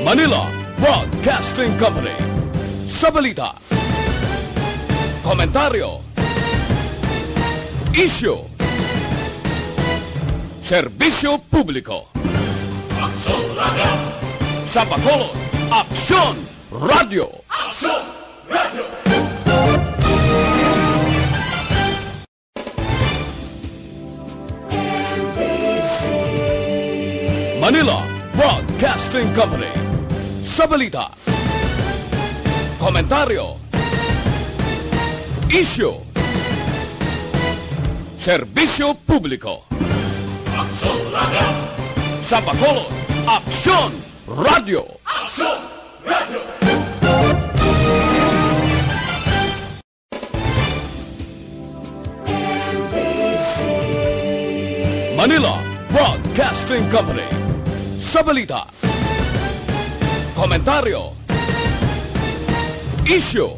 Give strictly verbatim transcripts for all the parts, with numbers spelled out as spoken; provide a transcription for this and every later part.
Manila Broadcasting Company. Sa balita, komentaryo, isyu, serbisyo publiko. Aksyon Radio! Sa Bacolod, Aksyon Radio! Aksyon Radio! Manila Broadcasting Company. Sa balita, komentaryo, isyu, serbisyo publiko. Aksyon Radio! Sa Bacolod, Aksyon Radio! Aksyon Radio! Manila Broadcasting Company. Sa balita, komentaryo, isyu,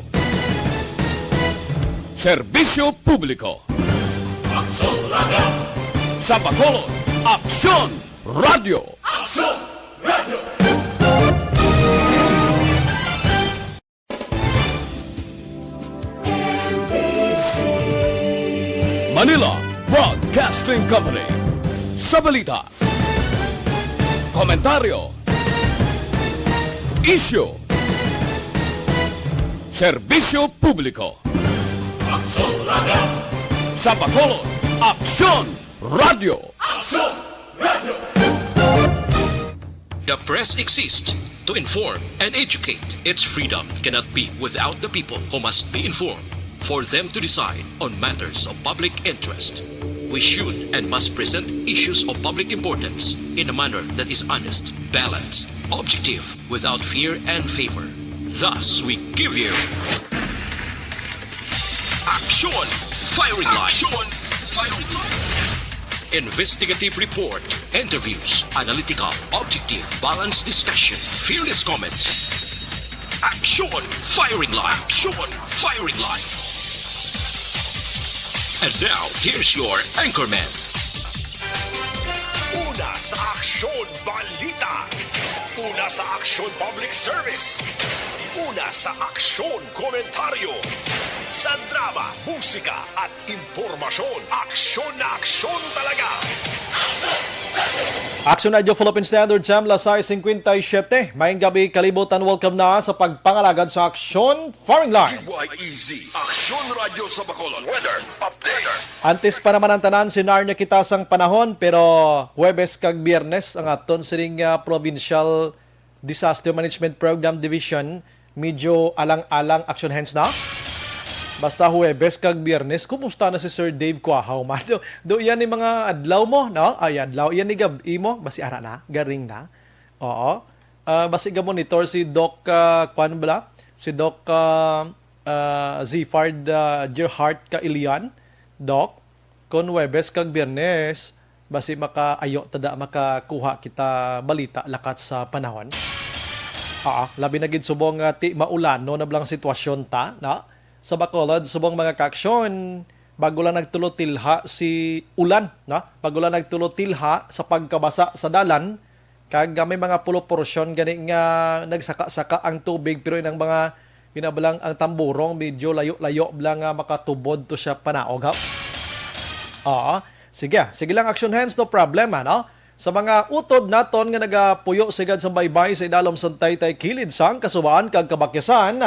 serbisyo publiko. Aksyon Radio! Sa Bacolod, Aksyon Radio! Aksyon Radio! Manila Broadcasting Company. Sa balita, komentaryo, isyu, serbisyo publiko. Aksyon Radio! Sa Bacolod, Aksyon Radio! Aksyon Radio! The press exists to inform and educate. Its freedom cannot be without the people who must be informed for them to decide on matters of public interest. We should and must present issues of public importance in a manner that is honest, balanced, objective, without fear and favor. Thus, we give you Aksyon Firing Line. Aksyon Firing Line. Investigative report, interviews, analytical, objective, balanced discussion, fearless comments. Aksyon Firing Line. Aksyon Firing Line. And now, here's your anchorman. Una sa Aksyon Balita. Una sa Aksyon Public Service. Una sa Aksyon Komentaryo. Sa drama, musika, at impormasyon, aksyon na aksyon talaga. Aksyon Radio Philippine Standard Time, alas sais cincuenta y siete. Maayong gabi, kalibutan. Welcome na sa pagpangalagad sa Aksyon Firing Line. D Y E Z, Aksyon Radio sa Bacolod. Weather update. Antes pa naman ang tanan, sinarna kita sang panahon, pero Huwebes kag Biyernes ang aton sining, ah, provincial Disaster Management Program Division, medyo alang-alang action hands na. Basta Huwebes kag Biyernes, kumusta na si Sir Dave Quahaw man? Do, do yan ni mga adlaw mo, no? Ay, adlaw. Yan ni gab-i mo. Basi ara na, garing na. Oo. Ah, basi ga-monitor si Doc, ah, kwan bala? Si Doc, ah, ah, Zifard, ah, Gerhart Kailian. Doc, kon Huwebes kag Biyernes, basi makaayo ta da makakuha kita balita lakat sa panahon. Ah, labi na gid subong nga ti maulano na blang sitwasyon ta, na? Sa Bacolod, subong mga kaaksyon, bago lang nagtulotilha si ulan, na? Bago lang nagtulotilha sa pagkabasa sa dalan, kag, ah, may mga pulo porsyon gani nga nagsaka-saka ang tubig, pero inang mga, ina bala, ang tamborong medyo layo-layo bala nga makatubod to siya panaog, ha? Oo. Sige, sige lang, action hands, no problem, ano? Sa mga utod naton nga nagapuyo sigad sa baybay sa idalom sang taytay kilid sang Kasuban kag Kabakyasan,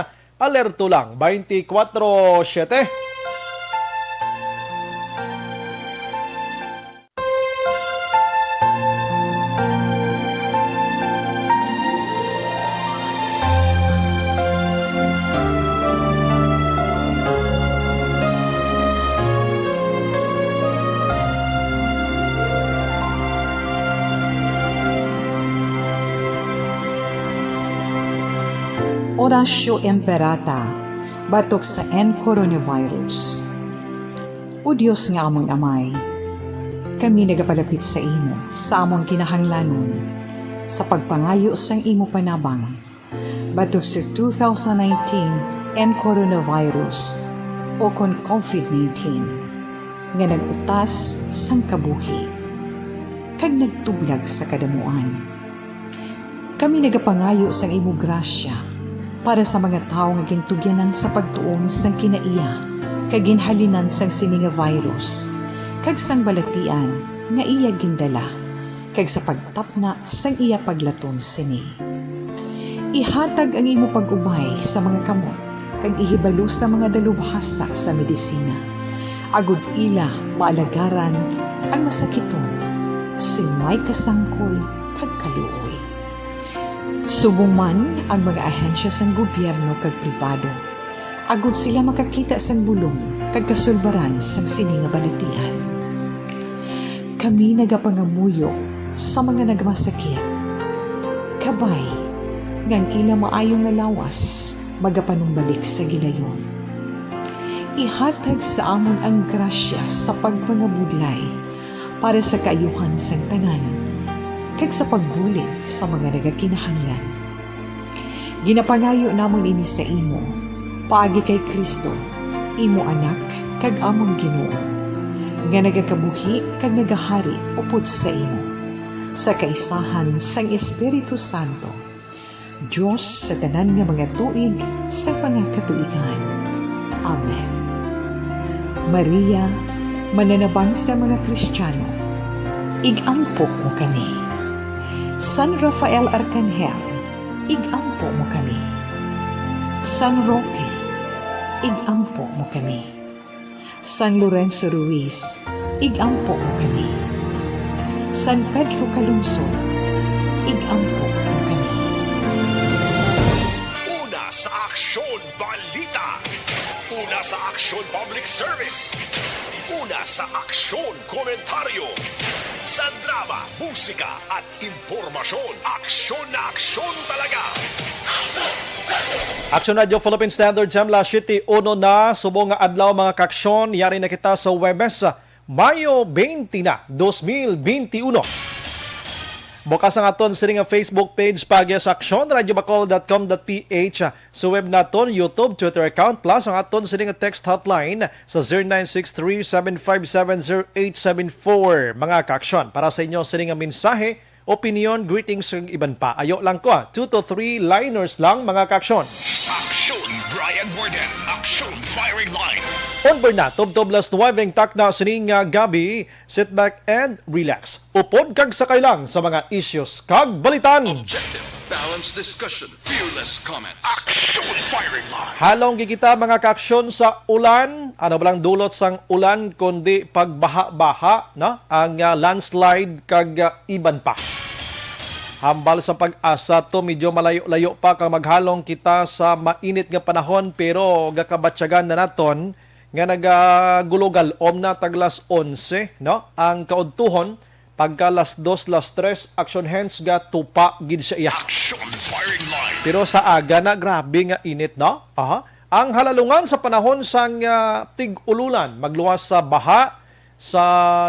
alerto lang, twenty-four seven. Oratio Imperata, batok sa N Coronavirus. O Dios nga amon Amay, kami nagapalapit sa imo sa amon kinahanglanon sa pagpangayo sang imo panabang batok sa two thousand nineteen N Coronavirus, o kon COVID nineteen, nga nag-utas sang kabuhi kag nagtublag sa kadamuan. Kami nagapangayo sang imo grasya para sa mga tawo nga gintugyanan sa pagtuon sang kinaiya kag ginhalinan sang sini nga virus, kag sang balatian nga iya gindala, kag sa pagtapna sang iya paglaton sini. Ihatag ang imo pag-ubay sa mga kamot, kag ihibalo sa mga dalubhasa sa medisina, agod ila maalagaran ang masakiton sing may kasangkol kag kaluoy. Subong man ang mga ahensya sang gobyerno kag pribado, agod sila makakita sang bulong kag kasulbaran sang sini nga balatian. Kami nagapangamuyo sa mga nagmasakit, kabay nga ang ila maayo nga lawas magapanumbalik sa gilayon. Ihatag sa amon ang grasya sa pagpangabudlay para sa kaayuhan sang tanan, kag sa pagbulig sa mga nagakinahanglan. Ginapangayo namon ini sa imo, paagi kay Cristo, imo Anak kag amon Ginoo, nga nagakabuhi kag nagahari upod sa imo, sa kaisahan sang Espiritu Santo, Dios sa tanan nga mga tuig sa mga katuigan. Amen. Maria, mananabang sa mga Kristiyano, ig-ampo mo kami. San Rafael Arcangel, ig-ampo mo kami. San Roque, ig-ampo mo kami. San Lorenzo Ruiz, ig-ampo mo kami. San Pedro Calungsod, ig-ampo mo kami. Una sa Aksyon Balita. Una sa Aksyon Public Service. Una sa Aksyon Komentaryo. Sa drama, musika, at impormasyon. Aksyon na aksyon talaga. Aksyon Radyo Philippine Standard, Sam, las siyete uno na, subong nga adlaw, mga kaaksyon. Yari na kita sa Huwebes, Mayo twenty na, dos mil benti uno. Bukas ang aton sini nga Facebook page, paagi sa aksyon radyo bacol dot com dot p h. Sa web naton, YouTube, Twitter account, plus ang aton sini nga text hotline sa zero nine six three, seven five seven, zero eight seven four. Mga kaaksyon, para sa inyo sini nga mensahe, opinion, greetings, ug iban pa, ayo lang ko, ah, two to three liners lang, mga kaaksyon. Aksyon Brian Warden, Aksyon Firing Line. On board na, tubtob las nuwebe ang takna sining, ah, gab-i. Sit back and relax. Upod kag sakay lang sa mga issues kag balitan. Objective, balanced discussion, fearless comment. Aksyon Firing Line. Halong gid kita, mga kaaksyon, sa ulan. Ano ba lang dulot sang ulan kundi pagbaha-baha, no? Ang, ah, landslide kag, ah, iban pa. Hambal sa PAGASA to, medyo malayo-layo pa kag maghalong kita sa mainit nga panahon, pero gakabatyagan na naton nga nagagulogal-om na tag las onse, no? Ang kaudtuhon, pagka las dos, las tres, aksyon, hence gatupa gid siya iya. Action firing line. Pero sa aga na, grabe nga init, no? Aha. Ang halalungan sa panahon sang, ah, tig-ululan, magluwas sa baha, sa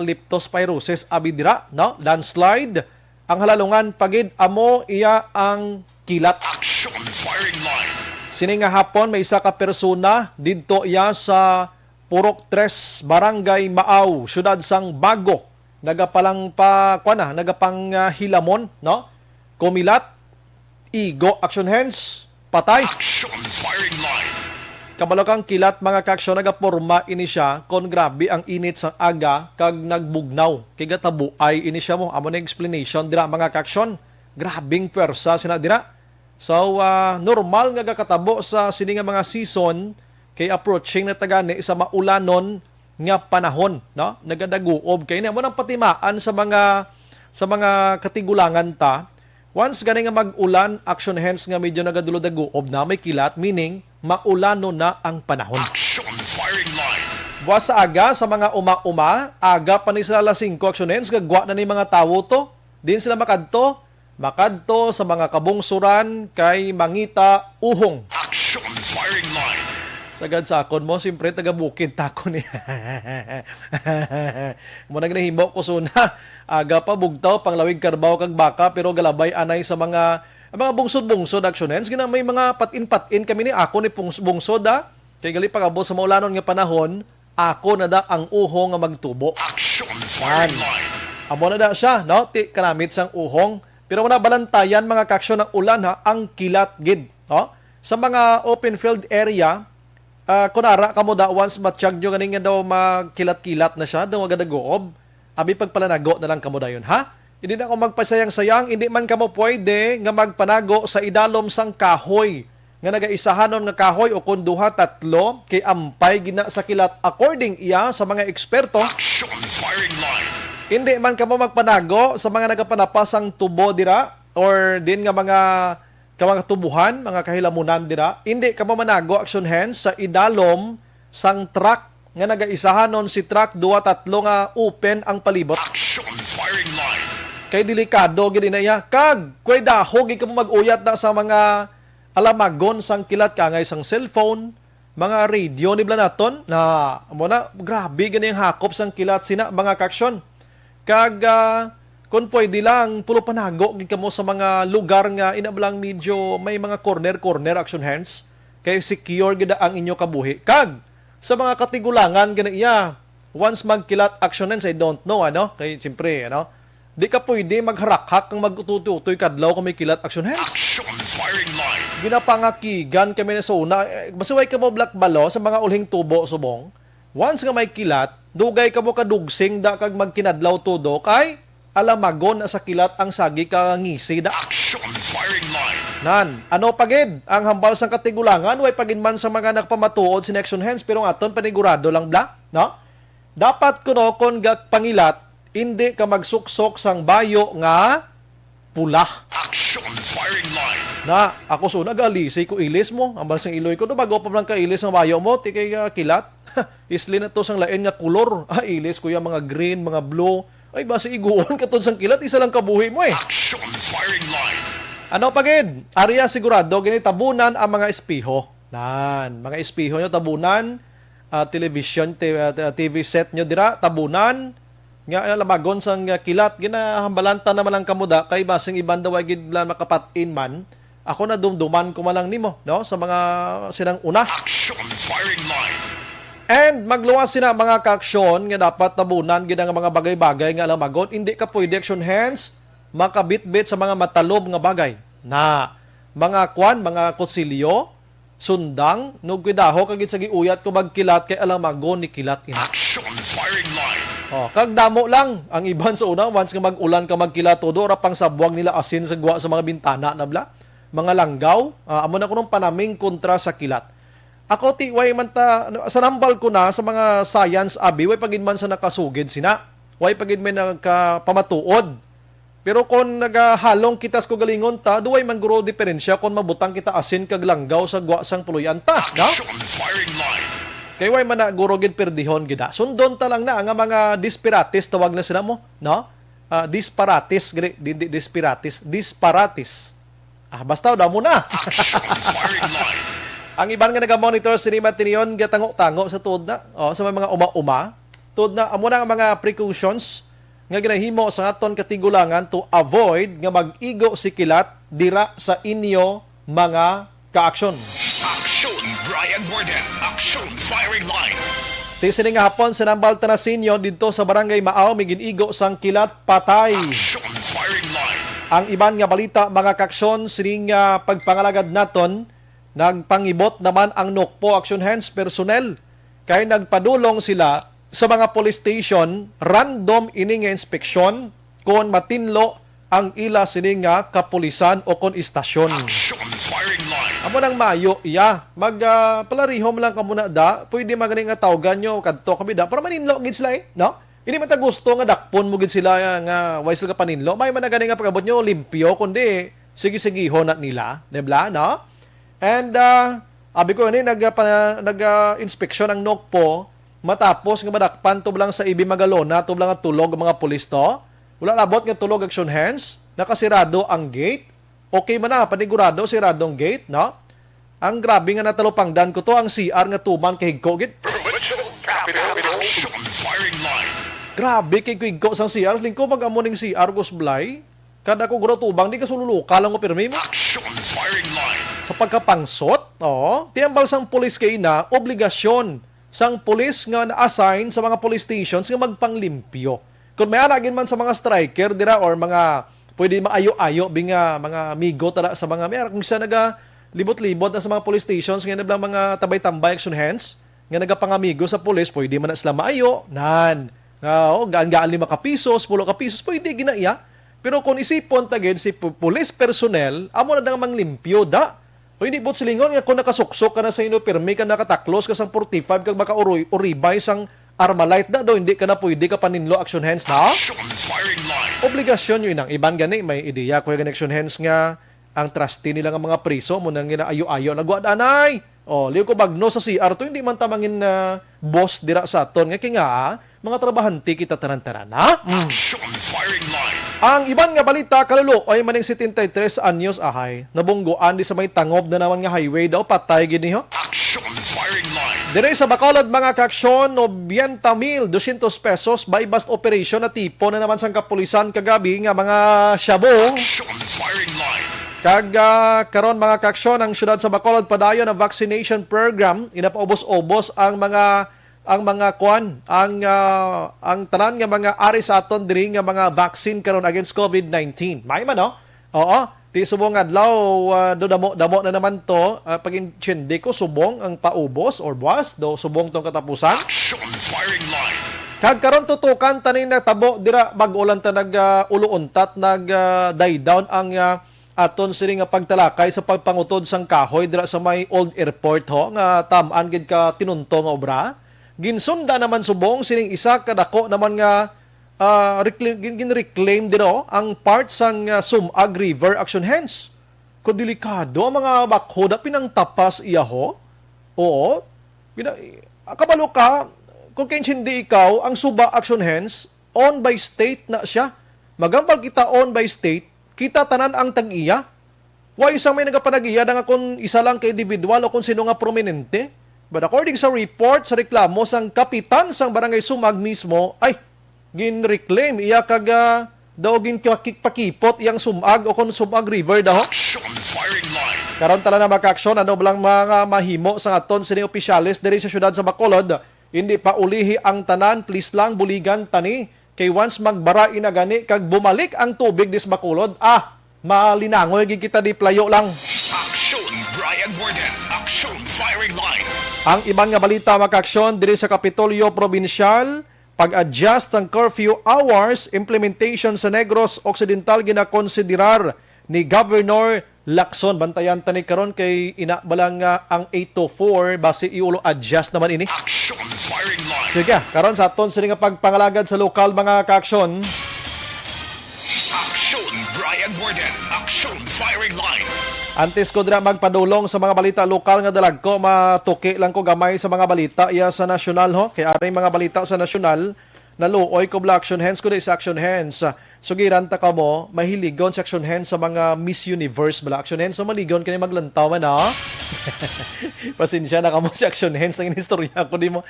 leptospirosis, abi dira, no? Landslide. Ang halalungan pa gid amo iya ang kilat. Action firing line. Sini nga hapon, may isa ka persona didto iya sa Purok Tres, Barangay Maaw, siyudad sang Bago, nagapalang pa, kuwan na, nagapang, ah, hilamon, no? Kumilat, igo, action hands, patay. Action firing line. Kabalo kang kilat, mga kaaksyon, nagaporma ini siya kon grabe ang init sang aga kag nagbugnaw. Kay gatabuay ini siya mo. Amo na explanation dira, mga kaaksyon. Grabing pwersa sina dira. So, ah, normal nga gakatabo sa sini nga mga season, kay approaching na ta gani sa maulanon nga panahon, no? Nagadaguob kay amo nang patimaan sa mga, sa mga katigulangan ta. Once gani nga mag-ulan, action hands nga medyo nagadulo-daguob na, may kilat, meaning maulanon na ang panahon. Action firing line. Buwas sa aga, sa mga uma-uma, aga pa ni sila alas singko, action hands, gagwa na ni mga tawo to. Din sila makadto, makadto sa mga kabungsuran kay mangita uhong. Action firing line. Sagad sa akon mo, siyempre, taga-bukid ta ko ni. Muna ginahimo ko suna. Aga pa, bugtaw, panglawig karbaw kag baka, pero galabay anay sa mga, ang mga bungsod-bungsod, action hands. Gina, may mga patin-patin kami ni ako ni pungs-, bungsod, ah. Kay gali pag-abot sa maulanon nga panahon, ako na da ang uhong nga magtubo. Action firing line. Amo na da siya, no? Ti kanamit sang uhong, Pero wala balantayan, mga kaaksyon, ang ulan, ha, ang kilat gid, no? Sa mga open field area, ah, kung ara kamo da, once matyag nyo ganing nga daw magkilat-kilat na siya, daw magadaguob, abi pagpalanago na lang kamo dayon, ha? Hindi na ako magpasayang-sayang, hindi man kamo pwede nga magpanago sa idalom sang kahoy nga nagaisahanon nga kahoy o kon duha, tatlo, kay ampay gina sa kilat, according iya sa mga eksperto. Action firing line. Hindi man kamo magpanago sa mga nagapanapasang tubo dira or din nga mga, ka mga tubuhan, mga kahilamunan dira. Hindi kamo manago, action hands, sa idalom sang truck nga nagaisahanon si truck, duha, tatlo nga open ang palibot. Action firing line. Kay delikado gid na iya. Kag, kuy daho gid kamo mag-uyat na sa mga alamagon sang kilat, kangay sang cellphone, mga radio ni bla naton, na, amo na, grabe gani ang hakop sang kilat sina, mga kaaksyon. Kag, ah, kung pwede lang, pulo panago gid kamo sa mga lugar nga ina lang medyo may mga corner-corner, action hands, kay secure gid ang inyo kabuhi. Kag sa mga katigulangan gani iya, once magkilat, action hands, I don't know, ano? Kay siyempre, ano, di ka pwede magharakhak kang mag-ututoy-utoy kadlaw kung may kilat, action hands. Action firing line. Ginapangakigan kami na sa una, eh, basta way ka mo black balo sa mga ulhing tubo subong. Once nga may kilat, dugay ka mo kadugsing da kag magkinadlaw todo kay alamagon na sa kilat ang sagi ka ngisi da. Action firing line. Nan, ano pa gid ang hambal sang katigulangan, way pa gid man sa mga nagpamatuod sina action hands, pero ang aton panigurado lang bla, no? Dapat kuno kon ga-, pangilat, hindi ka magsuksok sang bayo nga pula. Action firing line. Na, ako sa una, galisi ko ilis mo. Ambal sang iloy ko, no, bago pa man ka ilis ang bayo mo, ti kay, ah, kilat. Isli na to sang lain nga kulor. Ah, ilis ko yung mga green, mga blue. Ay, basi iguon ka tod sang kilat, isa lang kabuhi mo eh. Action firing line. Ano pa gid? Area sigurado, gini tabunan ang mga espeho. Nan, mga espeho nyo, tabunan, ah, television, te-, ah, T V set nyo dira, tabunan, nga, ah, lamagon sang, ah, kilat, ginahambalantan naman lang kamo da, kay basing iban daw ay gid la makapat-in man. Ako, nadumduman ko man lang nimo, no, sa mga sinang una. Action firing line. And magluwas sina mga kaaksyon nga dapat tabunan gid ang mga bagay-bagay nga alamagon. Hindi ka pwede, action hands, makabitbit sa mga matalom nga bagay. Na, mga kwan, mga kutsilyo, sundang, nugkuidaho ka gid sa giuyat ko magkilat kay alamagon ni kilat ina. Action firing line. Oh, kag damo lang ang iban sa una, once nga mag-ulan ka magkilat todo, ra pang sabwag nila asin sa gwa sa mga bintana na bla. Mga langgaw, ah, amo na kunong panaming kontra sa kilat. Ako ti, way man ta, ano, sa nambal ko na sa mga science abi, way pa gid man sa nakasugid sina. Way pa gid may nagkapamatuod. Pero kung nagahalong kita sa kagalingon ta, duway man guro diferensya kung mabutang kita asin kag langgaw sa gwa sang puloy-an ta, no? Action firing line. Kay way man na guro gid perdihon gid, ah. Sundon ta lang na nga mga disparates tawag na sila mo, no? Ah, disparates, gani, di, di, disparates, disparates. Ah, basta, damo na. Action firing line. Ang iban nga nagamonitor sini matiniyon gatango-tango sa tuod na, oh, sa may mga uma-uma. Tuod na, amo na ang mga precautions nga ginahimo sa aton katigulangan to avoid nga mag-igo si kilat dira sa inyo mga kaaksyon. Action, Brian Warden. Action firing line. Ti sini nga hapon, sa nambal ta na sinyo didto sa Barangay Maaw, may gin-igo sang kilat, patay. Action firing line. Ang iban nga balita, mga kaaksyon, sining, ah, pagpangalagad naton, nagpangibot naman ang Nokpo Action Hands personnel kay nagpadulong sila sa mga police station, random ini nga inspeksyon kon matinlo ang ila sini nga kapulisan o kon istasyon. Action firing line. Amo nang mayo iya. Mag, ah, palarihom lang kamo na da. Pwede man gani nga tawgan nyo, kadto kami da. Para maninlo gid sila eh, no? Hindi man ta gusto nga dakpon mo gid sila, ah, nga way sila kapaninlo. May man na gani nga pag-abot nyo, limpyo, kundi sige-sigihon na nila. Di ba, no? And, ah, abi ko ini, nag, ah, pa-, nag, ah, inspeksyon ang Nokpo, matapos nga madakpan to lang sa Ibi Magalona, to lang nga tulog ang mga pulis to. Wala labot nga tulog, action hands, nakasirado ang gate. Okay man na, panigurado, sirado ang gate, no? Ang grabe nga natalupangdan ko to, ang C R nga tuman kahigko gid. Provincial Capitol. Action firing line. Grabe kay kuwigko sang C R. Lingko mag-amo ning C R, Gus Blay. Kada ko guro tubang, di ka sululuka lang mo pirmi mo. Action firing line. Sa pagkapangsot, oo. Tiyambal sang pulis kay na, obligasyon sang pulis nga na-assign sa mga police stations nga magpanglimpyo. Kung may ana gid man sa mga striker dira or mga Pwede maayo-ayo bi nga mga amigo tara sa mga, may ara kung siya naga libot-libot na sa mga police stations, nga nablang mga tambay-tambay action hands, nga nagapangamigo sa police, pwede man na sila maayo, nan. Nga, oh, gaan-gaan lima ka pisos, pulo ka pisos, pwede ginaiya. Pero kung isipon ta gid si pu-, police personnel, amo na nang manglimpyo da. O hindi, but silingon nga kung nakasuksok ka na sa ino, pirmi ka, nakataklos ka sang forty-five kag makauribay sang Armalite na do, hindi ka na pwede ka paninlo action hands na. Action firing line. Obligasyon yun ang iban gani, may ideya ko yung action hands nga ang trustee nila nga mga priso mo nang ginaayo-ayo, nagwa danay. Oh, liw ko bagno sa C R to, hindi man tamangin na boss dira sa aton nga kinga, ah, mga trabahante kita tanan-tanan, ha? Mm. Action firing line. Ang iban nga balita, kaluluoy maning setenta y tres anyos ahay, nabungguan di sa may tangob na naman nga highway daw, patay gid niho. Action firing line. Dire sa Bacolod, mga kaaksyon, nobenta mil dosyentos pesos buy-bust operation na tipo na naman sang kapulisan kagabi nga mga shabu. Action firing line. Kag, ah, karon, mga kaaksyon, ang siyudad sa Bacolod padayon ang vaccination program, inapaubos-ubos ang mga ang mga kwan, ang, ah, ang tanan nga mga ari sa aton diri nga mga vaccine karon against covid nineteen. May man, no? Oo, ti subong adlaw, ah, do damo, damo na naman to, ah, pag-intindi ko, subong ang paubos or buwas, do subong tong katapusan. Action firing line. Kag karon tutukan tani natabo dira, bag-o lang ta nag, ah, ulo untat, nag, ah, die down ang, ah, aton sini nga pagtalakay sa pagpangutod sang kahoy dira sa may old airport, ho, nga tam-an gid ka tinunto nga obra. Ginsunda naman subong sining isa ka dako naman nga, ah, reclaim, gin-, ginreclaim dira, oh, ang part sang, ah, Sumag River action hands. Ko delikado ang mga bakho da pinangtapas iya, ho. Oo. Bina-, ah, kabalo ka, kung kaintindi ikaw, ang Suba action hands, owned by state na siya. Magambal kita owned by state, kita tanan ang tag-iya. Wa isang may nagapanag-iya na nga kung isa lang ka individual o kung sino nga prominente. But according sa report sa reklamo sang kapitan sang Barangay Sumag mismo, ay, ginreclaim iya kag, ah, daw ginpakipot iyang Sumag o kung Sumag River daw. Action firing line. Karon tala na, mga kaaksyon, ano ba lang mga mahimo sa aton sini opisyales diri sa siyudad sa Bacolod? Hindi pa ulihi ang tanan, please lang, buligan tani. Kay once magbara ina gani kag bumalik ang tubig dis Bacolod, ah, malinangoy gid kita di playo lang. Action, Brian Warden. Action, firing line. Ang iban nga balita, mga kaaksyon, diri sa Kapitolyo Probinsyal, pag-adjust sang curfew hours, implementation sa Negros Occidental ginakonsiderar ni Governor Lacson. Bantayan tani karon kay ina ba lang nga ang eight to four, basi iulo adjust naman ini. Action firing line. Sige, karon sa aton sini nga pagpangalagad sa lokal, mga kaaksyon. Action, Brian Warden. Action firing line. Antes ko dira magpadulong sa mga balita lokal nga dalag ko, matuki lang ko gamay sa mga balita iya sa nasyonal, ho. Kay aring mga balita sa nasyonal, naluoy ko bala action hands, kundi sa action hands. Sugiran ta kamo, mahiligon sa action hands sa mga Miss Universe bala. Action hands sa maligon kani maglantaw man, ha? Pasensya na kamo sa action hands ang inistorya ko di mo.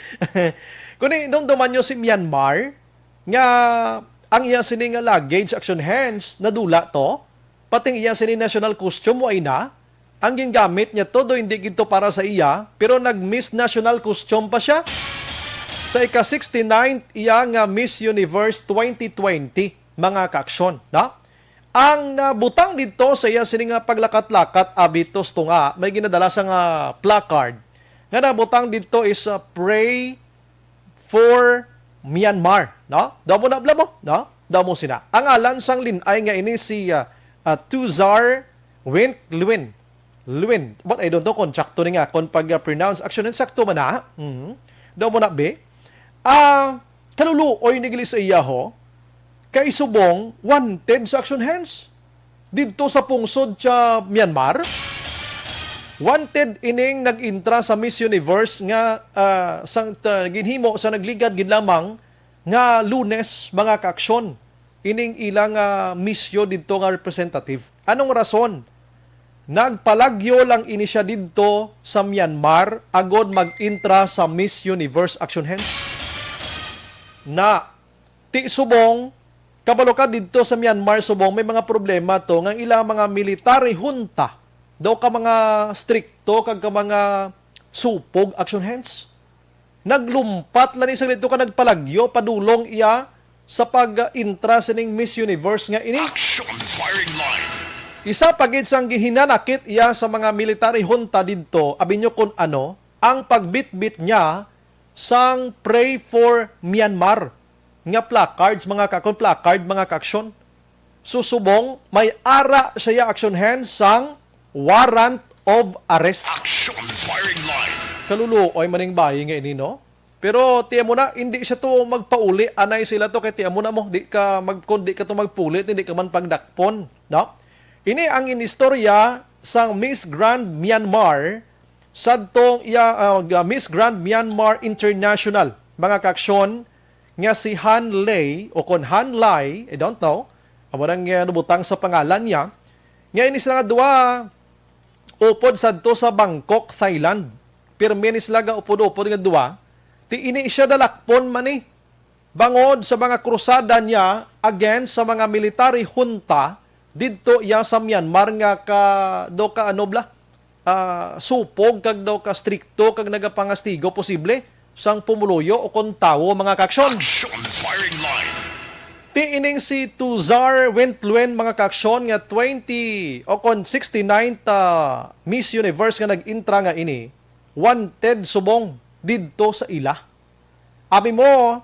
Kundi, dumduman nyo si Myanmar, nga ang iya sini nga luggage action hands, nadula to, pati ang iya sini national costume, wa na. Ang gingamit niya todo, hindi gid to para sa iya, pero nag-Miss National Costume pa siya. Sa ika sixty-ninth iya nga Miss Universe twenty twenty, mga kaaksyon, no? Ang nabutang didto sa iya sini nga paglakat-lakat, abitos to nga may ginadala sa nga placard nga nabutang didto is, uh, "Pray for Myanmar," no? Daw mo na, bala mo, no? Daw mo sina. Ang ngalan sang lin-ay nga ini si, ah, ah, Tuzar Wint Lwin. Lwin. But I don't know kung sakto ni nga, kung pag-pronounce. Actually, sakto man na. Mhm. Daw mo na, be. Ah, kaluluoy ni gili sa iya, ho. Kay subong, wanted sa action hands. Didto sa pungsod sa Myanmar, wanted ining nag-intra sa Miss Universe nga, ah, sang, ta-, ginhimo sa nagligad gid lamang nga Lunes, mga kaaksyon. Ining ilang, ah, misyo didto nga representative. Anong rason? Nagpalagyo lang ini siya didto sa Myanmar agod mag-intra sa Miss Universe action hands. Na, ti subong, kabalo ka didto sa Myanmar, subong, may mga problema to nga ilang mga military junta, daw ka mga strikto kag ka mga supog action hands. Naglumpat lang ni saglit to ka nagpalagyo, padulong iya sa pag-intra sining Miss Universe nga ini. Action firing line. Isa pa gid sang gihinanakit iya sa mga military junta didto, abi nyo kun ano, ang pagbitbit niya sang Pray for Myanmar nga placards, mga kakon, placard, mga kaaksyon. So, subong may ara siya, action hands, sang warrant of arrest. Action firing line. Kaluluoy man ning bayi nga ini, no? Pero tiyan mo na, hindi siya to magpauli. Anay sila to, kay tiyan mo na mo, di ka mag, kung di ka to magpuli, hindi ka man pagdakpon, no? Ini ang inistorya sang Miss Grand Myanmar, sadtong iya, ah, Miss Grand Myanmar International, mga kaaksyon, nga si Han Lei, o kon Han Lai, I don't know, amo nang, ah, nabutang sa pangalan niya, nga ini sila nga duha upod sadto sa Bangkok, Thailand. Pirmi ni sila ga upod-upod nga duha. Ti ini siya dalakpon man ni bangod sa mga krusada niya against sa mga military junta didto iya sa Myanmar nga ka, do ka ano bla, ah, supog kag do ka strikto kag nagapangastigo posible sang pumuluyo o kon tawo, mga kaaksyon. Action firing line. Ti ining si Tuzar Wintluen, mga kaaksyon, nga twenty o kon sixty-ninth, ah, Miss Universe nga nag-intra nga ini, wanted subong didto sa ila. Abi mo,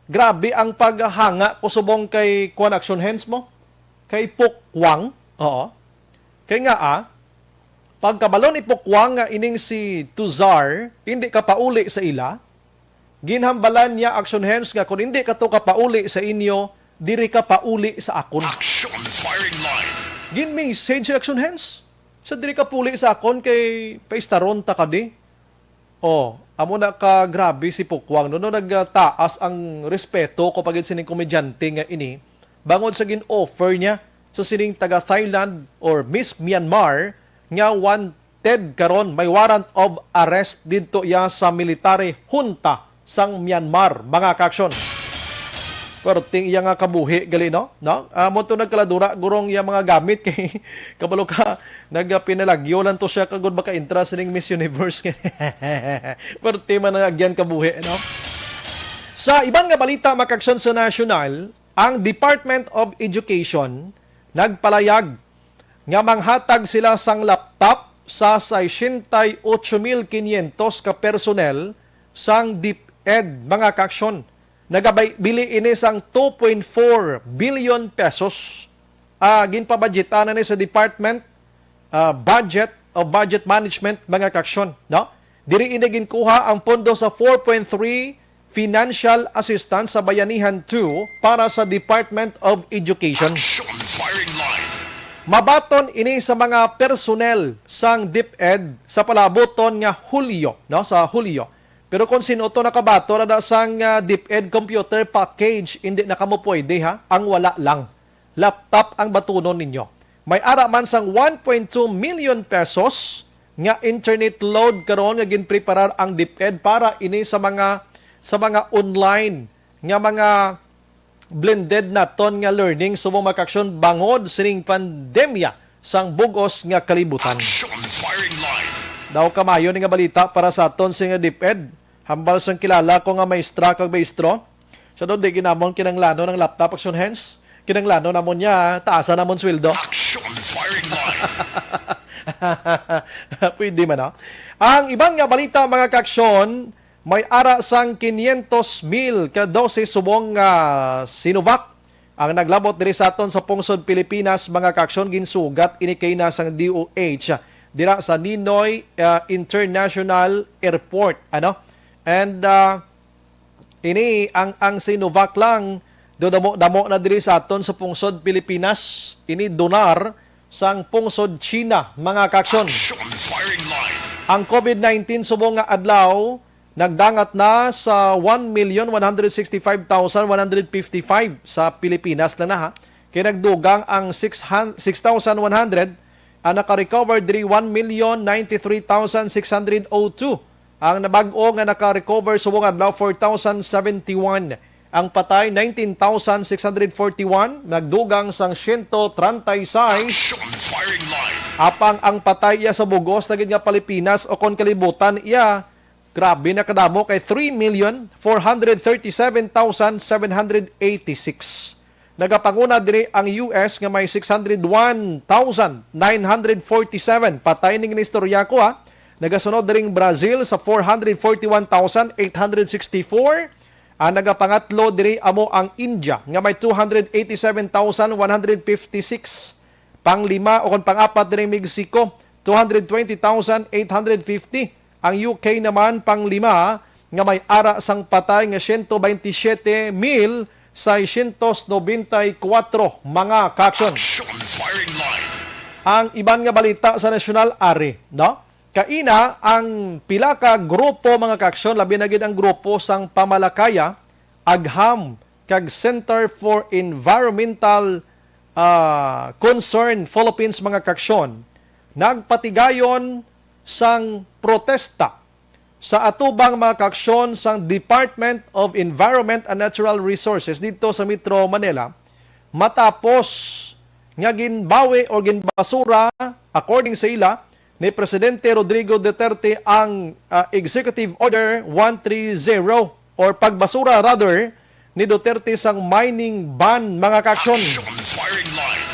grabe ang paghanga ko subong kay kuan, action hands, mo? Kay Pukwang. Oo. Kay nga, ah, pagkabalo ni Pukwang nga ining si Tuzar hindi kapauli sa ila, ginhambalan niya, action hands, nga kung hindi ka to kapauli sa inyo, diri ka pauli sa akon. Action firing line. Gin-message si action hands. Sa diri ka puli sa akon kay paistaron ta ka di. Oh, amo na ka grabe si Pukwang, no, no, nagtaas ang respeto ko pagid sining komedyante nga ini, bangod sa gin-offer niya sa sining taga Thailand or Miss Myanmar nga wanted karon, may warrant of arrest didto iya sa military junta sang Myanmar, mga kaaksyon. Perting iya nga kabuhi gali, no? No? Amo to nagkaladura gurong iya mga gamit kay kabalo ka, nagpinalagyo lang to siya kagud maka-intra sining Miss Universe. Perte man ang agyan kabuhi, no? Sa iban nga balita, mga kaaksyon, sa nasyonal, ang Department of Education nagpalayag nga manghatag sila sang laptop sa sesenta y ocho mil quinientos ka personnel sang DepEd, mga kaaksyon. Nagabili ini sang two point four billion pesos. Ah, ginpabudgetan na ni sa Department, ah, Budget o Budget Management, mga kaaksyon, no? Diri ini ginkuha ang pondo sa four point three financial assistance sa Bayanihan two para sa Department of Education. Action firing line. Mabaton ini sa mga personnel sang DepEd sa palabuton nga Hulyo, no, sa Hulyo. Pero kung sino to nakabaton na sang, ah, DepEd computer package, hindi na kamo pwede, ha? Ang wala lang laptop ang batunon ninyo. May ara man sang one point two million pesos nga internet load karon nga ginpreparar ang DepEd para ini sa mga, sa mga online nga mga blended naton nga learning subong, mga kaaksyon, bangod sining pandemya sang bug-os nga kalibutan. Action firing line. Daw kamayo ni nga balita para sa aton sing DepEd. Hambal sang kilala ko nga maestra kag maestro, sa doon, di ginamon kinanglanon ang laptop, action hands. Kinanglanon namon niya, taasan namon sweldo. Action firing line. Pwede man, no? Ang iban nga balita, mga kaaksyon, may ara sang quinientos mil ka dosis subong nga Sinovac ang naglabot diri sa aton sa pungsod Pilipinas, mga kaaksyon. Ginsugat ini kay na sang D O H dira sa Ninoy, ah, International Airport, ano? And, ah, ini ang, ang Sinovac lang, do damo-damo na diri sa aton sa pungsod Pilipinas. Ini donar sang pungsod China, mga kaaksyon. Action firing line. Ang COVID nineteen subong nga adlaw nagdangat na sa one million one hundred sixty-five thousand one hundred fifty-five sa Pilipinas lang na, ha. Kay nagdugang ang six hun-, six thousand one hundred, ang naka-recover diri one million ninety-three thousand six hundred oh two. Ang nabag-o nga naka-recover subong adlaw, four thousand seventy-one. Ang patay, nineteen thousand six hundred forty-one, nagdugang sang siyento treinta y seis. Action firing line. Apang ang patay iya sa bugos na gid nga Pilipinas o kon kalibutan iya, Grabe na kadamo kay three million four hundred thirty-seven thousand seven hundred eighty-six. Nagapanguna diri ang U S nga may six hundred one thousand nine hundred forty-seven. Patay ning inistorya ko, ha. Nagasunod diri ang Brazil sa four hundred forty-one thousand eight hundred sixty-four. Ang nagapangatlo diri amo ang India nga may two hundred eighty-seven thousand one hundred fifty-six. Panglima o kon pang-apat diri ang Mexico, two hundred twenty thousand eight hundred fifty. Ang U K naman panglima nga may ara sang patay nga siyento baynte siyete mil seiscientos nobenta y kuwatro, mga kaaksyon. Action firing line. Ang iban nga balita sa nasyonal, ari, no? Kaina ang pila ka grupo, mga kaaksyon, labi na gid ang grupo sang Pamalakaya, Agham, kag Center for Environmental, ah, Concern Philippines, mga kaaksyon, nagpatigayon sang protesta sa atubang, mga kaaksyon, sang Department of Environment and Natural Resources dito sa Metro Manila, matapos nga ginbawi o ginbasura, according sa ila, ni Presidente Rodrigo Duterte ang, ah, Executive Order one three zero, or pagbasura rather ni Duterte sang mining ban, mga kaaksyon. Action firing line.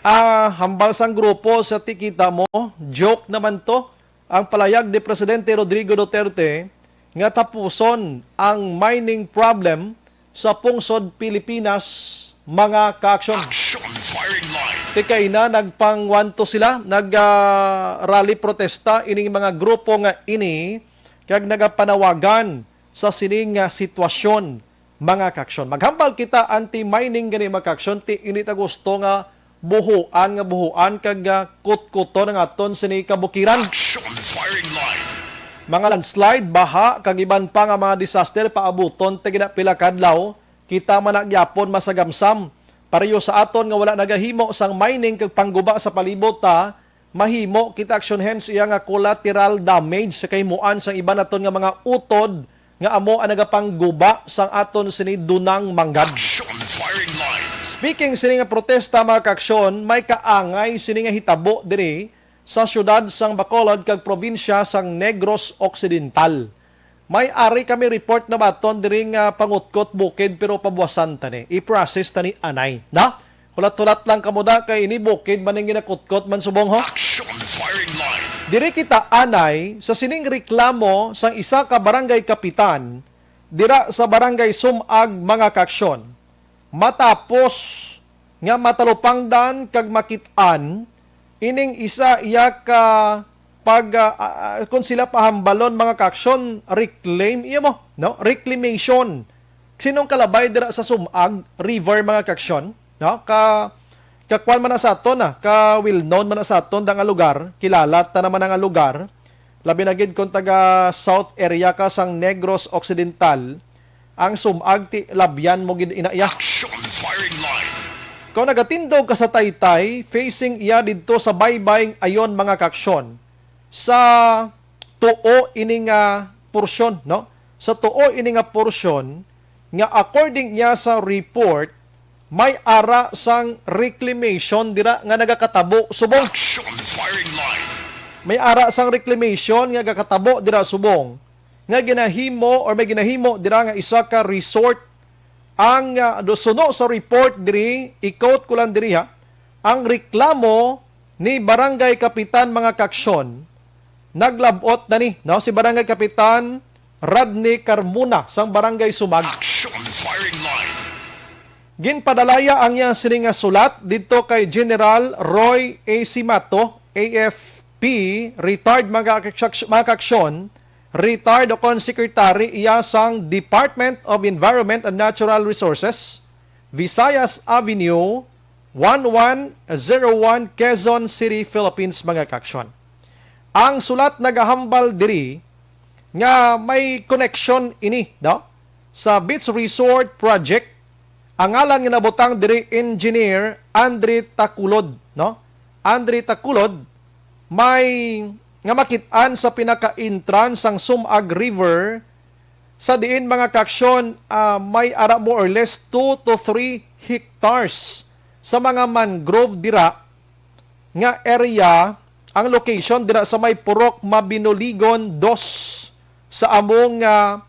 Ah, hambal sang grupo sa tikita mo, joke naman to. Ang palayag ni Presidente Rodrigo Duterte nga tapuson ang mining problem sa pungsod Pilipinas, mga kaaksyon. Action firing line. Tikay na nagpangwanto sila, nag, ah, rally protesta ining mga grupo nga ini kag nagapanawagan sa sining nga sitwasyon, mga kaaksyon. Maghambal kita anti-mining gani, mga kaaksyon, ti ini ta gusto nga buhuan nga buhuan kag, ah, kutkuton ang aton sini kabukiran. Action firing line. Mga landslide, baha, kag iban pa nga mga disaster paabuton ti gina pila ka adlaw, kita man na gyapon masagamsam. Pareho sa aton nga wala nagahimo sang mining kag pangguba sa palibot ta, mahimo kita aksyon hens iya nga collateral damage sa kahimuan sang iban naton nga mga utod nga amo ang nagapangguba sang aton sini dunang manggad. Action firing line. Speaking sini nga protesta, mga kaaksyon, may kaangay sini nga hitabo diri sa siyudad sang Bacolod kag probinsya sang Negros Occidental. May ari kami report na baton diri nga pangutkot bukid, pero pabuwasan ta ni. I-process ta ni anay, na? Hulat-hulat lang kamo da kay ini bukid man ang ginakutkot man subong, ho. Action firing line. Diri kita anay sa sining reklamo sang isa ka barangay kapitan dira sa barangay Sumag, mga kaaksyon. Matapos nga matalupangdan kag makit-an ining isa iya ka pag, ah, ah, ah, kung sila pahambalon, mga kaaksyon, reclaim, iya mo, no? Reclamation. Sinong kalabay dira sa Sumag River, mga kaaksyon? No? Ka, kakuan man na sa aton, ah, ka well known man na sa aton da nga lugar, kilala ta naman nga lugar. Labi na gid kung taga South area ka sang Negros Occidental, ang Sumag ti labyan mo gid ina iya. Action firing line. Kung nagatindog ka sa Taytay, facing iya didto sa Baybay ayon, mga kaaksyon, sa tuo ini nga porsyon, no? Sa tuo ini nga porsyon nga, according niya sa report, may ara sang reclamation dira nga nagakatabo subong. Action firing line. May ara sang reclamation nga gakatabo dira subong nga ginahimo or may ginahimo dira nga isa ka resort. Ang, ah, do-, suno sa report diri, i-quote ko lang diri, ha, ang reklamo ni Barangay Kapitan, mga kaaksyon, naglab-ot na ni, no, si Barangay Kapitan Rodney Carmona sang Barangay Sumag. Action firing line. Ginpadalaya ang iya sini nga sulat didto kay General Roy A. Simato, A F P, retired, mga kaaksyon, mga kaaksyon, retired o kon secretary iya sang Department of Environment and Natural Resources, Visayas Avenue, one one zero one, Quezon City, Philippines, mga kaaksyon. Ang sulat nagahambal diri nga may connection ini, no, sa beach resort project. Ang ngalan nga nabutang diri, Engineer Andre Taculod, no? Andre Taculod, may nga makit-an sa pinaka-entrance sang Sumag River, sa diin, mga kaaksyon, ah, may ara more or less two to three hectares sa mga mangrove dira nga area ang location dira sa may Purok Mabinoligon dos, sa among, ah,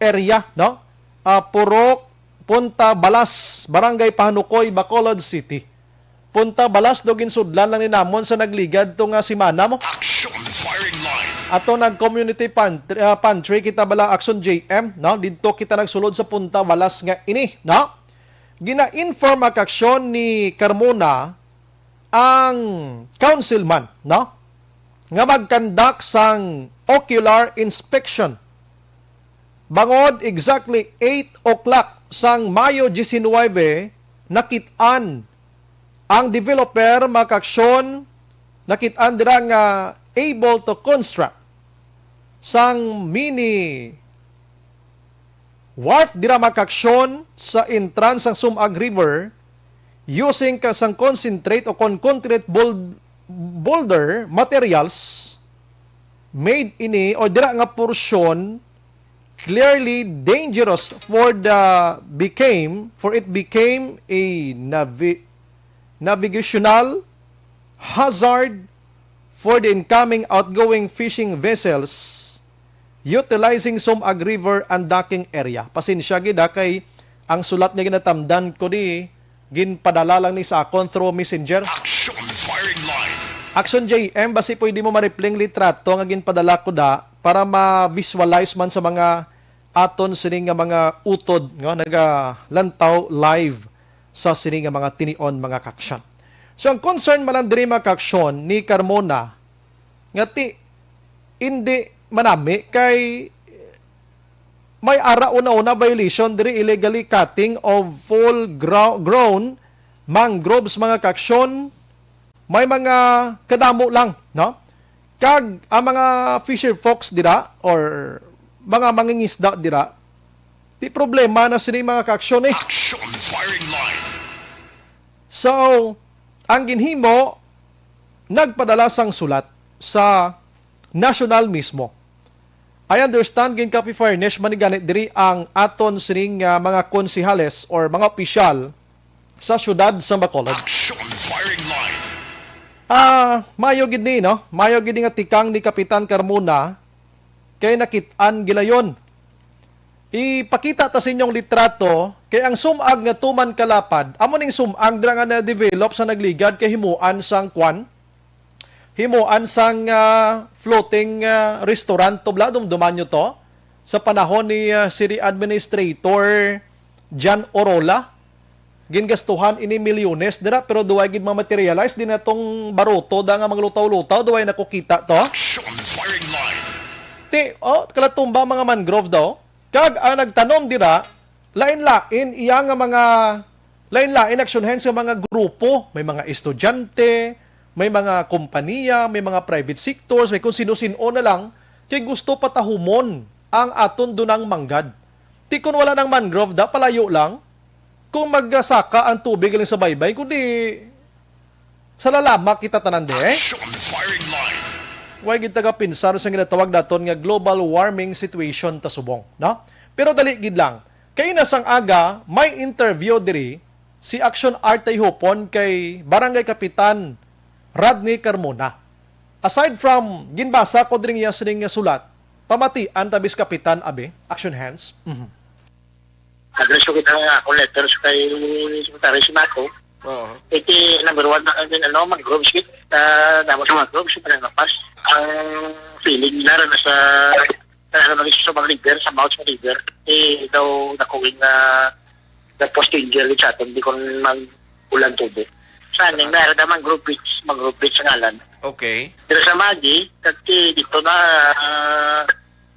area, no? Ah, Purok, Punta Balas, Barangay Pahanukoy, Bacolod City. Punta Balas daw ginsudlan lang ni namon sa nagligad to nga semana mo. Action Firing Line. Ato nag community pantry, ah, pantry kita bala, Action J M, no? Didto kita nagsulod sa Punta Balas nga ini, no? Gina-inform ang aksyon ni Carmona ang councilman, no? Nga mag-conduct sang ocular inspection. Bangod exactly eight o'clock sang Mayo diecinuebe, nakit-an ang developer, mga kaaksyon, nakit-an dira nga able to construct sang mini wharf dira, mga kaaksyon, sa entrance sang Sumag River using ka sang concentrate o kon concrete bul-, boulder materials made ini o dira nga porsyon clearly dangerous for the became, for it became a navi-, navigational hazard for the incoming outgoing fishing vessels utilizing Sumag River and docking area. Pasensya gid, ha, kay ang sulat nga ginatamdan ko di, ginpadala lang ni sa akon through messenger. Action Firing Line. Action J M, basi pwede mo ma-reply ang litrato nga ginpadala ko da para ma-visualize man sa mga aton sini nga mga utod nga nagalantaw live sa sini nga mga tinion, mga kaaksyon. So, ang concern man lang diri, mga kaaksyon, ni Carmona, nga ti, indi manami kay may ara una-una violation diri, illegally cutting of full gro-, grown mangroves, mga kaaksyon, may mga kadamo lang, no? Kag ang mga fisher folks dira or mga mangingisda dira, di problema na sini, mga kaaksyon, eh. Action Firing Line. So, ang ginhimo, nagpadala sang sulat sa national mismo. I understand, gin-copy furnish man ni gani diri ang aton sining, ah, mga konsehales or mga opisyal sa siyudad sa Bacolod. Action Firing Line. Ah, mayo gid ni, no? Mayo gid ni nga tikang ni Kapitan Carmona kay nakit-an gilayon. Ipakita ta sa inyong litrato kay ang sumag nga tuman kalapad, amo ning sumag dira nga na-develop sa nagligad kay himuan sang kwan, himuan sang, ah, floating, ah, restaurant to, bala, dumduman nyo to? Sa panahon ni, ah, City Administrator John Orola, gingastuhan ini milyones dira, pero duway gid ma-materialize din atong baruto da nga manglutaw-lutaw, duway nakukita to. Action Firing Line. Ti, oh, kalatumba mga mangrove daw. Kag ang nagtanom dira, lain-lain iya nga mga, lain-lain aksyon hands nga mga grupo. May mga estudyante, may mga kompanya, may mga private sectors, may kung sino-sino na lang kay gusto patahumon ang aton dunang manggad. Ti kun wala nang mangrove da, palayo lang. Kung magsaka ang tubig galing sa baybay, kundi sa lalama kita tanan di. Action Firing Line. Way gid taga pinsar sa ginatawag naton nga global warming situation ta subong, no? Pero dali gid lang. Kay na sang aga, may interview diri si Action Art Tayhupon kay Barangay Kapitan Rodney Carmona. Aside from ginbasa ko diri niya sining nga sulat, pamatian ta bis Kapitan, abi, Action Hands. Mhm. Address ko kita nga akong letters kay Secretary Simaco. Oo. Iti number one na kami, ano, mangroves kit. Ah, damo sa mangroves, siyempre, napas. Ang feeling nila na sa, sa, ano, sa mga leader, sa mouth sa leader, eh, daw nakuwing na, na posting gel sa aton, di kon mag-ulan tubig. Saan, ah, yung meron na mangrove beach, mangrove beach sa ngalan. Okay. Pero sa Magi, kasi dito na, ah,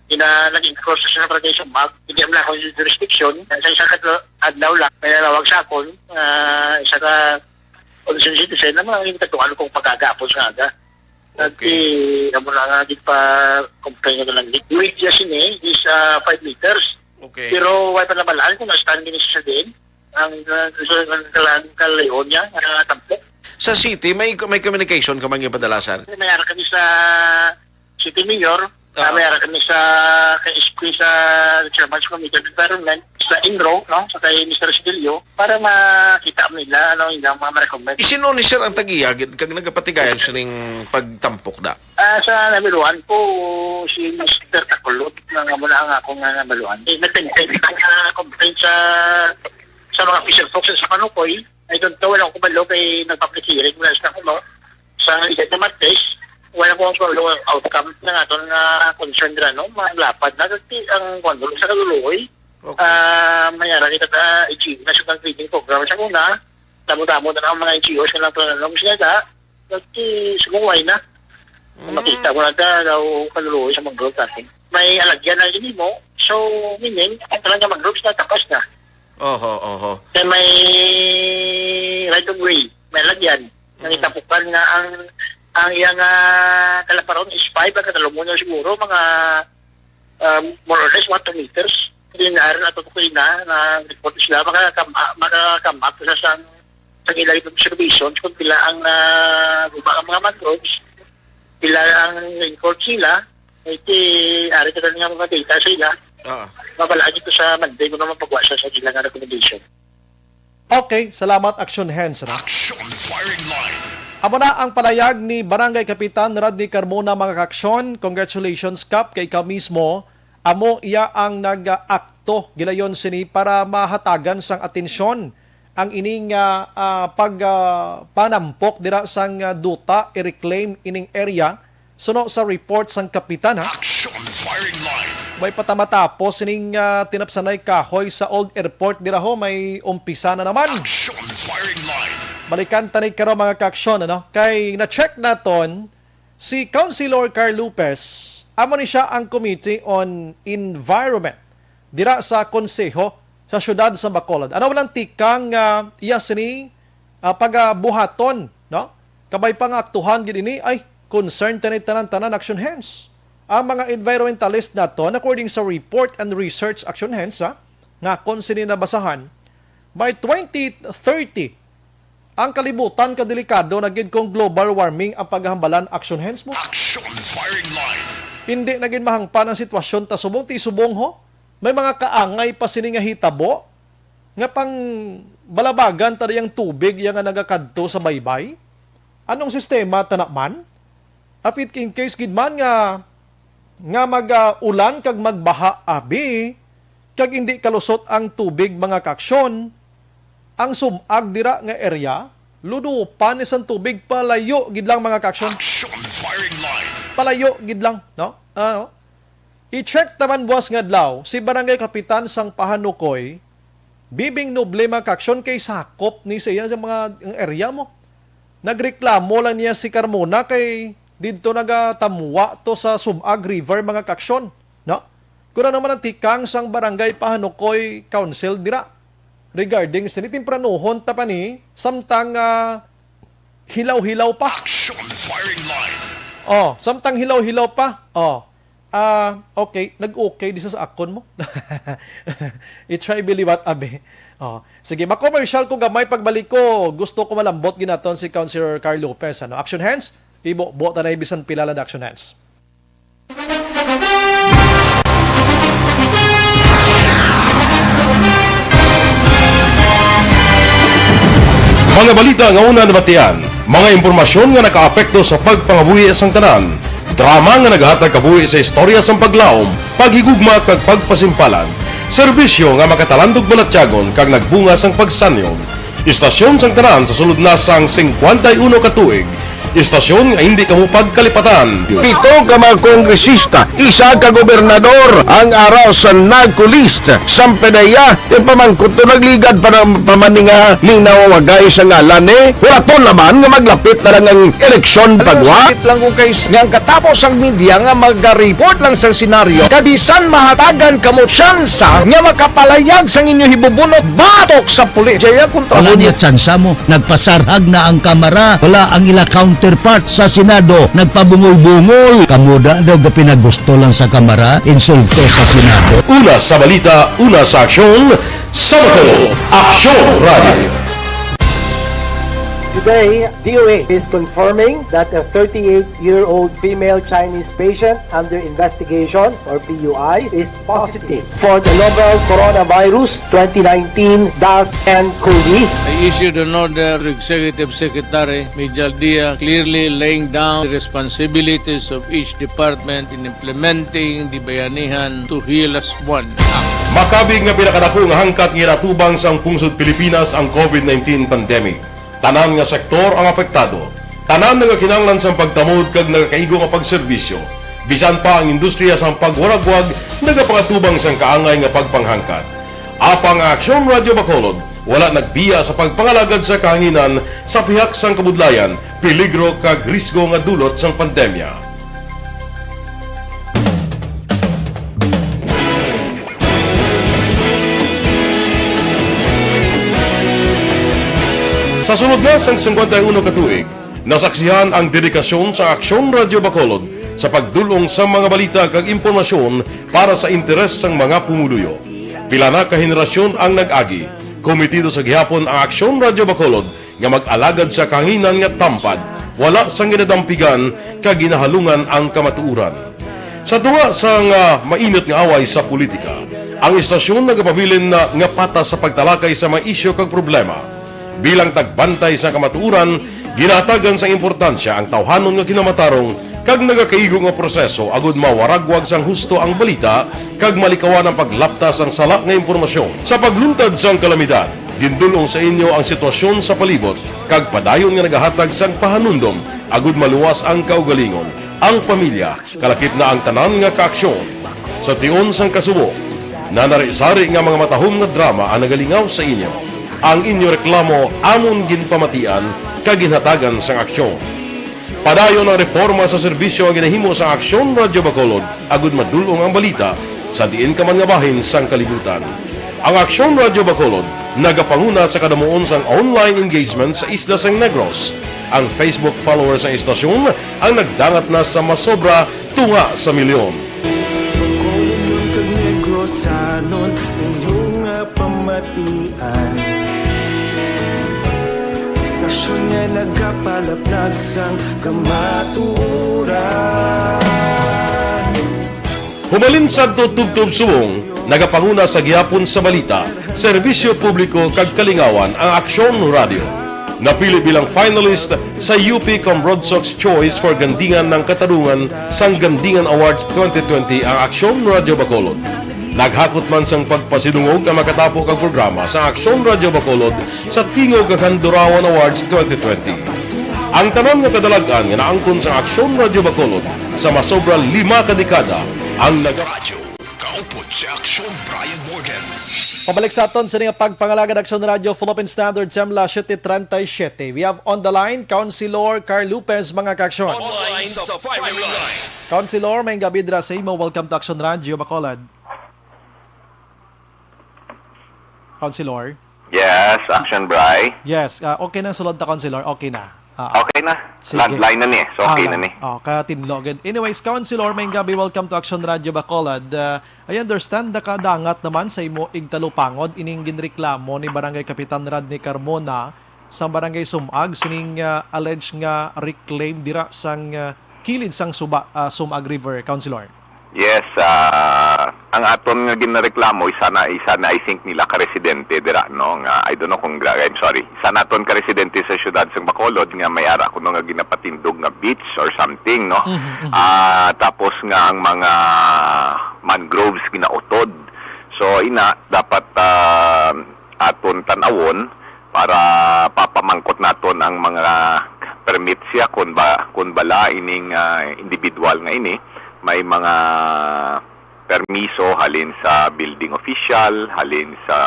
ina naging process sa Protection Act, hindi man ako yung jurisdiction. Sa isa ka adlaw lang, may nanawag sa akon, ah, isa ka concerned citizen na mga yung katuan kong pagkagapon sa aga. Okay. Amo na nga, di pa complain na lang. Wait, yes, ini is, ah, five meters. Okay. Pero wala pa nabalaan kung na-stand din siya din. Ang, ah, gusto ng kalan-, kalayo niya, ah, tampo. Sa city, may, may communication ka man yung padalasan? May ara kami sa city mayor, Ah, may ara kami sa kay S P, sa Chairman sa Committee on Environment, sa inro, no, sa kay Mister Sidelio, para makita nila ano ilang mga ma-recommend. Isino ni sir ang tag-iya gid kag nagapatigayon sining pagtampok da? Ah, sa nabaluhan ko, si Mister Takulod nga, nga muna ang ako nga nabaluhan. Eh, nag-send ang, ah, complaint sa, sa mga fisher folks sa Panukoy. I don't know, wala ko kabalo kay nag-public hearing muna sa kuno. Sa isa ka Martes, wala ko ang kabalo outcome na nga to nga concern nila, no? Malapad na kasi ang kuwan, sa kaluluoy. Okay. Ah, may ara kita ta, N G O na sa grading program sa una. Damo-damo na ang mga N G Os nga lang planong sila da. Kasi sumuway na. Mm. Makita mo na da, daw kaluluoy sa mangrove natin. May alagyan na yun mo. So, meaning, ang talaga mangrove na tapos na. Oho, oho. Kaya may right of way, may alagyan. Mm. Nangitapukan nga ang, ang iyang, ah, kalaparon is five, ang katalungon niya siguro, mga, um, more or less, one, two meters. Hindi na, aron ato ko na, na report sila, maka-come up, maka-come up sa sang, sa ilang observations kung pila ang, ah, guba ang mga mangroves, pila ang record sila, ay ti, ari ka nga mga data sa ila. Ah. Mabalaan ito sa Monday, kung naman pagwa siya sa ilang recommendation. Okay, salamat, Action Hands, ano? Action Firing Line. Amo na ang palayag ni Barangay Kapitan Rodney Carmona, mga kaaksyon. Congratulations, Kap, kay ikaw mismo. Amo iya ang nag-akto gilayon sini para mahatagan sang atensyon ang ining, ah, ah, pag, ah, panampok dira sang, ah, duta, i-reclaim ining area. Suno sa report sang kapitan, ha? Action Firing Line. May patamatapos sining, ah, tinapsanay kahoy sa Old Airport dira ho, may umpisa na naman. Action Firing Line. Balikan ta ni karon, mga kaaksyon, ano? Kay na-check naton si Councilor Carl Lopez, amo ni siya ang Committee on Environment dira sa Konseho sa Siyudad sa Bacolod. Ano lang tikang, ah, iya sini, ah, pagabuhaton, no? Kabay pa nga aktuhan gid ini, ay, concern tani tanan-tanan, Action Hands. Ang mga environmentalist naton, according sa report and research, Action Hands, ha, nga kon sini nabasahan, by twenty thirty, ang kalibutan kadelikado na gid kung global warming ang paghambalan, Action Hands mo. Action Firing Line. Hindi na gid mahangpan ang sitwasyon ta subong ti subong ho. May mga kaangay pa sini nga hitabo nga pang balabagan ta diyang tubig iya nga nagakadto sa baybay. Anong sistema ta na man? Apit in case gid man nga, nga mag, ah, ulan kag magbaha abi, kag hindi kalusot ang tubig, mga kaaksyon, ang sum-ag dira nga area, ludupan ni sang tubig, palayo gid lang, mga kaaksyon. Action Firing Line. Palayo gid lang, no? Ano? I-check naman buwas nga adlaw si Barangay Kapitan sang Pahanukoy, Bibing Noble, mga kaaksyon, kay sakop ni sa iya sa mga, ang area mo. Nagreklamo lang niya si Carmona kay didto nagatamwa to sa Sumag River, mga kaaksyon, no? Kuna naman ang tikang sang Barangay Pahanukoy Council dira regarding sini, tempranuhon ta pa ni, samtang, ah, hilaw-hilaw pa. Action Firing Line. Oh, samtang hilaw-hilaw pa. Oh. Ah, okay, nag-okay di sa, sa akon mo. I-try believe what, abi. Oh, sige, ma-commercial ko gamay, pagbalik ko. Gusto ko malambot ginaton si Councilor Carl Lopez, ano. Action Hands, ibo-bo ta na bisan pila lang, Action Hands. Mga balita nga una nabatian, mga impormasyon nga nakaapekto sa pagpangabuhi sang tanan, drama nga naghatag kabuhi sa istorya sang paglaom, paghigugma kag pagpasimpalan, serbisyo nga makatalandog balatyagon kag nagbunga sang pagsanyo. Istasyon sang tanan sa sulod na sang singkwenta y uno ka tuig. Istasyon nga hindi kamo pagkalipatan. Pito ka mga kongresista, isa ka gobernador ang ara sa NAGCO list. Sampanaya, yung pamangkot to nagligad pa ng pamaninga ning nawawagay sa ngalan, eh. Wala to naman nga maglapit na lang ang eleksyon. Ano, pagwa? Sakit lang kung kay s-, nga ang katapos ang media nga mag-report lang sa senaryo, kabisan mahatagan kamo tsansa nga makapalayag sang inyo hibubunot batok sa pulis. Jaya kontra. Wala mo niya tsansa mo. Nagpasarhag na ang Kamara. Wala ang ila counterpart sa Senado. Nagpabungol-bungol. Kamo da daw gapinagusto lang sa Kamara, insulto sa Senado. Una sa balita, una sa aksyon, sa Aksyon Radio. Today, D O H is confirming that a thirty-eight-year-old female Chinese patient under investigation, or P U I, is positive for the novel coronavirus twenty nineteen dash N COVID. I issued an order to Executive Secretary Mijal Dia, clearly laying down the responsibilities of each department in implementing the Bayanihan to Heal as One Act. Makabig nga pinakadako nga hangkat nga ginatubang sang pungsod Pilipinas ang COVID nineteen pandemic. Tanan nga sektor ang apektado. Tanan nagakinahanglan sang pagtamod kag nagakaigo nga pagserbisyo. Bisan pa ang industriya sang pagwaragwag nagapangatubang sang kaangay nga pagpanghangkat. Apang ang Aksyon Radyo Bacolod wala nagbiya sa pagpangalagad sa kahanginan sa pihak sang kabudlayan, peligro kag risgo nga dulot sang pandemya. Sa sulod na sang singkwenta y uno ka tuig, nasaksihan ang dedikasyon sa Aksyon Radyo Bacolod sa pagdul-ong sa mga balita kag impormasyon para sa interes sang mga pumuluyo. Pila na ka henerasyon ang nag-agi. Komitido sa gihapon ang Aksyon Radyo Bacolod nga mag-alagad sa kahanginan nga tampad, wala sang ginadampigan kag ginahalungan ang kamatuoran. Sa tunga sang, ah, mainit nga away sa politika, ang istasyon nagapabilin na nga patas sa pagtalakay sa mga isyu kag problema. Bilang tagbantay sa kamatuoran, ginahatagan sang importansya ang tawhanon nga kinamatarong kag nagakaigo nga proseso agud mawaragwag sang husto ang balita kag malikawan ang paglapta sang sala nga impormasyon. Sa pagluntad sang kalamidad, gindul-ong sa inyo ang sitwasyon sa palibot kag padayon nga nagahatag sang pahanumdom agud maluwas ang kaugalingon, ang pamilya, kalakip na ang tanan nga kaaksyon. Sa tion sang kasubo, nanari-sari nga mga matahom nga drama ang nagalingaw sa inyo. Ang inyo reklamo amon ginpamatian kag ginhatagan sang aksyon. Padayon ang reporma sa serbisyo nga ginahimo sa Aksyon Radyo Bacolod agud madul-ong ang balita sa diin ka man nga bahin sang kalibutan. Ang Aksyon Radyo Bacolod nagapanguna sa kadamuon sang online engagement sa isla sang Negros. Ang Facebook followers sang istasyon ang nagdangat na sa masobra tunga sa milyon. Bacolod kag Negrosanon, inyo nga pamatian. Istasyon nga nagapalapnag sang kamatuoran. Humalin sadto tubtob subong, nagapanguna sa gihapon sa balita, serbisyo publiko kag kalingawan ang Aksyon Radio. Napili bilang finalist sa U P Cambronsox Choice for Gandingan ng Katarungan sang Gandingan Awards twenty twenty ang Aksyon Radio Bacolod. Naghakot man sang pagpasidungog ang makatapo kag programa sa Aksyon Radio Bacolod sa Tingog kag Handurawan Awards twenty twenty. Ang tanan nga kadalag-an nga naangkon sa Aksyon Radio Bacolod sa masobra lima ka dekada ang naga- Radyo, kaupod si Aksyon Brian Morgan. Pabalik sa aton sa nga pagpangalagad, Aksyon Radio, Philippine Standard, Semla, siete treinta y siete. We have on the line, Councilor Carl Lopez, mga kaaksyon. Online sa firing line. Councilor, may gabi dira sa imo. Welcome to Aksyon Radio, Bacolod. Councilor? Yes, Action Bry. Yes, ah, okay na ang sulod ta, Councilor. Okay na. Ah, Okay na. Sige. Landline na ni. So, Ah, okay na lang. ni. Oh, kaya tinlo gid. Anyways, Councilor, may gabi. Welcome to Action Radio Bacolod. Ah, I understand, nakadangat naman sa imo igtalupangod ining ginreklamo ni Barangay Kapitan Rodney Carmona sa Barangay Sumag, sining, ah, alleged nga reclaim dira sang, ah, kilid sang suba, ah, Sumag River, Councilor. Yes, ah, ang aton nga ginareklamo, isa na, isa na, I think, nila ka residente dira, no, nga, I don't know kung gra-, I'm sorry, isa naton ka residente sa siyudad sang Bacolod nga may ara kuno nga ginapatindog nga beach or something, no? Mhm, mhm. Ah, tapos nga ang mga mangroves ginautod. So, ina, dapat, ah, aton tan-awon para papamangkot naton ang mga permit siya kung ba, kung bala ining, ah, individual nga ini may mga permiso halin sa building official, halin sa,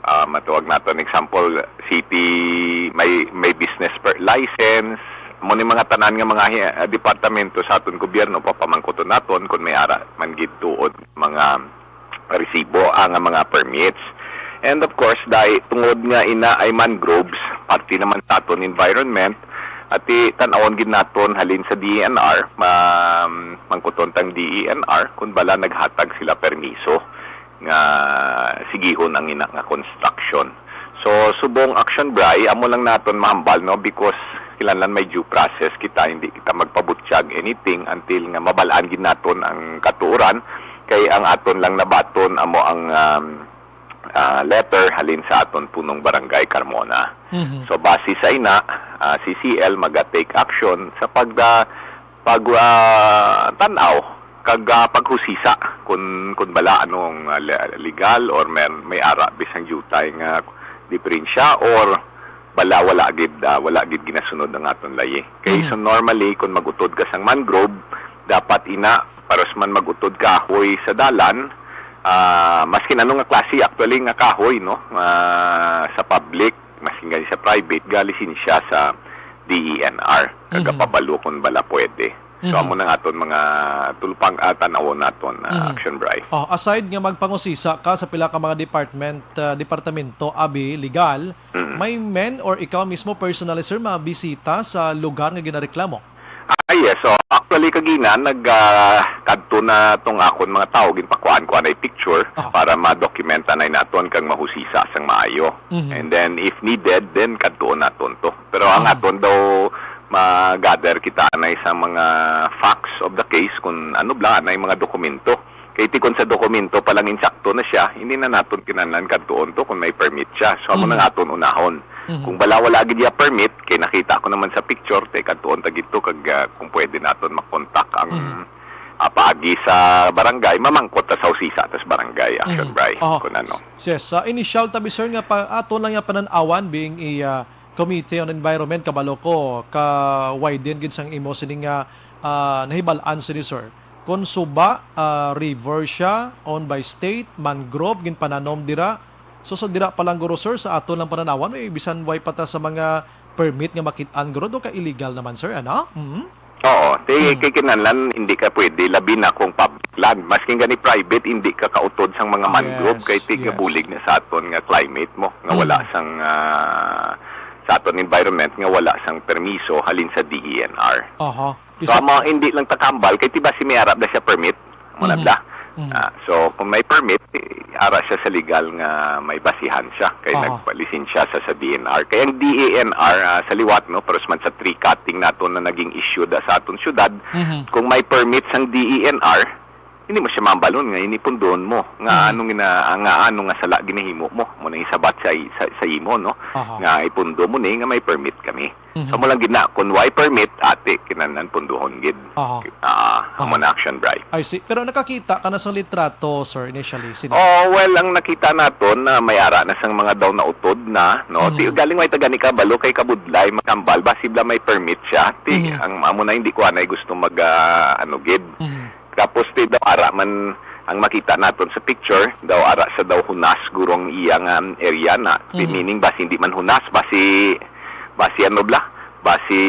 ah, matawag naton example, city, may, may business per license, mo ni mga tanan nga mga hi-, ah, departamento sa aton gobyerno, papamangkuton naton kung may ara man gid tuod mga resibo, ah, nga mga permits. And of course, dahil tungod nga ina ay mangroves, parte naman sa aton environment, at i-, tan-awon gid naton halin sa D E N R, ma-, mangkuton tang D E N R kung bala naghatag sila permiso nga sigihon ang ina nga construction. So, subong action, Bri, amo lang naton mahambal, no? Because kinahanglan may due process kita, hindi kita magpabutyag anything until nga mabal-an gid naton ang katuoran. Kay ang aton lang nabaton amo ang, um, ah, letter halin sa aton punong barangay, Carmona. Mhm. So, base sa ina, ah, si C L maga-take action sa pag, ah, pag, ah, tan-aw kag, ah, paghusisa kun, kun bala anong, ah, le-, legal or may, may ara bisan diutay nga diperensya or bala wala gid, ah, wala gid ginasunod ang aton layi. Kay Mhm. so normally kun mag-utod ka sang mangrove, dapat ina paras man mag-utod kahoy sa dalan, ah, maskin ano nga klase actually nga kahoy, no, ah, sa public, maskin gani sa private, galisensya sa D E N R. Kag Mhm. pabalo kun bala pwede. So, Mhm. amo nang aton mga tulpang, ah, tan-awon naton, ah, Mhm. Action Bri. Oh, aside nga magpangusisa ka sa pila ka mga department, ah, departamento, abi, legal, Mm. may man or ikaw mismo personally, sir, mabisita sa lugar nga ginareklamo? Ah, yes. So, actually, kagina, nag, ah, kadto na tong akon mga tawo, ginpakuhaan ko anay picture Aha. para ma-document anay naton kag mahusisa sang maayo. Mhm. And then, if needed, then kadtuon naton to. Pero ang Mhm. aton daw ma-gather kita anay sa mga facts of the case kung ano bala anay mga dokumento. Kay ti kon sa dokumento pa lang insakto na siya, hindi na naton kinahanglan kadtuon to kung may permit siya. So, amo Mhm. na nga aton unahon. Mhm. Kung bala wala gid ya permit, kay nakita ko naman sa picture, te, kadtuon ta gid to kag, ah, kung pwede naton makontak ang, Mhm. ah, paagi sa barangay, mamangkot ta sa usisa ta sa barangay, Action Mhm. Bri, Oho. kung ano. Yes, sa initial tabi, sir, nga pa, aton lang nga panan-awan being a, ah, Committee on Environment, kabalo ko, ka widen gid sang imo sini nga, ah, nahibal-an sini, sir. Kon suba, ah, river siya, owned by state, mangrove, ginpananom dira. So, sa dira pa lang guro, sir, sa aton lang pananawan, may bisan way pa ta sa mga permit nga makit-an, guro, do ka illegal naman, sir, ano? Mhm. Oo, ti, Mm. kay kinahanglan, hindi ka pwede, labi na kung public land. Maskin gani private, hindi ka kautod sang mga mangrove, Yes, kay ti yes. gabulig na sa aton nga climate mo, nga wala Mm. sang, ah, sa aton environment, nga wala sang permiso halin sa D E N R. Aha. So, Isa amo, hindi lang takambal, kay ti basi may arap na siya permit. Amo na Mhm. bala. Mhm. Ah, so, kung may permit, eh, ara siya sa legal nga may basihan siya. Kay Aha. nagpalisensya sa, sa D E N R. Kay ang D E N R, ah, sa liwat, no, paras man sa tree cutting nato na naging issue da sa aton syudad, Mhm. kung may permit sang D E N R, hindi mo siya mambalon nga ini pundohon mo. Nga Mhm. anong gina-, nga ano nga sala ginahimo mo. Mo nang isabat sa, sa, sa imo, no? Aha. Nga ipundo mo ni nga may permit kami. Mhm. Sa mo lang gid na, kung way permit, ati, kinahanglan punduhon gid. Aha. Ah, amo Aha. na action, Bri. I see. Pero nakakita ka na sa litrato, sir, initially? Sino? Oh, well, ang nakita naton na may ara na sang mga daw nautod na, no? Mhm. Ti, galing way tagani kabalo kay kabudlay, makambal, basi bala may permit siya. Ti, Mhm. ang amo na hindi ko anay gusto mag, ah, ano gid. Mhm. Tapos ti daw ara man ang makita naton sa picture, daw ara sa daw hunas guro ang iya nga area na. Ti Mhm. meaning basi hindi man hunas, basi, basi ano bala, basi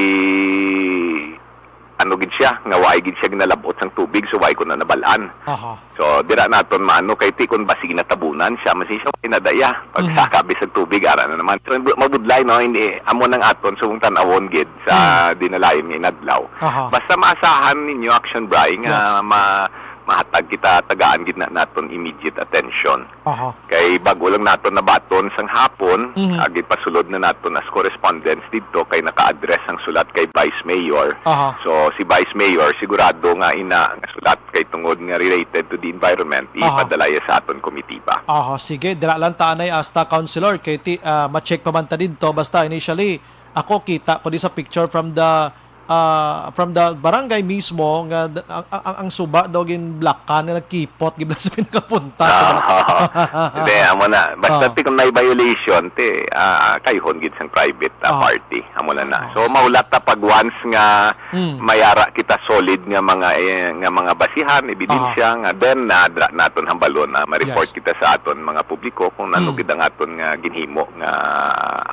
ano gid siya, nga waay gid siya ginalab-ot sang tubig, so waay ko na nabal-an. Aha. So, dira naton maano kay ti kon basi ginatabunan siya, masi siya way na daya. Pag Mhm. saka bisag tubig, ara na naman. So, bu-, mabudlay, no? Hindi, amo nang aton subong tan-awon gid sa Mhm. dinalayon nga inadlaw. Aha. Basta maasahan ninyo, Action Bri, nga Yes. ma-, mahatag kita, tagaan gid na naton immediate attention. Aha. Kay bag-o lang naton nabaton sang hapon, Mhm. agi pasulod na naton as correspondence didto kay naka-address ang sulat kay Vice Mayor. Aha. So, si Vice Mayor, sigurado nga ina nga sulat kay tungod nga related to the environment, Aha. ipadala iya sa aton komitiba. Aha, sige, dira lang ta anay hasta, Councilor, kay ti-, ah, ma-check pa man ta didto. Basta initially, ako kita ko di sa picture from the ah, from the barangay mismo nga d-, ang, ang, ang, ang suba daw ginblakan nga nagkipot, gibla sa pinakapunta. Ah, hindi, amo na. Basta Ah. ti kung may violation, ti, ah, kayuhon gid sang private, ah, Ah. party. Amo na na. Ah, So, sige. mahulat ta pag once nga Mm. may ara kita solid nga mga, eh, nga mga basihan, ebidensya, Ah. nga then, na, dra-, naton hambalon, na ma-report Yes. kita sa aton mga publiko kung ano Mm. gid ang aton nga ginhimo nga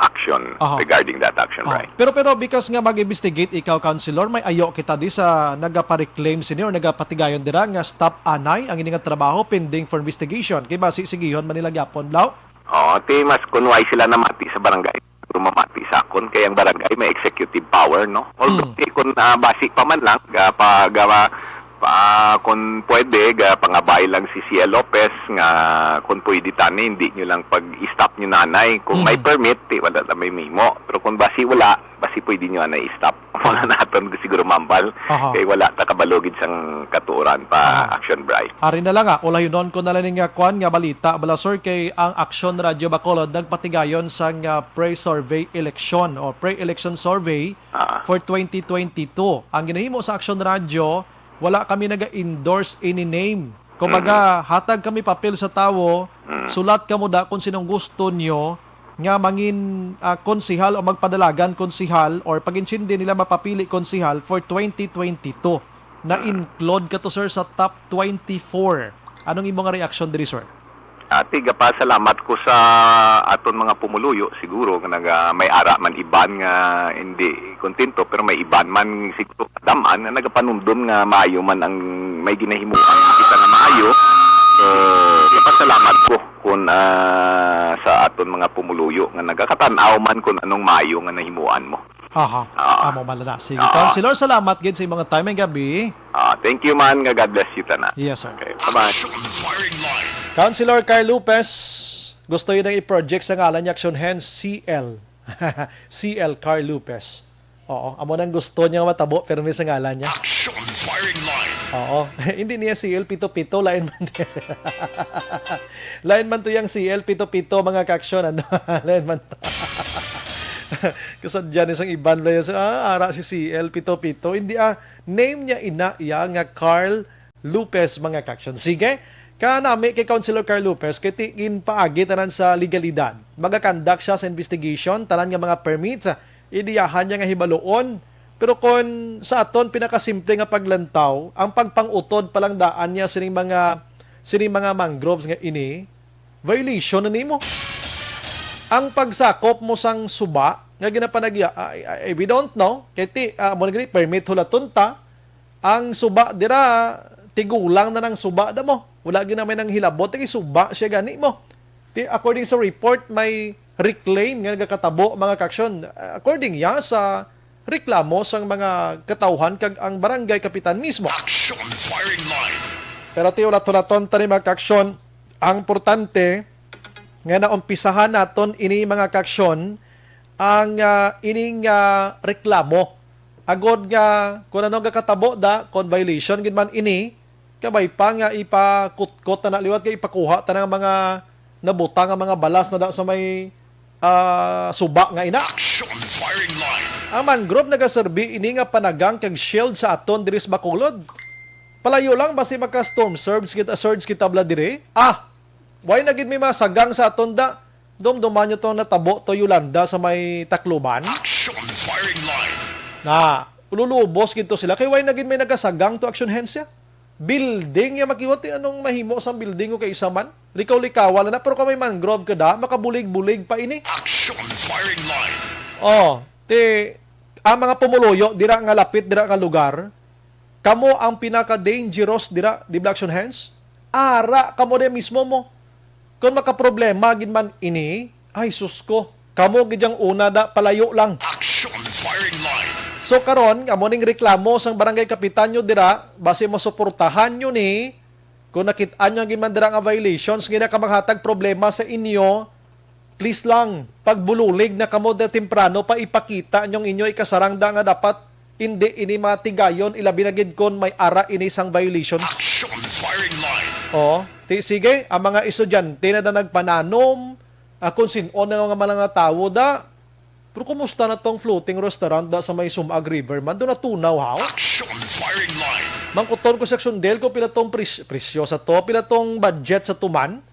action Aha. regarding that action, Ah, Bri. pero, pero because nga mag-investigate ikaw, Councilor, may ayo kita di sa nagapareclaim sini or nagapatigayon dira nga stop anay ang ini nga trabaho pending for investigation. Kay basi sigihon man nila gyapon, Blau? Oo, ti mas kun way sila namati sa barangay, siguro mamati sa akon, kay ang barangay may executive power, no? Although, Hmm. ti kun, ah, basi pa man lang, ah, pag, ah, Pa, kung pwede, ga, pangabay lang si C L Lopez nga kung pwede tani, hindi nyo lang pag-stop nyo nanay. Kung may Mhm. permit, di, wala na may mimo. Pero kung basi wala, basi pwede nyo anay stop. Wala naton siguro mambal. Aha. Kay wala ta kabalugid sang katuoran pa Aha. action, Bri. Ari na lang, ah, ulayonon ko na lang ning, ah, kwan nga balita, bala, sir, kay ang Action Radio Bacolod nagpatigayon sang, ah, pre-survey election o pre-election survey Ah. for twenty twenty-two. Ang ginahimo sa Action Radio, wala kami naga-endorse any name. Kumbaga, Mm. hatag kami papel sa tawo, Mm. sulat kamo da kung sinong gusto nyo nga mangin, ah, konsehal o magpadalagan konsehal or pag-intindi nila mapapili konsehal for twenty twenty-two. Na-include ka to, sir, sa top twenty-four. Anong imo nga reaction diri, sir? Ati, gapasalamat ko sa aton mga pumuluyo, siguro, nga naga, may ara man iban nga hindi kontento, pero may iban man siguro kadam-an nga nagapanumdom nga maayo man ang may ginahimuan kita nga maayo. So, gapasalamat ko kun, ah, sa aton mga pumuluyo nga nagakatan-aw man kun anong maayo nga nahimuan mo. Aha. Ah. Amo man na. Sige, Ah. Councilor, salamat gid sa imong time ngayong gabi. Ah, thank you man, nga God bless you tanan. Yes, sir. Okay, bye-bye. Action Firing Line. Councilor Carl Lopez, gusto yun ang i-project sa ngalan niya, Action Hands, C L. C L Carl Lopez. Oo, amo nang gusto niya matabo, pero may sa ngalan niya. Action Firing Line. Oo. Hindi niya C L pito-pito, lain man. Lain man to yung C L pito-pito, mga ka-action, ano? Lain man to. Kasadya ni sang iban, lain sa, ah, ara si C L pito-pito. Hindi, ah, name niya ina iya nga Carl Lopez, mga ka-action. Sige, kanami kay Councilor Carl Lopez, kay ti-, ginpaagi tanan sa legalidad. Magakandak siya sa investigation, tanan nga mga permits, ah, idiyahan niya nga hibaluon. Pero kon sa aton pinakasimple nga paglantaw, ang pagpang-utod pa lang daan niya sining mga, sining mga mangroves nga ini, violation na nimo. Ang pagsakop mo sang suba nga ginapanagya, I, I, we don't know. Kay ti, ah, mo na gani, permit hulaton ta. Ang suba dira, tigulang na nang suba da mo. Wala gid na may nang hilabot, kay suba siya gani mo. Ti, according sa report, may reclaim nga nagakatabo, mga ka-action. According ya sa reklamo sang mga katawhan kag ang barangay kapitan mismo. Action Firing Line. Pero ti, ulat-ulaton tani, mga ka-action, ang importante nga naumpisahan naton ini, mga ka-action, ang, ah, ining, ah, reklamo. Agod nga kung ano nga katabo da, kung violation gid man ini, kabay pa nga ipakutkot na liwat kay ipakuha ta ng mga nabutang nga mga balas na da sa may, ah, suba nga ina. Action Firing Line. Ang mangrove nagaserbi ini nga panagang kag shield sa aton diri sa Bacolod. Palayo lang basi maka storm surge kita, surge kita bala diri. Ah, why na gid may masagang sa aton da? Dumduman nyo tong natabo to Yolanda sa may Tacloban. Action Firing Line. Na, ululubos gid to sila. Kay why na gid may nagasagang to Action Hands ya? Building ya, makiwat, eh, anong mahimo sang building ko kay isa man? Likaw-likawan na, pero kung may mangrove ka da, makabulig-bulig pa ini. Action Firing Line. Oh, ti, ang mga pumuluyo dira nga lapit dira nga lugar, kamo ang pinaka-dangerous dira, di ba, Action Hands? Ara kamo di mismo mo. Kung makaproblema gid man ini, ay sus ko, kamo gid yang una da, palayo lang. Action Firing Line. So karon, amo ning reklamo sang barangay kapitan nyo dira, basi masuportahan nyo ni, kung nakit-an nyo gid man dira nga violations nga nakamanghatag problema sa inyo, please lang, pagbubulig na kamo da temprano pa ipakita nyong inyo ikasarang da nga dapat hindi ini matigayon, ilabi na gid kon may ara ini sang violation. Action Firing Line. Oh, ti, sige, ang mga estudyante na, na nagpananom, ah, kung sin-o na nga mga tawo da. Pero kumusta na tong floating restaurant da sa may Sumag River man? Doon natunaw, ha? Action Firing Line. Mangkuton ko sa Action Del kung pila tong pres-, presyo sa to, pila tong budget sa tuman.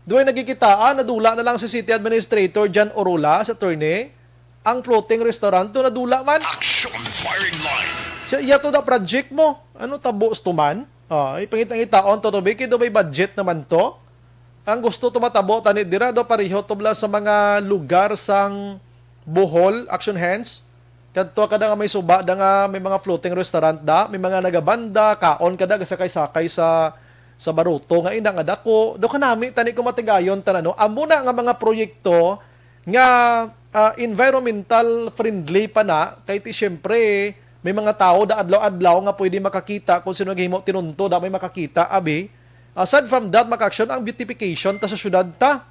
Duway nagikitaan, nadula na lang si City Administrator John Orula, sa attorney. Ang floating restaurant, to nadula man. Action Firing Line. Siya, iya to da project mo. Ano tabo sa tuman? Ah, ipangitang-itaon to, to, kay do may budget naman to. Ang gusto to matabo, tani dira, do pareho to bala sa mga lugar sang Bohol, Action Hands. Kadto ka da nga may suba da nga may mga floating restaurant da, may mga nagabanda, kaon ka da, gasakay-sakay sa, sa baruto nga ina nga dako. Do kanami tani kung matigayon ta na, no? Amo na nga mga proyekto nga, ah, environmental friendly pa na, kay ti siyempre, May mga tawo da adlaw-adlaw nga pwede makakita kung sino naghimo tinunto, da may makakita, abi. Aside from that, mga ka-aksyon, ang beautification ta sa syudad ta.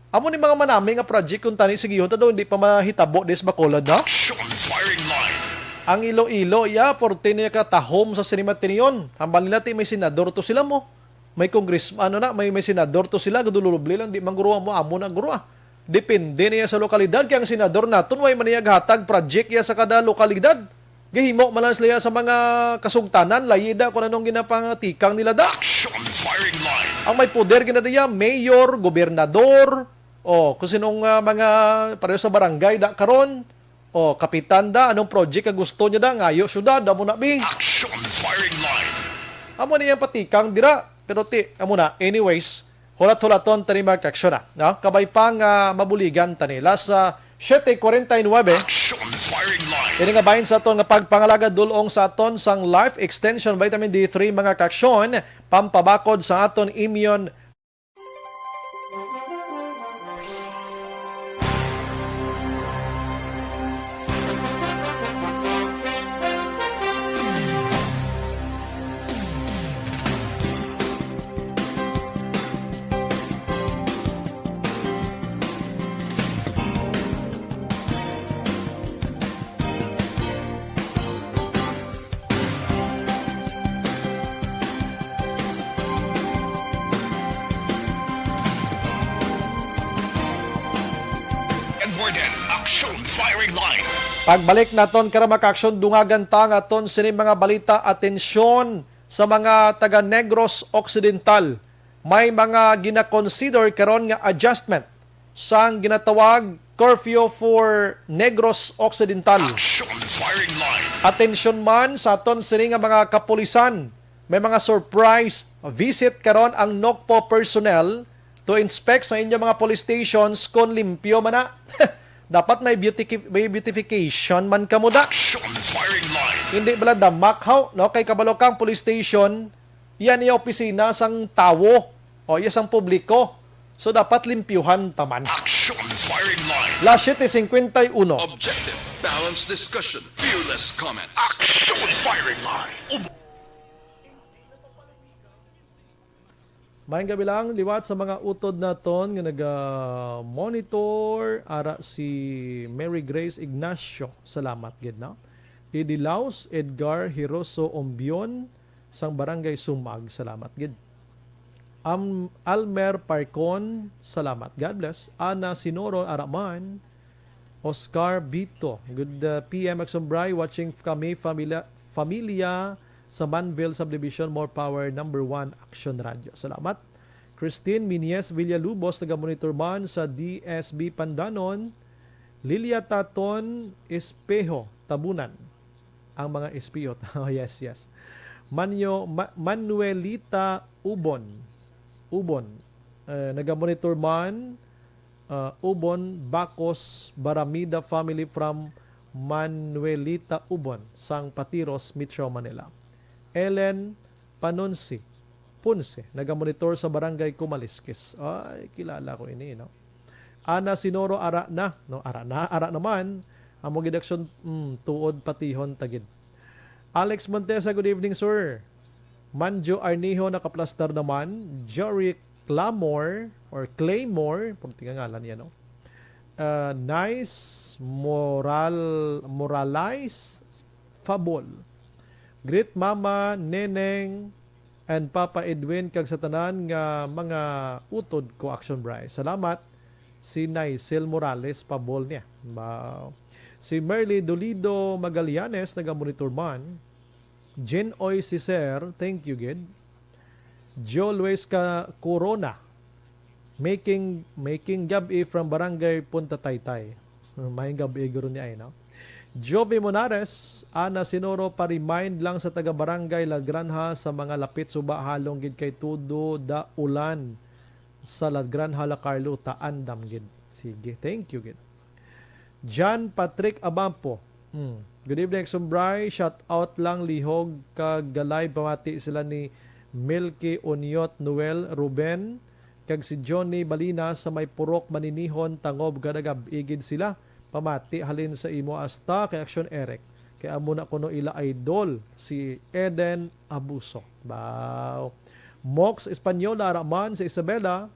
Amo ni mga manami nga project kung tani sigihon ta daw hindi pa mahitabo des Bacolod, no? Action firing line. Ang Iloilo, iya, forte niya ka tahom sa Cinema Tinion. Hambal nila ti may senador to sila mo. May congressman, ano na, may, may senador to sila, gadulubli lang, di man guro amo, amo na guro, ah. Depende niya sa lokalidad, kay ang senador naton, way man niya gahatag project iya sa kada lokalidad. Gahimo man lang sila iya sa mga kasugtanan, layi da kung anong ginapangatikang nila da. Action firing line. Ang may poder gina diya, mayor, gobernador, o kung sinong, ah, mga pareho sa barangay da karon, o kapitan da, anong project ka gusto niya da, ngayo syudad, amo na bi. Action firing line. Amo na iyang patikang dira. Pero ti, amo na. Anyways, hulat-hulaton tani mga ka-aksyon na, no? Kabay pa nga mabuligan tani. Last, ah, siete cuarenta y nueve. Action firing line. Ini nga bahin sa aton nga pagpangalaga dulong sa aton sang Life Extension Vitamin D three, mga ka-aksyon, pampabakod sa aton immune. And we're then, Action Firing Line. Pagbalik naton, karama ka-aksyon, dungagan ta nga aton sini mga balita. Atensyon sa mga taga Negros Occidental. May mga gina-consider karon nga adjustment sang ginatawag curfew for Negros Occidental. Action Firing Line. Atensyon man sa aton sini nga mga kapulisan. May mga surprise visit karon ang NOCPO personnel to inspect sa inyo mga police stations kon limpyo man na. Dapat may beautifi-, may beautification man kamo da. Action Firing Line. Hindi bala damak haw, no? Kay kabalo kang police station, yan iya opisina sang tawo o iya sang publiko. So, dapat limpyuhan ta man. Action Firing Line. Las siete cincuenta y uno. Objective, balanced discussion, fearless comments. Action Firing Line. Ub- Maayong gabi lang liwat sa mga utod naton nga naga-monitor. Ara si Mary Grace Ignacio. Salamat gid, no? Idi Laos, Edgar Hiroso Ombion, sang Barangay Sumag. Salamat gid. Am-, Almer Parcon, salamat. God bless. Ana Sinoro, ara man. Oscar Bito, good, uh, P M Action Bray, watching kami, familia, familia sa Manville Subdivision, more power, number one, Action Radio. Salamat. Christine Minies Villalubos, naga-monitor man sa D S B Pandanon. Lilia Taton Espejo, Tabunan. Ang mga espiyot. Oh, yes, yes. Manyo, Ma-, Manuelita Ubon. Ubon. Eh, naga-monitor man, uh, Ubon Bacos Baramida family from Manuelita Ubon, sang Patiros, Metro Manila. Ellen Panunsi, Punse, naga-monitor sa Barangay Kumaliskis. Ay, kilala ko ini, no? Ana Sinoro, ara na, no? Ara na, ara naman. Amo gid aksyon, mm, tuod patihon ta gid. Alex Montesa, good evening, sir. Manjo Arnijo, nakaplastar naman. Jerry Clamor, or Claymore, pwerte nga ngalan niya, no? Uh, Nice Moral, Moralize Fabol. Greet Mama, Neneng, and Papa Edwin, kag sa tanan nga mga utod ko, Action Bray. Salamat, si Nicel Morales, Fabol niya. Ma-, si Merly Dolido Magallanes, naga-monitor man. Jenoy Cicer, thank you gid. Joe Luis Ca-, Corona, making, making gab-i from Barangay Punta Taytay. May gab-i guro niya ay, no? Jovi Monares, Ana Sinoro, pa-remind lang sa taga Barangay La Granja sa mga lapit suba, halong gid kay tudo da ulan sa La Granja, La Carlota, andam gid. Sige, thank you gid. John Patrick Abampo. Hmm. Good evening, Sumbray. Shout out lang lihog kag galay pamati sila ni Milky Unyot, Noel, Ruben, kag si Johnny Balina sa may Purok Maninihon, Tangob, kada gab-i gid sila. Pamati halin sa imo hasta kay Action Eric. Kay amo na kuno ila idol, si Eden Abuso. Wow. Mox Española, ara man si Isabela.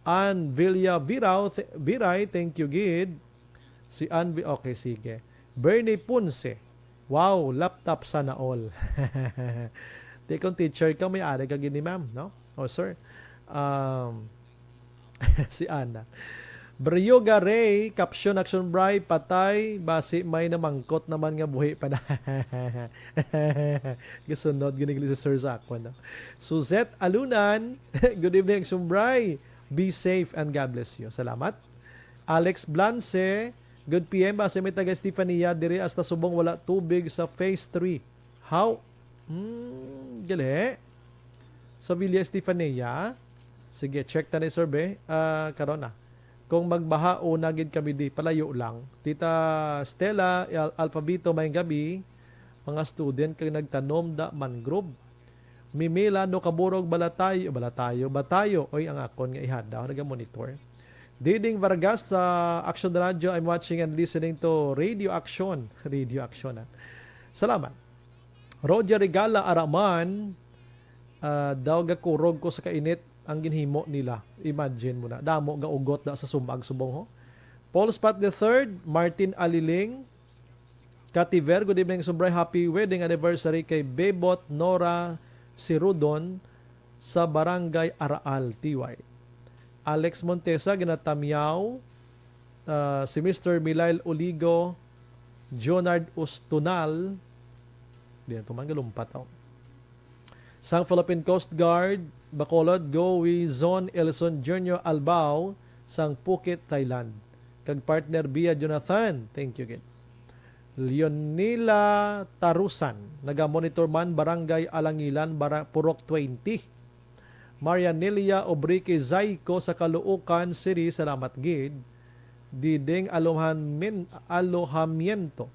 Ann Villa Virao, th-, Viray, thank you gid. Si Ann Vi-, okay, sige. Bernie Ponce. Wow, laptop sana all. Di kung teacher ka, may ari ka gini, ma'am, no? O sir. Um, si Ana. Brioga Ray, caption, Action Bri, patay, basi may namangkot naman nga buhi pa na. Gasunod, ginigli si sir sa ako, no? Suzette Alunan, good evening, Action Bri. Be safe and God bless you. Salamat. Alex Blance, good P M, basi may taga Estefania, diri hasta subong wala tubig sa phase three. How? Hmm, gali. Sa Villa Estefania. Sige, check ta ni survey. Ah, karon na. Kung magbaha, una gid kami di, palayo lang. Tita Stella, Al-, Alphabito, may gabi. Mga student kay nagtanom da mangrove. Mimila no kaburog balatayo, balatayo, batayo. Oy, ang akon nga ihada, naga-monitor. Diding Vargas sa Action Radio, I'm watching and listening to Radio Action. Radio Action, ah. Salamat. Roger Regala, ara man, ah, daw gakurog ko sa kainit ang ginhimo nila. Imagine mo na. Damo gaugot da sa sumag subong ho. Paul Spot the third, Martin Aliling, Kativer, good evening, Sumbray. Happy wedding anniversary kay Bebot Nora Sirudon sa Barangay Araal, T Y. Alex Montesa, ginatamyaw, ah, si Mister Milail Oligo, Jonard Ustunal, di na to man galumpat, oh. Sang Philippine Coast Guard, Bacolod, Go Wizon Elson Junior Albao, sang Phuket, Thailand. Kag partner Bia Jonathan, thank you gid. Leonila Tarusan, naga-monitor man, Barangay Alangilan, Bara-, Purok twenty. Marianelia Obrique Zayco sa Caloocan City, salamat gid. Diding Alohamin-, Alohamiento.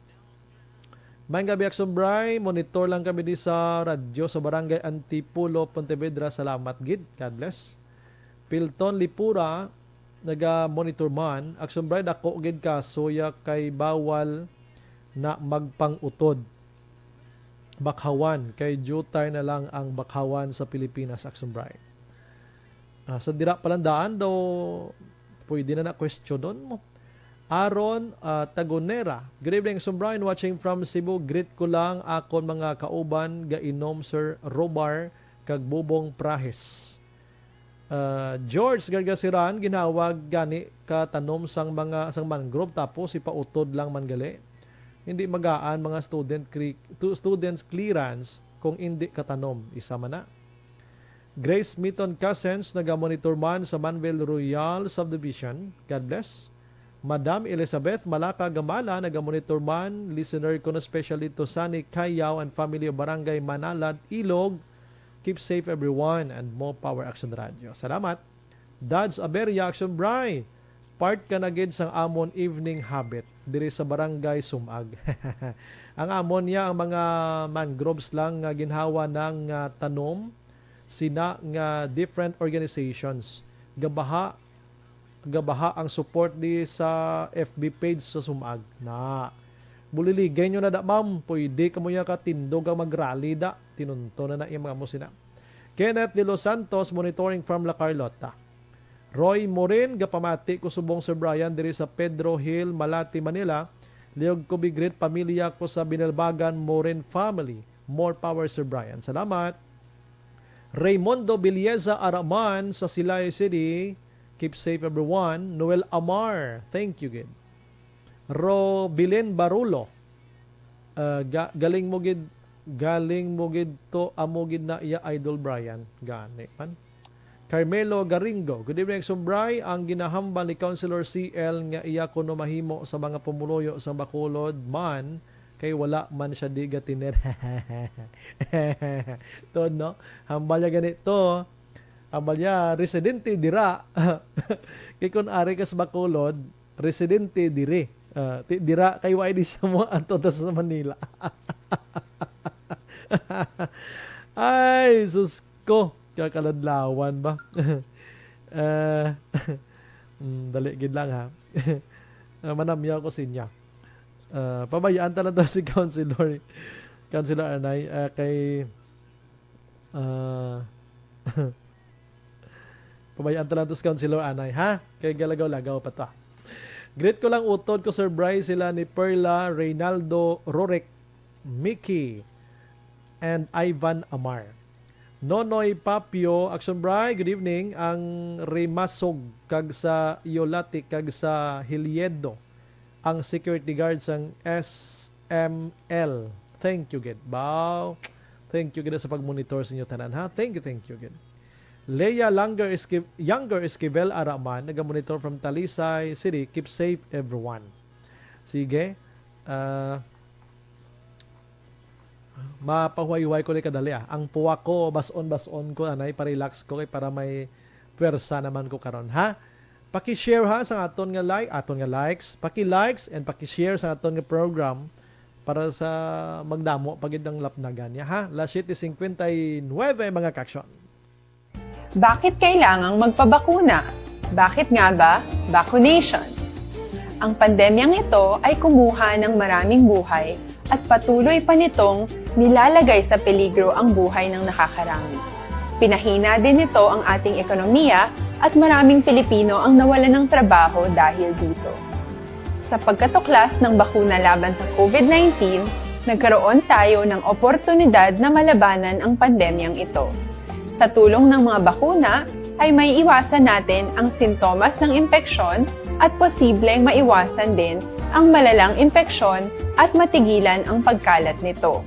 Maayong gabi, Action Bri. Monitor lang kami di sa radyo sa Barangay Antipulo, Pontevedra. Salamat gid. God bless. Pilton Lipura, naga-monitor man. Action Bri, dako gid kaso ya kay bawal na magpang-utod. Bakhawan, kay diutay na lang ang bakhawan sa Pilipinas, Action Bri. Ah, sa dira pa lang daan daw, pwede na na-questionon mo. Aaron, ah, Tagonera. Good evening, Sumbray, watching from Cebu. Greet ko lang akon mga kauban, gainom Sir Robar kag Bubong Prahes. Ah, George Gargasiran, ginhawag gani ka tanom sang mga, sang mangrove, tapos ipautod lang man gali. Hindi magaan mga student cre-, tu-, students clearance kung hindi katanom. Isa man na. Grace Miton Cousins, naga-monitor man sa Manvel Royal Subdivision. God bless. Madam Elizabeth Malaka Gamala, naga-monitor man, listener ko na, especially to Sunny Kayaw and family of Barangay Manalad, Ilog. Keep safe everyone and more power, Action Radio. Salamat. Dads Aberia, Action Bri. Part ka na gid sang amon evening habit diri sa Barangay Sumag. Ang amon niya ang mga mangroves lang nga ginhawa nang, ah, tanom sina nga different organizations. Gabaha, gabaha ang support di sa F B page sa Sumag. Na, buliligay nyo na da, ma'am. Pwede kamo ya katindog ang mag-rally da. Tinunto na na yung mga musina. Kenneth De Los Santos, monitoring from La Carlota. Roy Morin, gapamati ko subong Sir Brian diri sa Pedro Hill, Malate, Manila. Liog ko big greet pamilya ko sa Binalbagan Morin family. More power, Sir Brian. Salamat. Raymondo Villeza Araman sa Silay City. Keep safe, everyone. Noel Amar, thank you gid. Robilin Barulo, ah, ga-, galing mo gid, galing mo gid to, amo gid na iya, Idol Brian. Gani man. Carmelo Garingo, good evening, Sumbray. Ang ginahambal ni Councilor C L nga iya kuno mahimo sa mga pumuluyo sa Bacolod man, kay wala man siya di gatiner. To, no? Hambal niya gani to. Hambal niya, residente dira. Kay kun ari ka sa Bacolod, residente dire. Ah, ti-, dira kay wa di siya mo ato ta sa Manila. Ay, sus ko, kakaladlawan ba? Eh, mm, dali gid lang, ha. Ah, manamyaw ko sa inyo. Ah, pabayaan ta lang to si Councilor, Councilor Anay, ah, kay, ah, pabayaan ta lang to si Councilor Anay, ha? Kay galagaw-lagaw pa ta. Greet ko lang utod ko, Sir Bry, sila ni Perla, Reynaldo, Rorek, Mickey, and Ivan Amar. Nonoy Papio, Action Bry, good evening. Ang Rimasog kag sa Yolati kag sa Hilyedo, ang security guard sang S M L. Thank you, gid. Baw. Thank you, gid, sa pag-monitor sa inyo tanan, ha? Thank you, thank you, gid. Leia Langer Esqui-, Younger Esquivel Araman, naga-monitor from Talisay City. Keep safe, everyone. Sige. Ah, mapahuway-huway ko ni kadali, ah. Ang puwak ko, bas-on, bas-on ko, anay, pa-relax ko, kay para may pwersa naman ko karon, ha? Paki-share, ha, sa aton nga like, aton nga likes. Paki-likes and paki-share sa aton nga program para sa magdamo pa gid ang lapnagan niya, ha? Las siete cincuenta y nueve, mga ka-action. Bakit kailangang magpabakuna? Bakit nga ba vaccination? Ang pandemyang ito ay kumuha ng maraming buhay at patuloy pa nitong nilalagay sa peligro ang buhay ng nakakarami. Pinahina din nito ang ating ekonomiya at maraming Pilipino ang nawalan ng trabaho dahil dito. Sa pagkatuklas ng bakuna laban sa COVID nineteen, nagkaroon tayo ng oportunidad na malabanan ang pandemyang ito. Sa tulong ng mga bakuna, ay may iwasan natin ang sintomas ng impeksyon at posibleng maiwasan din ang malalang impeksyon at matigilan ang pagkalat nito.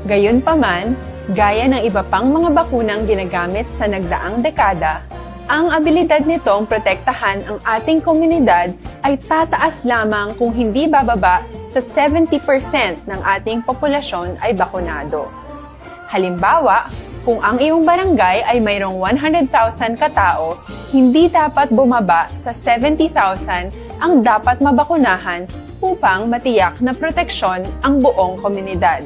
Gayunpaman, gaya ng iba pang mga bakunang ginagamit sa nagdaang dekada, ang abilidad nitong protektahan ang ating komunidad ay tataas lamang kung hindi bababa sa seventy percent ng ating populasyon ay bakunado. Halimbawa, kung ang iyong barangay ay mayroong one hundred thousand katao, hindi dapat bumaba sa seventy thousand ang dapat mabakunahan upang matiyak na proteksyon ang buong komunidad.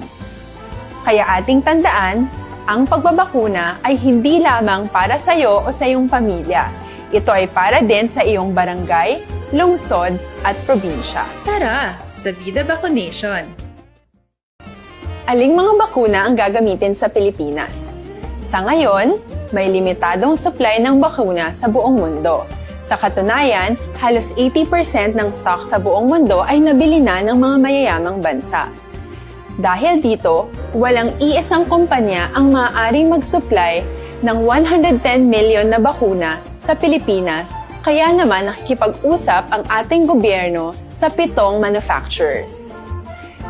Kaya ating tandaan, ang pagbabakuna ay hindi lamang para sa iyo o sa iyong pamilya. Ito ay para din sa iyong barangay, lungsod, at probinsya. Tara, sa Vida Vaccination! Aling mga bakuna ang gagamitin sa Pilipinas? Sa ngayon, may limitadong supply ng bakuna sa buong mundo. Sa katunayan, halos eighty percent ng stock sa buong mundo ay nabili na ng mga mayayamang bansa. Dahil dito, walang iisang kumpanya ang maaaring mag-supply ng one hundred ten million na bakuna sa Pilipinas, kaya naman nakikipag-usap ang ating gobyerno sa pitong manufacturers.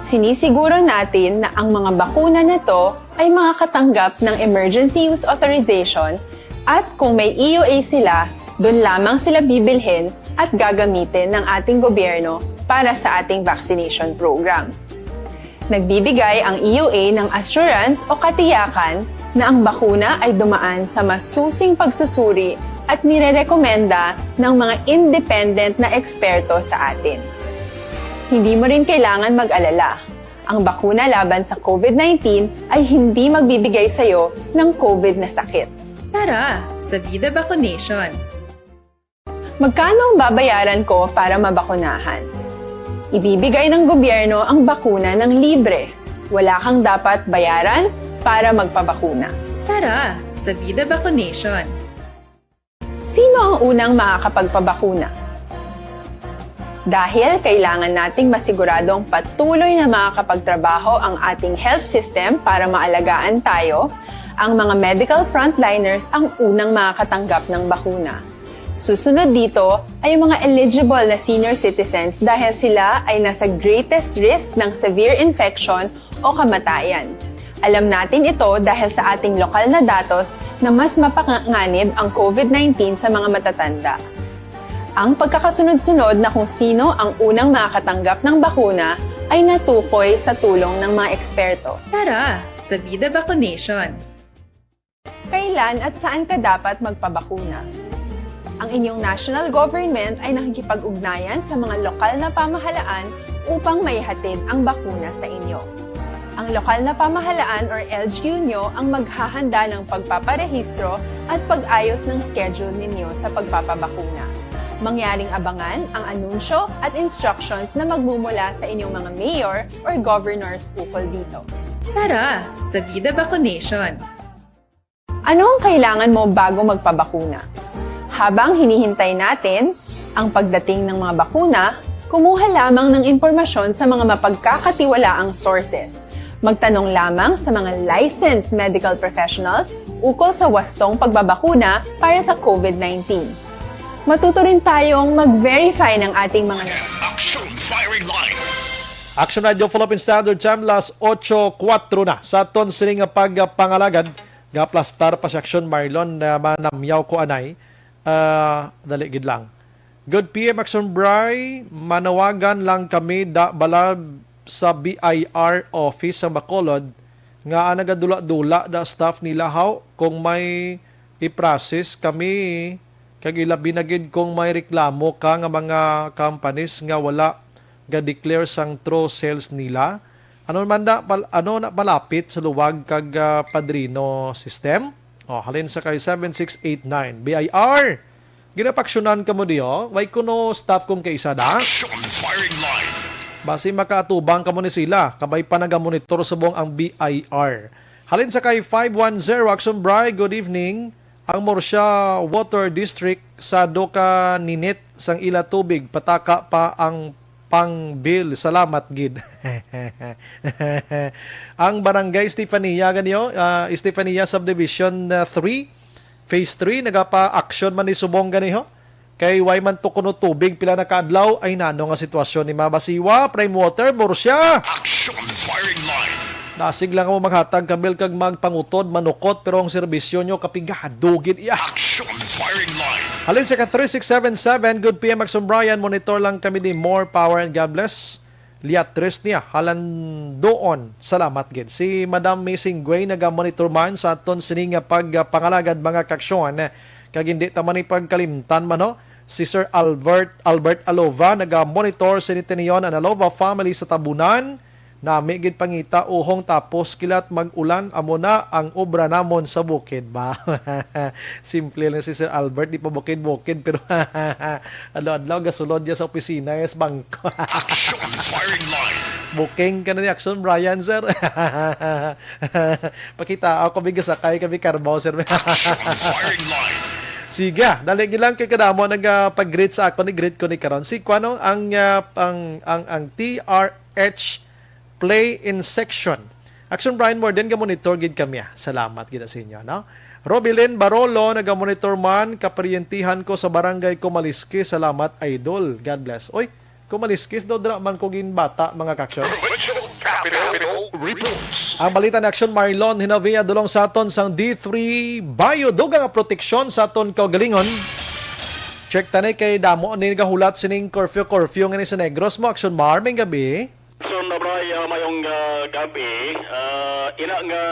Sinisiguro natin na ang mga bakuna na to ay makakatanggap ng emergency use authorization at kung may E U A sila, doon lamang sila bibilhin at gagamitin ng ating gobyerno para sa ating vaccination program. Nagbibigay ang E U A ng assurance o katiyakan na ang bakuna ay dumaan sa masusing pagsusuri at nirerekomenda ng mga independent na eksperto sa atin. Hindi mo rin kailangan mag-alala. Ang bakuna laban sa COVID nineteen ay hindi magbibigay sa iyo ng COVID na sakit. Tara, sa Vida Vaccination! Magkano ang babayaran ko para mabakunahan? Ibibigay ng gobyerno ang bakuna ng libre. Wala kang dapat bayaran para magpabakuna. Tara, sa Vida Vaccination! Sino ang unang makakapagpabakuna? Dahil kailangan nating masiguradong patuloy na makakapagtrabaho ang ating health system para maalagaan tayo, ang mga medical frontliners ang unang makakatanggap ng bakuna. Susunod dito ay ang mga eligible na senior citizens dahil sila ay nasa greatest risk ng severe infection o kamatayan. Alam natin ito dahil sa ating lokal na datos na mas mapanganib ang COVID nineteen sa mga matatanda. Ang pagkakasunod-sunod na kung sino ang unang makakatanggap ng bakuna ay natukoy sa tulong ng mga eksperto. Tara, sa Vida Vaccination! Kailan at saan ka dapat magpabakuna? Ang inyong national government ay nakikipag-ugnayan sa mga lokal na pamahalaan upang maihatid ang bakuna sa inyo. Ang lokal na pamahalaan or L G U nyo ang maghahanda ng pagpaparehistro at pag-ayos ng schedule ninyo sa pagpapabakuna. Mangyaring abangan ang anunsyo at instructions na magmumula sa inyong mga mayor or governors ukol dito. Tara, sa Vida Vaccination! Ano ang kailangan mo bago magpabakuna? Habang hinihintay natin ang pagdating ng mga bakuna, kumuha lamang ng impormasyon sa mga mapagkakatiwalaang sources. Magtanong lamang sa mga licensed medical professionals ukol sa wastong pagbabakuna para sa COVID nineteen. Matuto rin tayong mag-verify ng ating mga Action Firing Line. Action Radio Philippine Standard Time, las otso kuwatro na. Sa aton sini nga pagpangalagad, gaplastar pa si Action Marlon na manamyaw ko anay. Ah, dali gid lang. Good P M Action Bry, manawagan lang kami da balab sa B I R office sa Bacolod nga nagadula-dula da staff nila haw kung may i-process kami kag ilabi na gid kung may reklamo ka nga mga companies nga wala ga-declare sang true sales nila. Ano man da, pal, ano na palapit sa luwag kag ah, padrino system? Oh, halin sa kay seven six eight nine B I R. Ginapaksyonan kamo diyo, way kuno staff kong kaisa da. Action Firing Line. Basi makaatubang kamo ni sila, kabay pa nagamonitor subong ang B I R. Halin sa kay five one zero Action Bry, good evening. Ang Murcia Water District sa Doka Ninit sang ila tubig, pataka pa ang pang bill. Salamat gid. Ang Barangay Stefania ganiyo, ah, Stefania Subdivision ah, three, Phase three, nagapa-action man ni subong ganiho. Kay way man to kuno tubig pila na ka adlaw, ay nano nga sitwasyon ni Mama Siwa, Prime Water, Murcia. Action Firing Line. Dasig lang mo maghatag ka bill kag magpangutod, manukot, pero ang serbisyo nyo kapigado gid iya. Action Firing Line. Halin sa ka three six seven seven, good P M Action Brian, monitor lang kami ni More Power and God Bless. Liatres niya, Halandoon. Salamat gid. Si Madam Missing Gray naga-monitor man sa aton sini nga pagpangalagad mga kaksyon. Kag hindi ta man ipagkalimtan man, no? Si Sir Albert, Albert Alova, naga-monitor sa Nitinion and Alova family sa Tabunan. Nami gid pangita, uhong tapos kilat mag-ulan, amo na ang obra namon sa bukid ba. Simple lang si Sir Albert, di pa bukid-bukid, pero adlaw-adlaw gasulod niya sa opisina, yes, bangko. Action Firing Line. Booking ka na ni Action Brian, sir. Pakita ako, bigas akay kami karbaw, sir. Action Firing Line. Sige, dali gid lang kay kadamo nagapag-greet sa ako ni greet ko ni karon. Si kuno ang ah, ang ang ang T R H Play in Section. Action Brian Morden, ga-monitor gid kami, ah. Salamat gid sa inyo, no? Robilin Barolo, naga-monitor man, kaparyentihan ko sa barangay Kumaliski. Salamat, idol. God bless. Oy, Kumaliskis daw dira man ko ginbata, mga kaksyon. Provincial Capital Reports. Ang balita ni Action Marlon Hinavia dulong sa aton sang D three Bayo, dugang nga proteksyon sa aton kaugalingon. Check tani kay damo ni nagahulat sining curfew curfew nga ni sa Negros mo, Action Mar, may gabi. Action Abray, ah, mayong ah, gabi. Ah, ina nga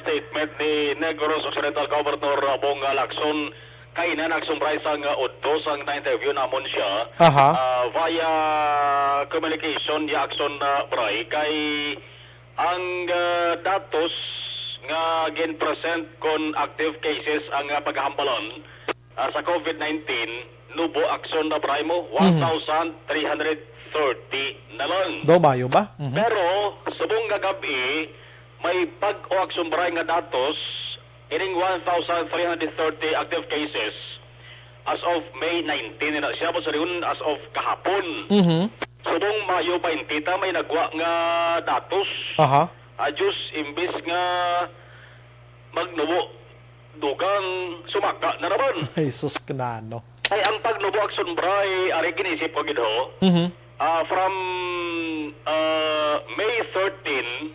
statement ni Negros Occidental Governor ah, Bong ah, Lacson kay na nagsumbray sang ah, udto sang na-interview namon siya Aha. ah, via communication ni Action ah, Bray kay ang ah, datos nga gin-present kon active cases ang ah, paghambalan ah, sa COVID nineteen, nubo Action Abray mo, one thousand three hundred thirty na lang. Daw Bayo ba? Mhm. Pero subong nga gabi, may bag-o Action Bray nga datos, ining one thousand three hundred thirty active cases as of May nineteen na siya, mo sa as of kahapon. Mhm. Subong Mayo twenty ta may nagwa nga datos. Aha. Ajus, imbis nga magnubo, dugang sumaka na naman. Ay, sus, kanano. Ay, ang pagnubo Action Bray, ari ginisip ko gid ho. Mhm. Ah, from ah, May thirteen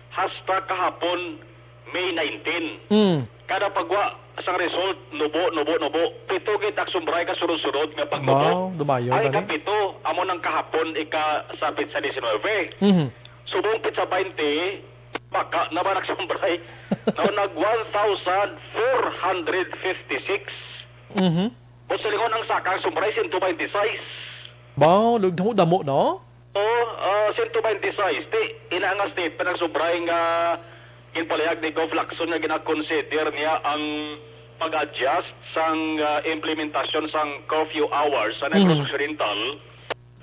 hasta kahapon, May nineteen. Mm. Kada pagwa sang result, nubo, nubo, nubo. Pito gid Action Bray ka sunod-sunod nga pagnubo. Wow, dumayo Ay, gani. Kapito, amo nang kahapon ika sa petsa diecinuebe. Mhm. Subong petsa twenty, baka naman Action Bray. Now, nag one thousand four hundred fifty-six. Mhm. Kung silingon ang saka Action Bray, siyento twenty-six. Wow, damo-damo, no? O, ah, siyento twenty-six. Ti, ina nga statement Action Bray nga ginpalihag ni Gov Lacson nga ginakonsider niya ang pag-adjust sang, ah, implementasyon sang curfew hours sa Negros Mhm. Occidental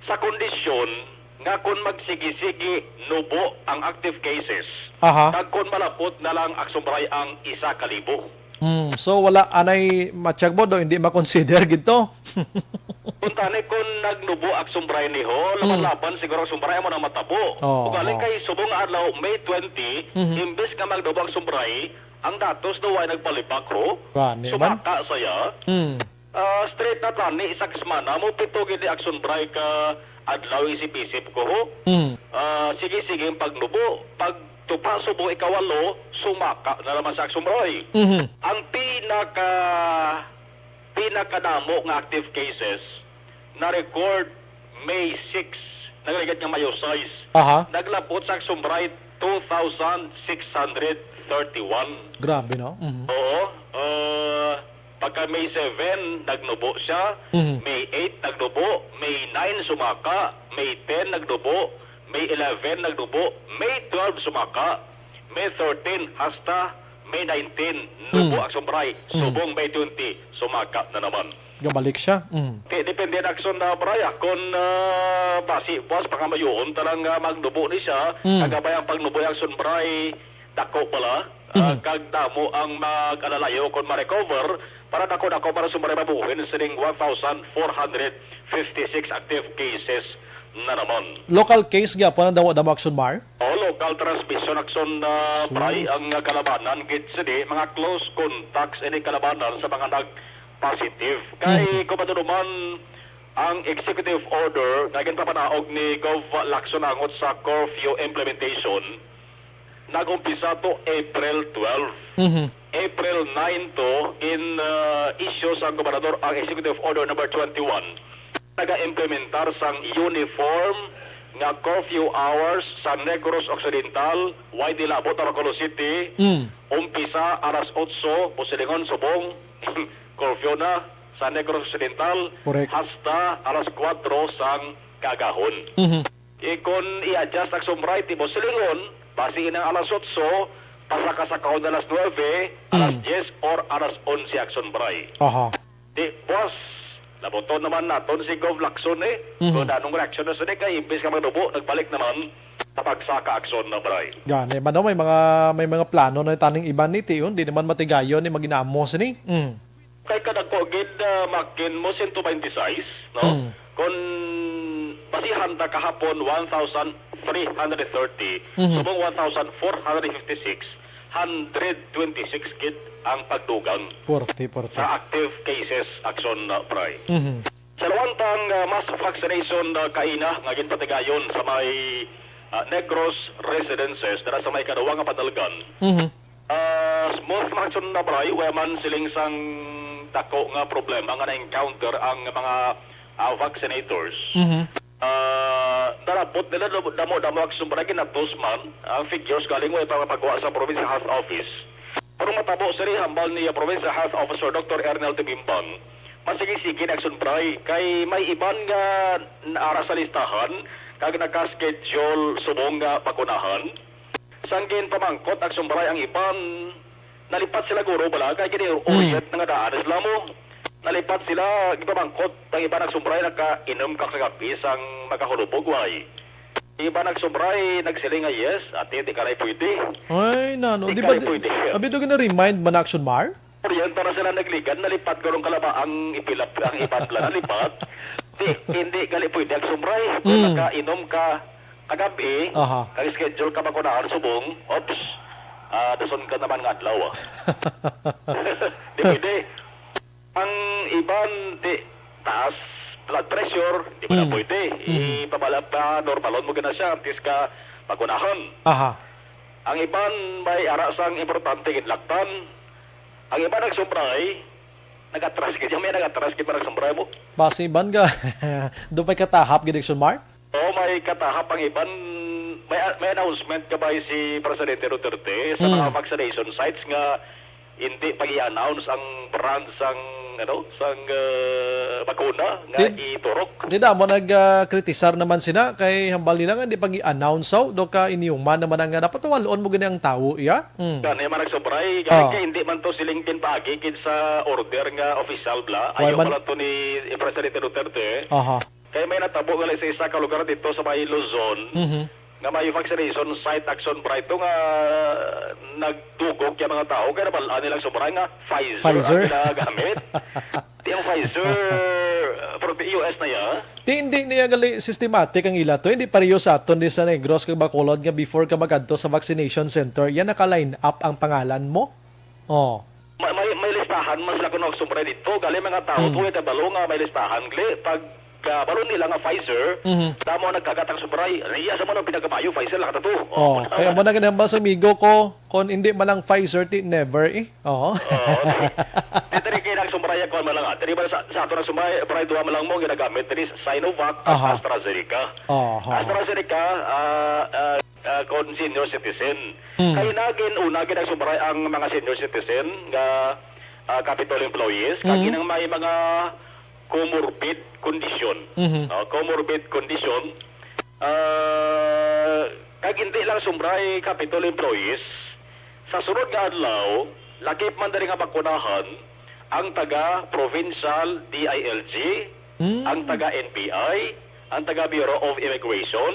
sa kondisyon nga kon magsigi-sigi nubo ang active cases, Aha. kag kon malapot na lang, Akson Bry, ang isa ka libo. Hmm, so wala anay, Matyag Bodo, hindi makonsider gid to? Kung tani kon nagnubo, Akson Bry, ni ho, Mm. laban-laban siguro, Akson Bry, amo na matabo. Oo, Ugaling oo. kay subong nga adlaw, May twenty, Mhm. imbes nga magnubo, Akson Bry, ang datos daw ay nagpalibak, ho. Gani man. Sumaka saya. Mm. Ah, straight na tani, isa ka semana, mo pito gid ni, Akson Bry, ka adlaw, isip-isip ko, ho. Mm. Ah, sige-sige ang pagnubo. Pag tupa subong ikawalo, sumaka na naman sa, Akson Bry. Mhm. Ang pinaka pinakadamo nga active cases na-record May six, nagligad nga Mayo sais. Aha. Naglabot sa, Akson Bry, two thousand six hundred thirty-one. Grabe, no? Mhm. Oo. Uh, pagka May seven, nagnubo siya. Mhm. May eight, nagnubo. May nine, sumaka. May ten, nagnubo. May eleven, nagnubo. May twelve, sumaka. May thirteen, hasta May nineteen, nubo, Mm. Akson Bry. Mm. Subong May twenty, sumaka na naman. Gabalik siya. Mm. Kay depende na, Akson, na, Bry, ah, kung, ah, basi buwas pangamayoon talang, ah, magnubo ni siya, Mm. kagabay ang pagnubo, Akson Bry, dako pala, ah, Mm. kag damo ang mag-alalayo kung ma-recover, para dako-dako para sumari mabuhin sining one thousand four hundred fifty-six active cases na naman. Local case gyapon ang damo-damo, Akson Mar? O, local transmission, Akson, ah, Sus. Bry, ang kalabanan gid sini, mga close contacts ini kalabanan sa mga nag-positive. Kay Mhm. kung matunuman ang executive order nga ginpapanaog ni Gov Lacson angot sa curfew implementation, nag-umpisa to April twelve. Mhm. April nine to in, ah, issue sang gobernador ang executive order number twenty-one. Naga-implementar sang uniform nga curfew hours sa Negros Occidental, way nila abot ang Bacolod City. Mm. Umpisa alas otso, posilingon subong, curfew na sa Negros Occidental, Correct. hasta alas kuwatro sang kaagahon. Mhm. Eh, kung i-adjust ang sumray, ti posilingon, basi inang alas otso, pasaka-sakahon na alas nuebe, alas Mm. diyes, or alas onse, Akson Bry. Aha. Di, boss, nabuton naman naton si Gov Lacson, eh. Mhm. Kung anong reaksyon na sila, kay imbis nga magdubo, nagbalik naman sa pagsaka, Akson Bry. Gani, mano, may mga, may mga plano na taning iban ni Tion, di naman matigayon ni maginamo sini. Mm. Kay kadagko gid, ah, makin mo sento baynte sais, no? Mm. Kung basihan ta kahapon, one thousand three hundred thirty, Mhm. subong one thousand four hundred fifty-six, hundred twenty-six gid ang pagdugang Forty, forty. sa active cases, Akson, ah, Bry. Mhm. Sa lawantang, ah, mass vaccination, ah, kaina nga ginpatigayon sa may, ah, Negros residences, dira sa may ikaduha nga padalgan. Mhm. Ah, smooth man, Akson, na, Bry, wala man siling sang dako nga problema nga na-encounter ang mga, ah, vaccinators. Mhm. Ah, narapot nila damo-damo, Akson, Bry, ginatos man ang figures galing wala pa mapagawa sa Provincial Health Office. Pero matabo sini hambal ni, ah, Provincial Health Officer Doktor Ernel Tibimbang, masigi-sige na, Akson, Bry, kay may iban nga naara sa listahan kag naka-schedule subong nga bakunahan. Sang ginpamangkot, Akson, Bry, ang iban, nalipat sila guro bala, kay gini-orient Mm. na nga daan sila mo. Nalipat sila, ginpamangkot ang iban, Akson, Bry, nakainom ka kagabi sang makahulubog, way. Iban, Akson, Bry, nagsiling nga, "Yes, ate, di ka na pwede." Ay, nano, Di di ka ba, na di, pwede. Abi, do gina-remind man, Akson, Mar? Orienta na sila nagligan, nalipat ko nung kalaba ang ipilap, ang iban pala nalipat. Di, hindi gali pwede ang sumray. Kung Mm. nakainom ka kagabi, Aha. kag schedule ka makunahan subong, oops, ah, dason ka naman nga adlaw, ah. Di pwede. Ang iban, di, taas blood pressure, di ba na Mm. pwede? Mm. Ipabala pa, normalon mo gina siya, antes ka makunahan. Aha. Ang iban, may ara sang importante, ginlaktan. Ang iba nagsumbray, nag-atras gid. May nag-atras gid ba nagsumbray mo? Basi iban ga, do pa'y katahap gid, Action Mark? Oo, may katahap ang iban. May, may announcement ka ba si Presidente Duterte sa mga Hmm. vaccination sites nga hindi pag-i-announce ang brand sang ano, sang, ah, bakuna nga Ti-, iturok. Ti damo nag, ah, kritisar naman sina kay hambal nila nga di pag i-announce, so, do ka inyuman naman ang, ah, dapat wal-on mo gani ang tawo, iya? Mm. Gani man nagsobray, gani Ah. kay hindi man to siling ginpaagi gid sa order nga official bla. Why Ayaw man pala to ni Presidente Duterte. Aha. Kay may natabo gali sa isa ka lugar dito sa may Luzon Mhm. nga may vaccination site, Action Bright, to nga nagdugok yung mga tao kay nabal-an nilang sobra nga Pfizer Pfizer? ang ginagamit. Di ang Pfizer, uh, from the U S na ya. Ti hindi niya gali systematic ang ila to. Hindi pareho sa aton di sa Negros kag Bacolod nga before ka magadto sa vaccination center, yan naka-line up ang pangalan mo. Oh. May, may, may listahan man sila kung nagsumbray dito. Gali mga tao, Hmm. tuwi ka balo nga may listahan. Gali, pag, ah, balo nila nga Pfizer, Mhm. damo ang nagkagat ang sumbray. Iya sa mo nang pinagkamayo, Pfizer lang katato. Oh, kaya mo na ginambal sa amigo ko, kung hindi man lang Pfizer, ti never eh. Oo. Oo. Dito rin kayo nagsumbray, ako man lang, ah. Diri ba sa, sa ato nagsumbray, bray, duha man lang mo, ginagamit. Diri, Sinovac at Aha. AstraZeneca. Aha. AstraZeneca, ah, ah, ah, kon senior citizen. Hmm. Kay nagin una gid ang sumbray ang mga senior citizen nga, ah, Capitol employees, kag Hmm. ginang may mga comorbid condition. Mhm. No, comorbid condition. Ah, kag hindi lang sumbray Capitol employees, sa sunod nga adlaw, lakip man diri nga bakunahan ang taga provincial D I L G, Mm. ang taga N B I, ang taga Bureau of Immigration,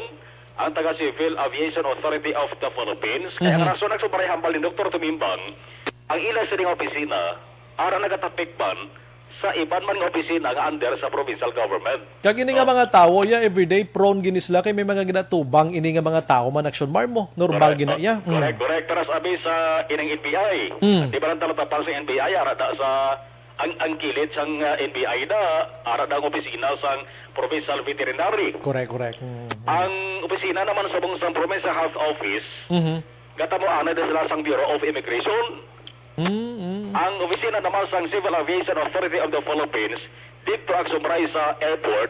ang taga Civil Aviation Authority of the Philippines. Kaya ang Mhm. rason nagsubaray hambal ni Doktor Tumimbang, ang ila sining opisina, ara nagatapik man sa iban man nga opisina nga under sa provincial government. Kag ini nga Oh. mga tawo, ya, everyday prone gini sila kay may mga ginatubang ini nga mga tawo man, Action Mar mo. Normal Correct. gina, ya. Mm. Correct, correct. Pero sabi sa ining N B I, Mm. di ba lang talatapang sa N B I, ara da sa Ang, ang kilid sang, ah, N B I na ara ang opisina sang Provincial Veterinary. Correct, correct. Mm, mm. Ang opisina naman sa bang sang Provincial Health Office, Mhm. gatamo ana din sila sang Bureau of Immigration. Mm, mm. Ang opisina naman sang Civil Aviation Authority of the Philippines, dito ang sumray sa airport,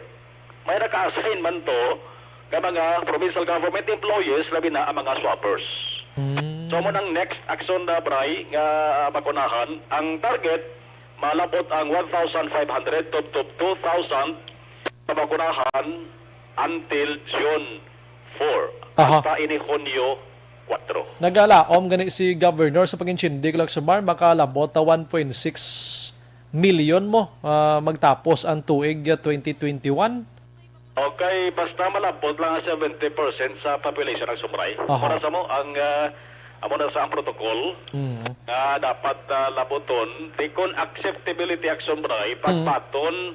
may naka-assign man to nga mga provincial government employees, labi na ang mga swabbers. Mm. So, mo nang next action na, Bray, nga, ah, bakunahan. Ang target, malabot ang one thousand five hundred to, to two thousand na bakunahan until June four. Aha. Hasta ini Hunyo kuwatro. Nagalaom gani si Governor sa pag-intindi, Clark Sumar, makalabot ta one point six million mo, ah, magtapos ang tuig, ah, twenty twenty-one. Okay, basta malabot lang ang seventy percent sa population ang sumray. Aha. Para sa mo, ang, ah, amo na sa ang protocol Mm. nga dapat, ah, labuton, di kon acceptability ang sumray, Mm. pagbaton,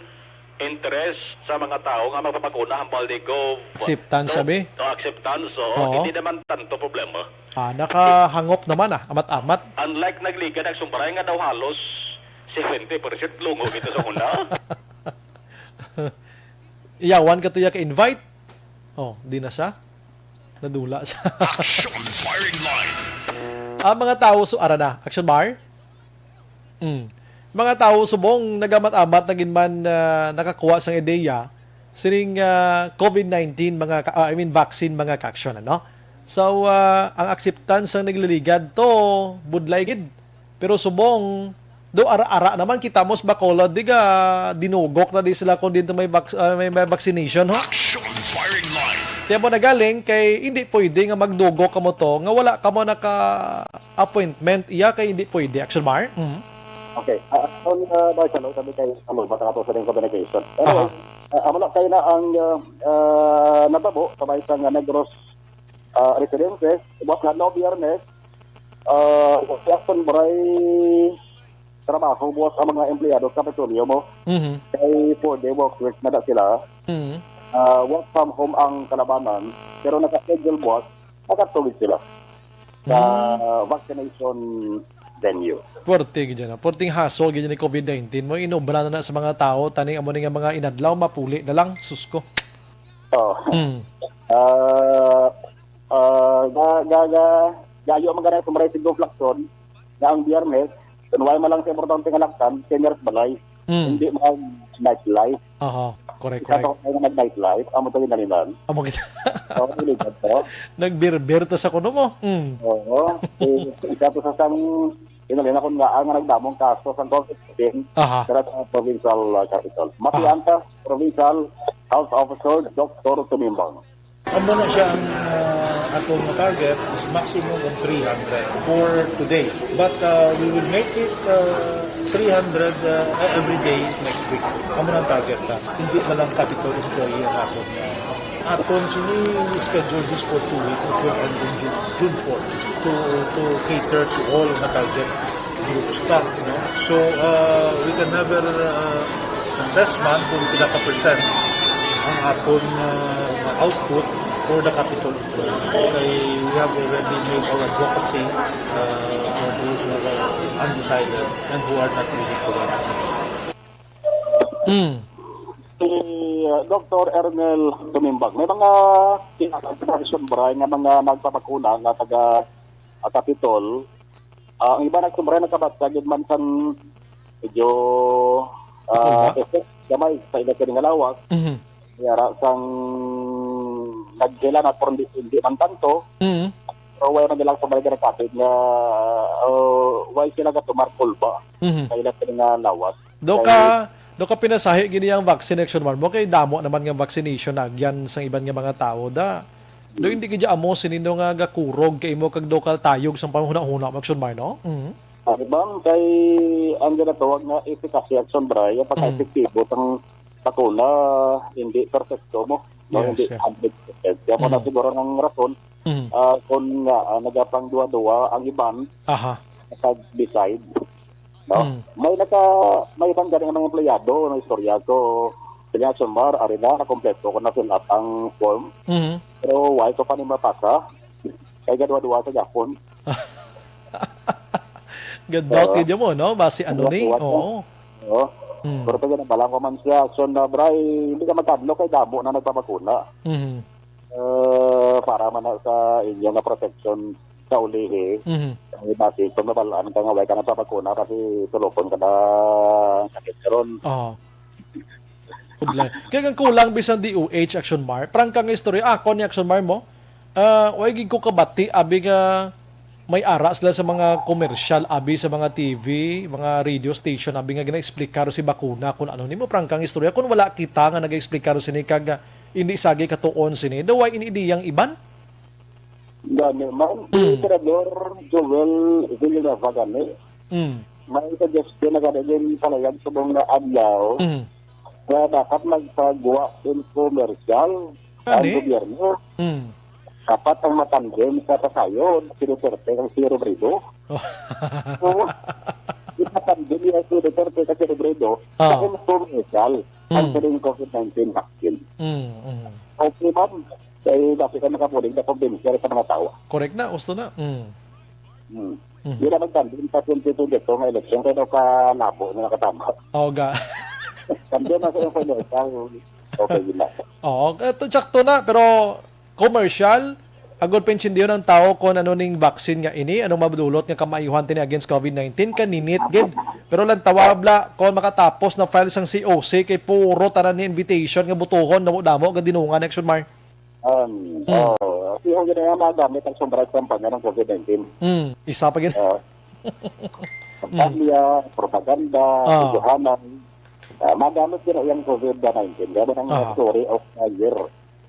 interest sa mga tao nga magpapakuna hambal ni Gov. Acceptance, No? sabi? No, acceptance, oo. Oo. Hindi naman tanto problema. Ah, nakahangop naman, ah, amat-amat. Unlike nagligad ang sumray nga daw halos seventy percent lungo kita sa una. Iyawan ka to ya ka invite? Oh, di na siya. Nadula siya. Action firing line. Ang mga tao, so, ara na, Action Mar? Mm. Mga tao subong nagamat-amat na gid man, ah, nakakuha sang ideya sining, ah, covid nineteen, mga ka-, ah, I mean, vaccine, mga ka-action, ano? So, ah, ang acceptance ang nagliligad to, budlay gid. Pero subong, do ara-ara naman kita mo sa Bacolod, di ga dinugok na di sila kung dito may vac-, ah, may, may vaccination, ho? Action firing line. Tiyan mo na galing kay hindi pwede nga magdugok kamo to, nga wala kamo naka appointment, iya kay hindi pwede. Action Mar? Mhm. Okay. Ah, on, ah, Marcelo, kami kay, ano, bata ka to sa ring communication. Pero, Aha. ah, amo na kayo na ang, ah, ah, natabo, sa may isang, ah, Negros, ah, residente, buwas nga no Biyernes, ah, sa Action Bray trabaho, buwas ang mga empleyado sa Kapitolyo mo. Mhm. Kay four-day work week na, na sila. Mhm. Ah, work from home ang kalabanan, pero naka-schedule buwas, nakatulid sila sa Mm. vaccination venue. Puwerte gid yan, ah. Puwerteng hassle gid yan ni covid nineteen. Mo inobra na, na sa mga tao, tani amo ni nga mga inadlaw, mapuli na lang. Sus ko. Oh. Mm. Ah, ah, ga, ga, ga, gayo ang mga sumray sa Gov Lacson, nga ang Biyernes, kunway man lang sa importante nga laktan, seniors balay. Mm. Hindi mag nightlife. Aha, correct, Ikaw correct. to, kaya mag nightlife, amo to ginalinan. Amo kita. Oo, ilipat to. Nagbirber to sa kuno mo. Mm. Oo. Eh, isa to sa sang Kinalina kon nga ang nagdamong kaso sang COVID nineteen Aha. dira sa provincial, uh, capital. Matian Aha. ta, provincial health officer, Doktor Tumimbang. Amo na siya ang, uh, atong target is maximum of three hundred for today. But, uh, we will make it, uh, three hundred, uh, every day next week. Amo na ang target na. Hindi na lang capital employee ang atong, uh, Aton sini schedule this for two weeks. It will end in June, June four to, to cater to all nga target groups ta, no? So, uh, we can never, uh, assess man kung pila ka percent ang aton, uh, output for the capital employee. Kay we have already made our advocacy, uh, for those who are undecided and who are not ready to work. Mm. Si, uh, Doktor Ernel Tumimbang, may mga kinakasyon ba nga mga nagpabakuna nga taga, uh, Capitol? Uh, ang iba nagsumbray nakabatsa gid man sang medyo, uh, Ako ba? effect gamay sa ila kini nga lawas. Mhm. Yara sang nagkilala pero hindi, hindi man tanto. Mhm. Pero wala man nilang sumbray nga nakapit nga, uh, why sila gatumar kulba Mhm. sa ila kini nga lawas. Do Kay ka, do ka pinasahi gini ang vaccine, Action Mar, mo kay damo naman nga vaccination na agyan sang iban nga mga tawo da. Do hindi gid amo sini no nga gakurog kay imo kag do ka tayog sang panghuna-huna mo, Action Mar, no? Mhm. Ano bang kay ang ginatawag nga efficacy, Action Mar, yung Mm. pagka-epektibo sang bakuna, hindi perfecto mo, no? Yes, Hindi yes. hundred percent. Kaya mo na Mm. siguro ng rason, Mm. ah, kung nga, ah, nagapang duwa-duwa ang iban, Aha. nakag-decide. No? Mm. May naka, may ibang galing mga empleyado na istorya ko. Kanya sumar, ari na, nakompleto ko na fill up ang form. Mhm. Pero why ko pa ni mapasa? Kay gadwa-dwa sa Japon. Gadwa Oo. Kaya mo, no? Basi ano ni? Gadwa-dwa sa Oo. Oo. Mm. Pero pag nabala ko man siya, so na, Bray, hindi ka magkadlo kay damo na nagpabakuna. Mhm. Eh, para man na sa inyo nga protection sa ulihi, Mhm. eh, basi kung mabalaan ka nga way ka nagpabakuna, basi tulupon ka na sakit karon. Oo. Pudlay. Kaya ang kulang bisan D O H, Action Mar. Prangka nga istorya. Ah, kon ni Action Mar mo, ah, way gid ko kabati, abi nga may ara sila sa mga commercial, abi sa mga T V, mga radio station, abi nga gina-explicar si bakuna kung ano nimo. Prangka nga istorya. Kung wala kita nga nag-explicar sini kag, ah, hindi sagi katuon sini, daw way ini diyang iban? Gani man, si Mm. Senador Joel Villanueva gani. Mm. May suggestion na gani din palayag subong nga adlaw. Mm. Nga dapat magpagwa infomercial ang Gani? gobyerno. Mm. Dapat ang matandem sa pasayod, si Duterte kag si Robredo. Oh. Oo. Ipatandem niya si Duterte kag si Robredo sa Ah. infomercial ang Mm. sining COVID nineteen vaccine. Mm, mm. Okay, ma'am. Kay basi ka nakapuling na probinsya sa mga tao. Correct na, gusto na. Mm. Hmm. Mhm. Di na magtambin sa twenty twenty-two nga eleksyon, kaya daw kalabo na nakatama. Oo, ga. Tambin na sa information, okay, yun na. Oo, ito, tsakto na, pero commercial, agod pa intindiyon ang tao kung ano ning vaccine nga ini, anong madulot nga kamaayuhan tini against COVID nineteen, kaninit gid. Pero lang tawabla, kung makatapos na file sang C O C, kay puro tanan ni invitation nga butuhon, damo-damo, gadinungan, Action Mar. Um, Mm. oh, kasi yung ganyan, magamit ang sobrang kampanya ng COVID nineteen. Mm, isa pa gid. Oh. Mm. Kampanya, propaganda, Ah. videohanan. Ah, magamit din yung COVID nineteen. Kaya ng Ah. story of the year.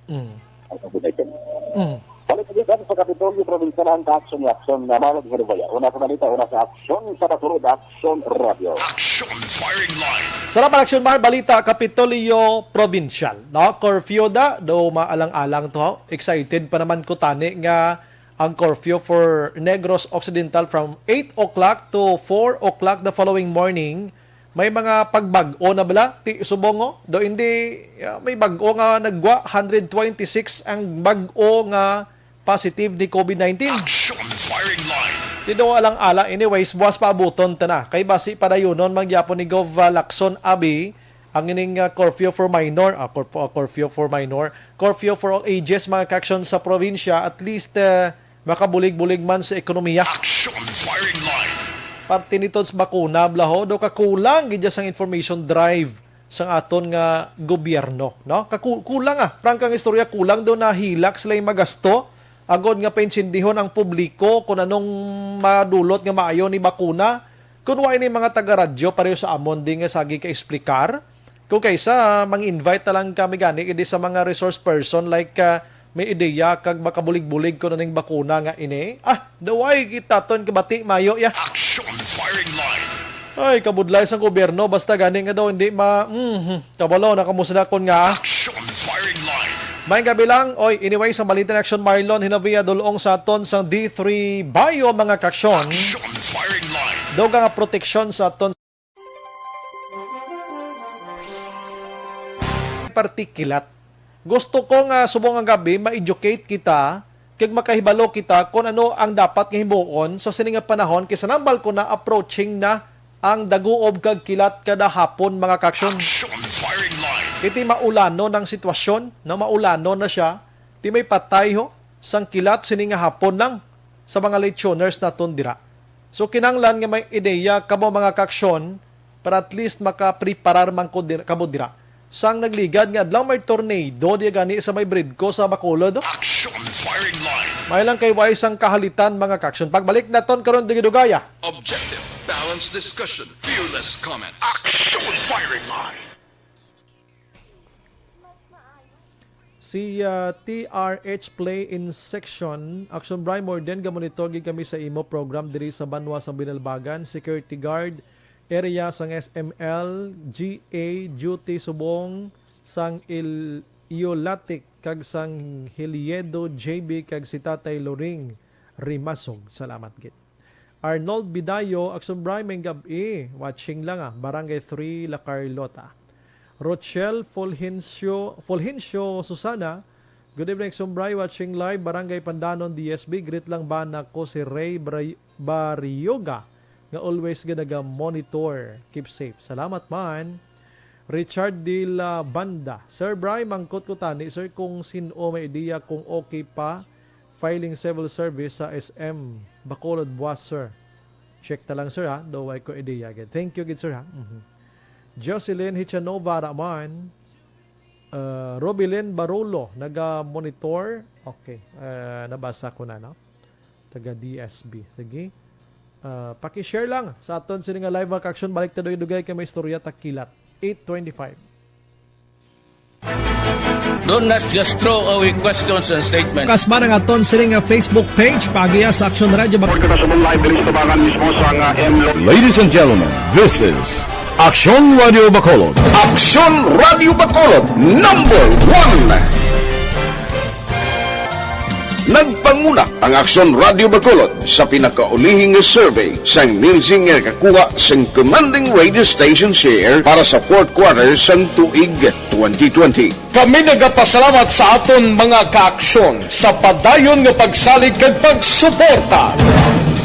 Mm. Ang COVID nineteen. Mm. Balik ulit sa Kapitolyo Provincial ang action ni action na mahal ng Herubaya. Una sa balita, una sa action sa Basurod, Action Radio. Action Firing Line. Salamat, Action Mar. Balita, Kapitolyo Provincial, no? Curfew da, do maalang-alang to. Excited pa naman ko tani nga ang curfew for Negros Occidental from eight o'clock to four o'clock the following morning. May mga pagbag-o na bala, ti subong, oh? Do hindi, ah, may bag-o nga nagwa, hundred twenty-six ang bag-o nga positive ni COVID nineteen. Action Firing Line. Tido alang-ala, anyways, buwas paabuton ta na. Kay basi padayunon man gyapon ni Gov, ah, Lacson Abi ang ining, ah, curfew for minor, ah, cur-, ah, curfew for minor, curfew for all ages, mga ka-action sa probinsya, at least, eh, makabulig-bulig man sa ekonomiya. Action Firing Line. Parte nito sa bakuna, blaho, do kakulang gid sang information drive sang aton nga gobyerno, no? Kaku-, kulang, ah. Prangkang istorya, kulang daw nahilak sila yung magasto agod nga paintindihon ang publiko kon anong madulot nga maayo ni bakuna, kon wa ini mga taga-radyo pareho sa amon di nga sagi ka-explicar, kung kaysa mang-invite na lang kami gani idi sa mga resource person like, ah, may ideya kag makabulig-bulig kon ano ning bakuna nga ini. Ah, daway kita ton kabati mayo ya. Action firing line. Ay, kabudlay sang gobyerno, basta gani nga daw hindi ma-, mhm. Kabalo na kamo sa nakon nga. Action firing line. May gabi lang. Oy, anyway, sa balita ni Action Marlon, hinabia dulong sa aton sang D three Bio, mga kaaksyon. Action firing line. Daw nga proteksyon sa aton partikilat. Gusto ko nga subong nga gabi ma-educate kita kag makahibalo kita kon ano ang dapat nga himuon sa sini nga panahon kay sa nambal ko na approaching na ang daguob kag kilat kada hapon, mga kaaksyon. Action firing line. Iti maulanon ang sitwasyon, na maulanon na siya, ti may patay ho sang kilat sini nga hapon lang sa mga lechoners naton dira. So, kinahanglan nga may ideya kamo, mga kaaksyon, para at least makapreparar man ko dir-, kamo dira. Sang nagligad nga adlaw may tornado diya gani sa may Bridco sa Bacolod. Action firing line. May lang kay way sang kahalitan, mga kaaksyon. Pagbalik naton karon dugay-dugaya. Objective, balanced discussion, fearless comments. Action firing line. Si, ah, T R H Play in Section, Action Bri, more than gamonitor gid kami sa imo program diri sa banwa sa Binalbagan, security guard, area sang S M L, G A, duty subong sang Il-, Iolatic, kag sang Hiliedo J B, kag si Tatay Loring Rimasog. Salamat gid. Arnold Bidayo, Action Bri, may gab-i. Watching lang, ah, Barangay three, La Carlota. Rochelle Fulgencio, Fulgencio Susana, good evening, Action Bri, watching live, Barangay Pandanon, D S B. Greet lang ba nako si Ray Bri-, Barioga, nga always nga naga-monitor. Keep safe. Salamat man. Richard de la Banda, Sir Bri, mangkot ko tani, sir, kung sin-o may ideya kung okay pa filing civil service sa S M Bacolod buwas, sir. Check ta lang, sir, ha? Daw way ko ideya gid. Thank you gid, sir, ha? Mhm. Jocelyn Hichanova Raman, uh, Robilin Barolo, naga-monitor. Okay, uh, nabasa ko na, no? Taga D S B. Sige. Uh, paki-share lang sa aton sini nga live, mga kaaksyon. Balik ta dugay-dugay kay may istorya ta kilat. Eight twenty-five. Do not just throw away questions and statements. Kasman ang aton sini nga Facebook page, paagiya sa Action Radio Bac- Report kita subong live diri sa tubangan mismo sa nga M Lo- Ladies and gentlemen, this is Action Radio Bacolod. Action Radio Bacolod, number one. Nagpanguna ang Action Radio Bacolod sa pinakaulihi nga survey sang Nielsen nga nakakuha sang commanding radio station share para sa fourth quarter sang tuig twenty twenty. Kami nagapasalamat sa aton mga kaaksyon sa padayon nga pagsalig kag pagsuporta.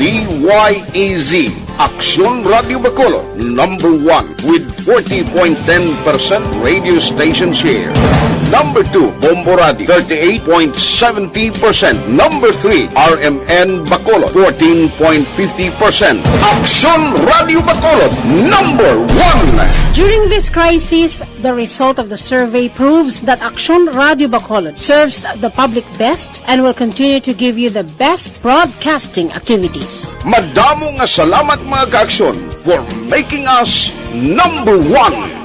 D Y E Z, Aksyon Radio Bacolod, number one with forty point ten percent radio station share. Number two, Bombo Radio, thirty-eight point seventy percent. Number three, R M N Bacolod, fourteen point fifty percent. Aksyon Radio Bacolod, number one. During this crisis, the result of the survey proves that Aksyon Radio Bacolod serves the public best and will continue to give you the best broadcasting activities. Madamo nga salamat, mga kaaksyon, for making us number one.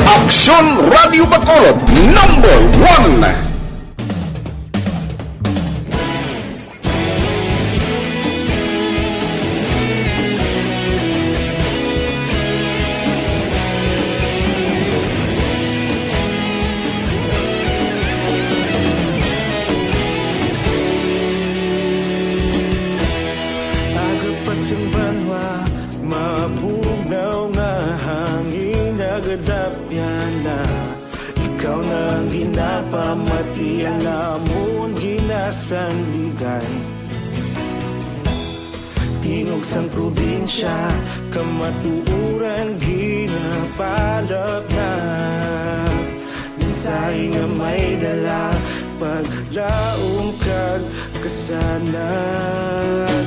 Aksyon Radio Bacolod, number one. Aga pa sang banwa, mabugnaw nga hangin nagadapyan na. Ikaw na ang ginapamati, ang amon ginasandigan. Tingog sang probinsya, kamatuoran ginapalapnap. Mensahe nga may dala, paglaom kag kasanag.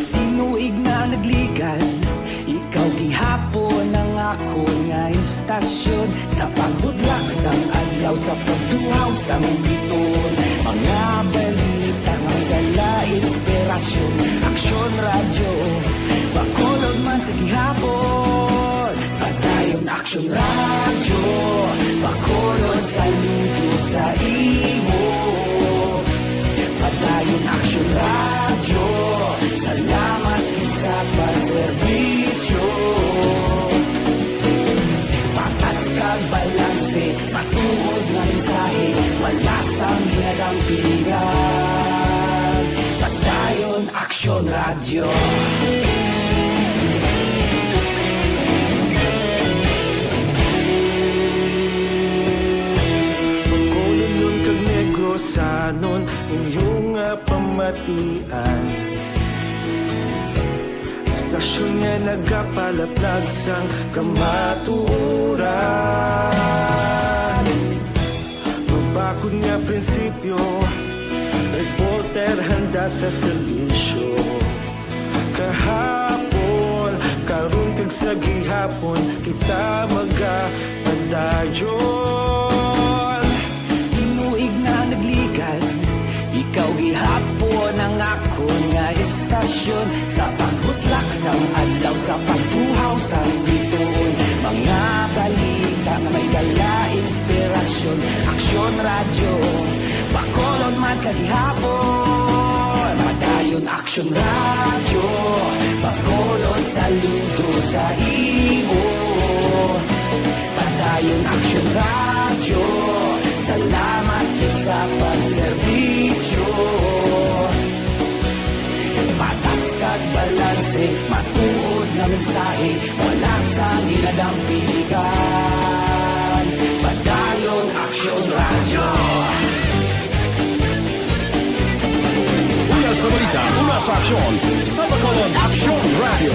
Tinuig na nagligad, ikaw gihapon ang akon nga istasyon. Sa pagbudlak sang adlaw, sa pagduhaw sang biton, mga balita. Tang may dala inspirasyon, Aksyon Radyo, Bacolod man sa gihapon. Padayon Aksyon Radyo, Bacolod saludo sa imo. Padayon Aksyon Radyo, salamat gid sa pagserbisyo. Patas kag balanse, matuod nga mensahe, wala sang ginadampigan. Padayon Aksyon Radyo. Bacolodnon kag Negrosanon, inyo nga pamatian. Istasyon nga nagapalaplag sang kamatuoran. Mabakod nga prinsipyo, reporter handa sa serbisyo. Kahapon, karon kag sa gihapon, kita magapadayon. Tinuig na nagligan, ikaw gihapon ang akon nga istasyon. Sa pagbutlak sang adlaw, sa pagtuhaw sang bituon, mga balita nga may dala inspirasyon. Aksyon Radyo, Bacolod man sa gihapon. Padayon Aksyon Radyo, Bacolod saludo sa imo. Padayon Aksyon Radyo, salamat gid sa pagserbisyo. Patas kag balanse, matuod nga mensahe, wala sang ginadampigan. Padayon Aksyon Radyo. Una sa balita, una sa aksyon, sa Bacolod Aksyon Radyo.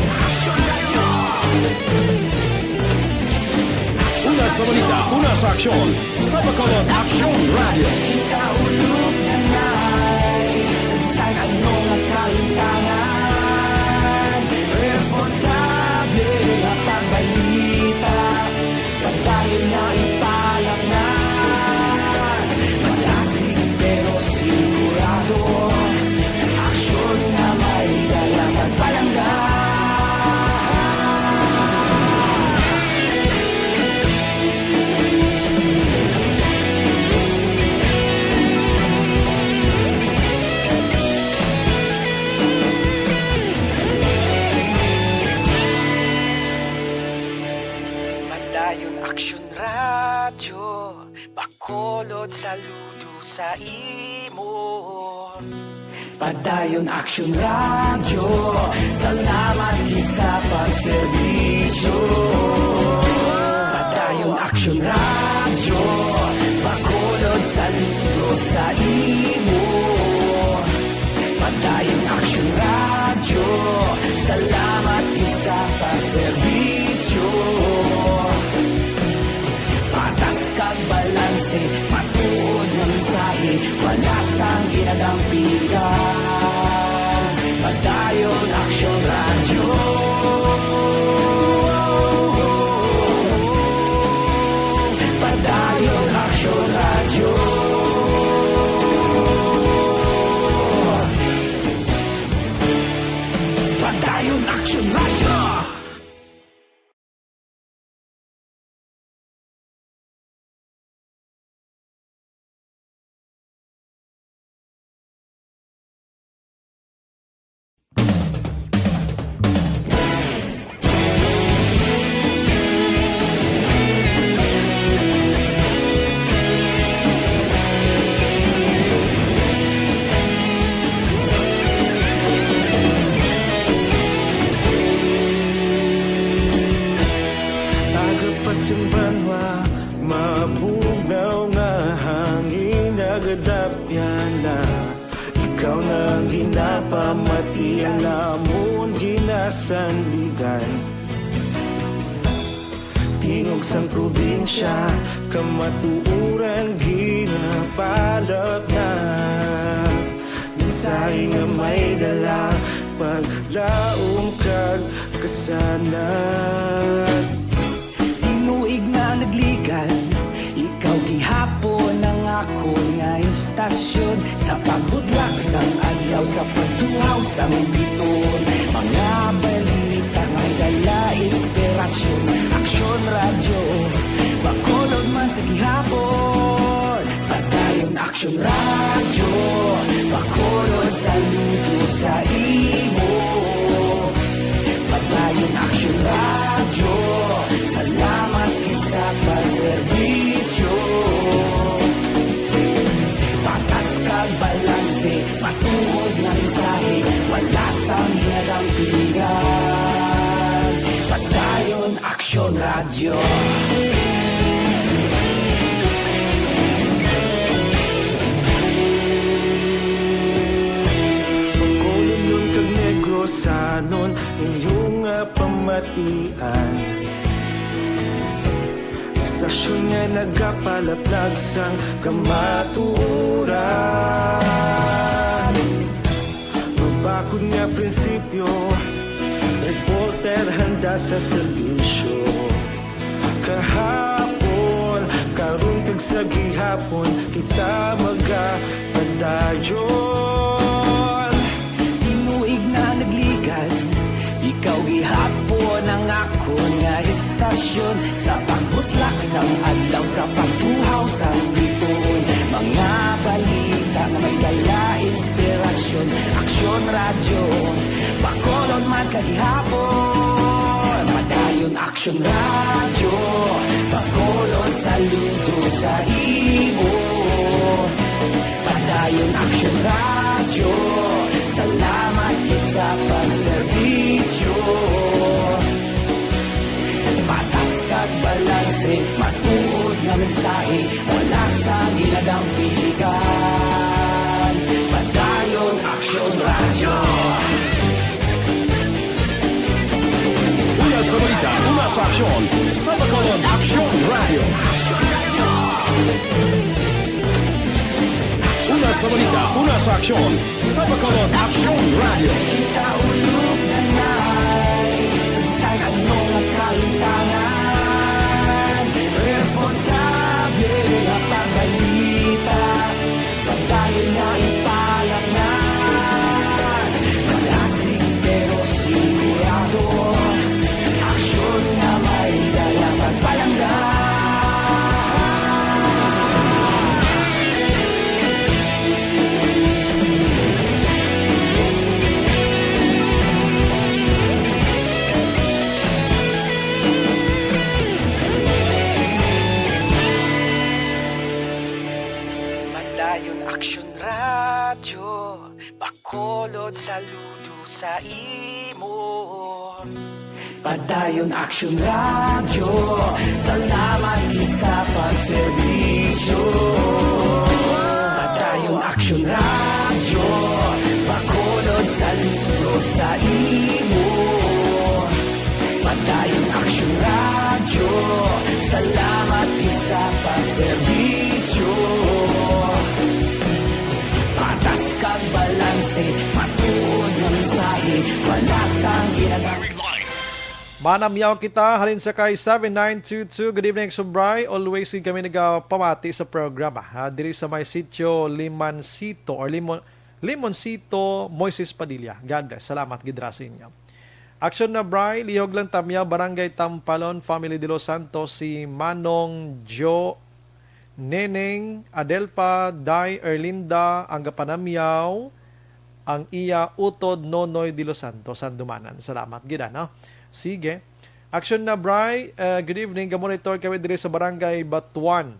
Una sa balita, una sa aksyon, sa Bacolod Aksyon Radyo. Kita ulog na nay, sa bisan ano nga kahimtangan, responsable nga pagbalita. Padayon nga ipalaknag, madasig pero sigurado, aksyon nga may dala kag palangga. Padayon Aksyon Radyo, Bacolod saludo sa imo. Padayon Aksyon Radyo, salamat gid sa pagserbisyo. Padayon Aksyon Radyo, Bacolod saludo sa imo. Padayon Aksyon Radyo, salamat gid sa pagserbisyo. Patas kag balanse, matuod nga mensahe, wala sang ginadampigan. Padayon Aksyon Radyo. Padayon Aksyon Radyo. Padayon Aksyon Radyo. Aga pa sing banwa, mabugnaw nga hangin nagadapyan na. Ikaw na ang ginapamatian namon ginasandigan. Tingog sang probinsya, kamatuoran ginapalapnag. Mensahe nga may dala, paglaom kag kasanag. Tinuig na nagligan, ikaw gihapon ang akon nga istasyon. Sa pagbutlak sa Sa pagtuhaw sa Biton, mga balita may dala inspirasyon. Aksyon Radyo, Bacolod man sa gihapon. Padayon Aksyon Radyo, Bacolod saludo sa imo. Padayon Aksyon Radyo, salamat gid sa pagserbisyo. Patas kag balanse, matuod nga mensahe, wala sang ginadampigan. Padayon Aksyon Radyo. Bacolodnon kag Negrosanon, inyo nga pamatian. Istasyon nga nagapalaplag sang kamatuoran. Mabakod nga prinsipyo, reporter handa sa serbisyo. Kahapon, karon kag sa gihapon, kita magapadayon. Tinuig na nagligad, ikaw gihapon ang akon nga istasyon. Sa pagbutlak sang adlaw, sa pagtuhaw sang bituon, mga balita nga may dala inspirasyon. Aksyon Radyo, Bacolod man sa gihapon. Padayon Aksyon Radyo, Bacolod saludo sa imo. Padayon Aksyon Radyo, salamat gid sa pagserbisyo. Patas kag balanse, matuod nga mensahe, wala sa ginadampigan. Padayon Aksyon Radyo. Una sa balita, una sa aksyon, sa Bacolod Aksyon Radyo. Una sa balita, una sa aksyon, sa Bacolod Aksyon Radyo. Kita ulog na ngay, saysay ano nga kalimtangan. Responsable nga pagbalita, pagdayon nga ipalaknan. Malasig pero sigurado, aksyon nga may dala pagpalangga. Padayon Aksyon Radyo, Bacolod saludo sa imo. Padayon Aksyon Radyo, salamat gid sa pagserbisyo. Padayon Aksyon Radyo, Bacolod saludo sa imo. Padayon Aksyon Radyo, salamat gid sa pagserbisyo. Patas kag balanse, matuod nga mensahe, wala sang ginag- Manamyaw kita halin sa kay seven nine two two. Good evening, Subray. Always gid kami nagapamati sa programa, ha, diri sa may sitio Limancito or Limon-, Limoncito, Moises Padilla. God bless. Salamat gid ra sa inyo. Aksyon na, Bray. Lihog lang tamya, Barangay Tampalon, Family de los Santos, si Manong Jo, Neneng Adelpa, Day Erlinda, ang gapanamyaw, ang iya utod, Nonoy de los Santos, Sandumanan. Salamat gid, ano? Sige. Aksyon na, Bray. Uh, good evening. Gamonitor kami diri sa Barangay Batuan,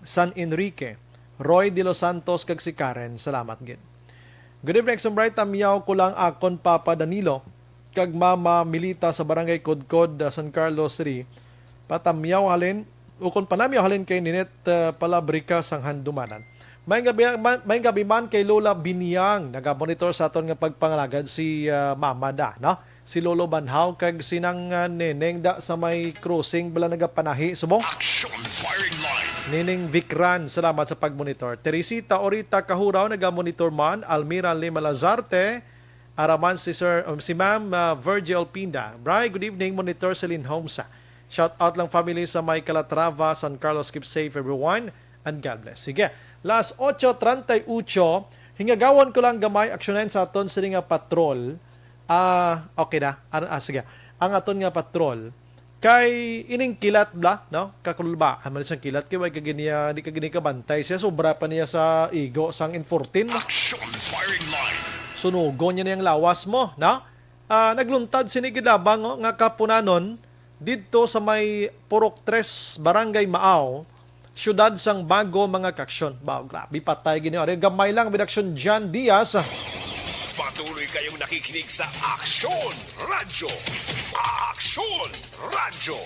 San Enrique. Roy de los Santos kag si Karen. Salamat gid. Good evening, Aksyon Bray. Tamyaw ko lang akon Papa Danilo kag Mama Milita sa Barangay Kudkod, uh, San Carlos City. Patamyaw halin, ukon panamyaw halin kay Ninette, uh, Palabrica sang Handumanan. May gabi, ma-, may gabi man kay Lola Binyang, nagamonitor sa aton nga pagpangalagad si, uh, Mama da, no? Si Lolo Banhaw kag sinang, uh, Neneng da sa may crossing bala nagapanahi subong. Action firing line. Nining Vikran, salamat sa pagmonitor. Teresita Orita Kahuraw, nagamonitor man. Almira Lima Lazarte, araman si Sir, um, si Ma'am, uh, Virgil Pinda. Bray, good evening, Monitor Celine Homsa. Shout out lang family sa may Calatrava, San Carlos. Keep safe everyone and God bless. Sige, las ocho treinta y ocho, Hingagawon ko lang gamay aksyonan sa aton sini nga patrol. Ah, okay na. Ano, ah, sige. Ang aton nga patrol kay ining kilat bla, no? Kakulba, aman siyang kilat kay way ka gini, ah, di ka gini kabantay siya, sobra pa niya sa igo sang N fourteen. Action firing line. Sunugon niya niyang lawas mo, no? Ah, nagluntad sini gid labang, oh, nga kapunanon didto sa may Purok Tres, Barangay Maaw, siyudad sang Bago, mga kaaksyon. Ba, grabe, patay gini. Ari, gamay lang, Action John Diaz. Patuloy kayong nakikinig sa Aksyon Radyo. Aksyon Radyo.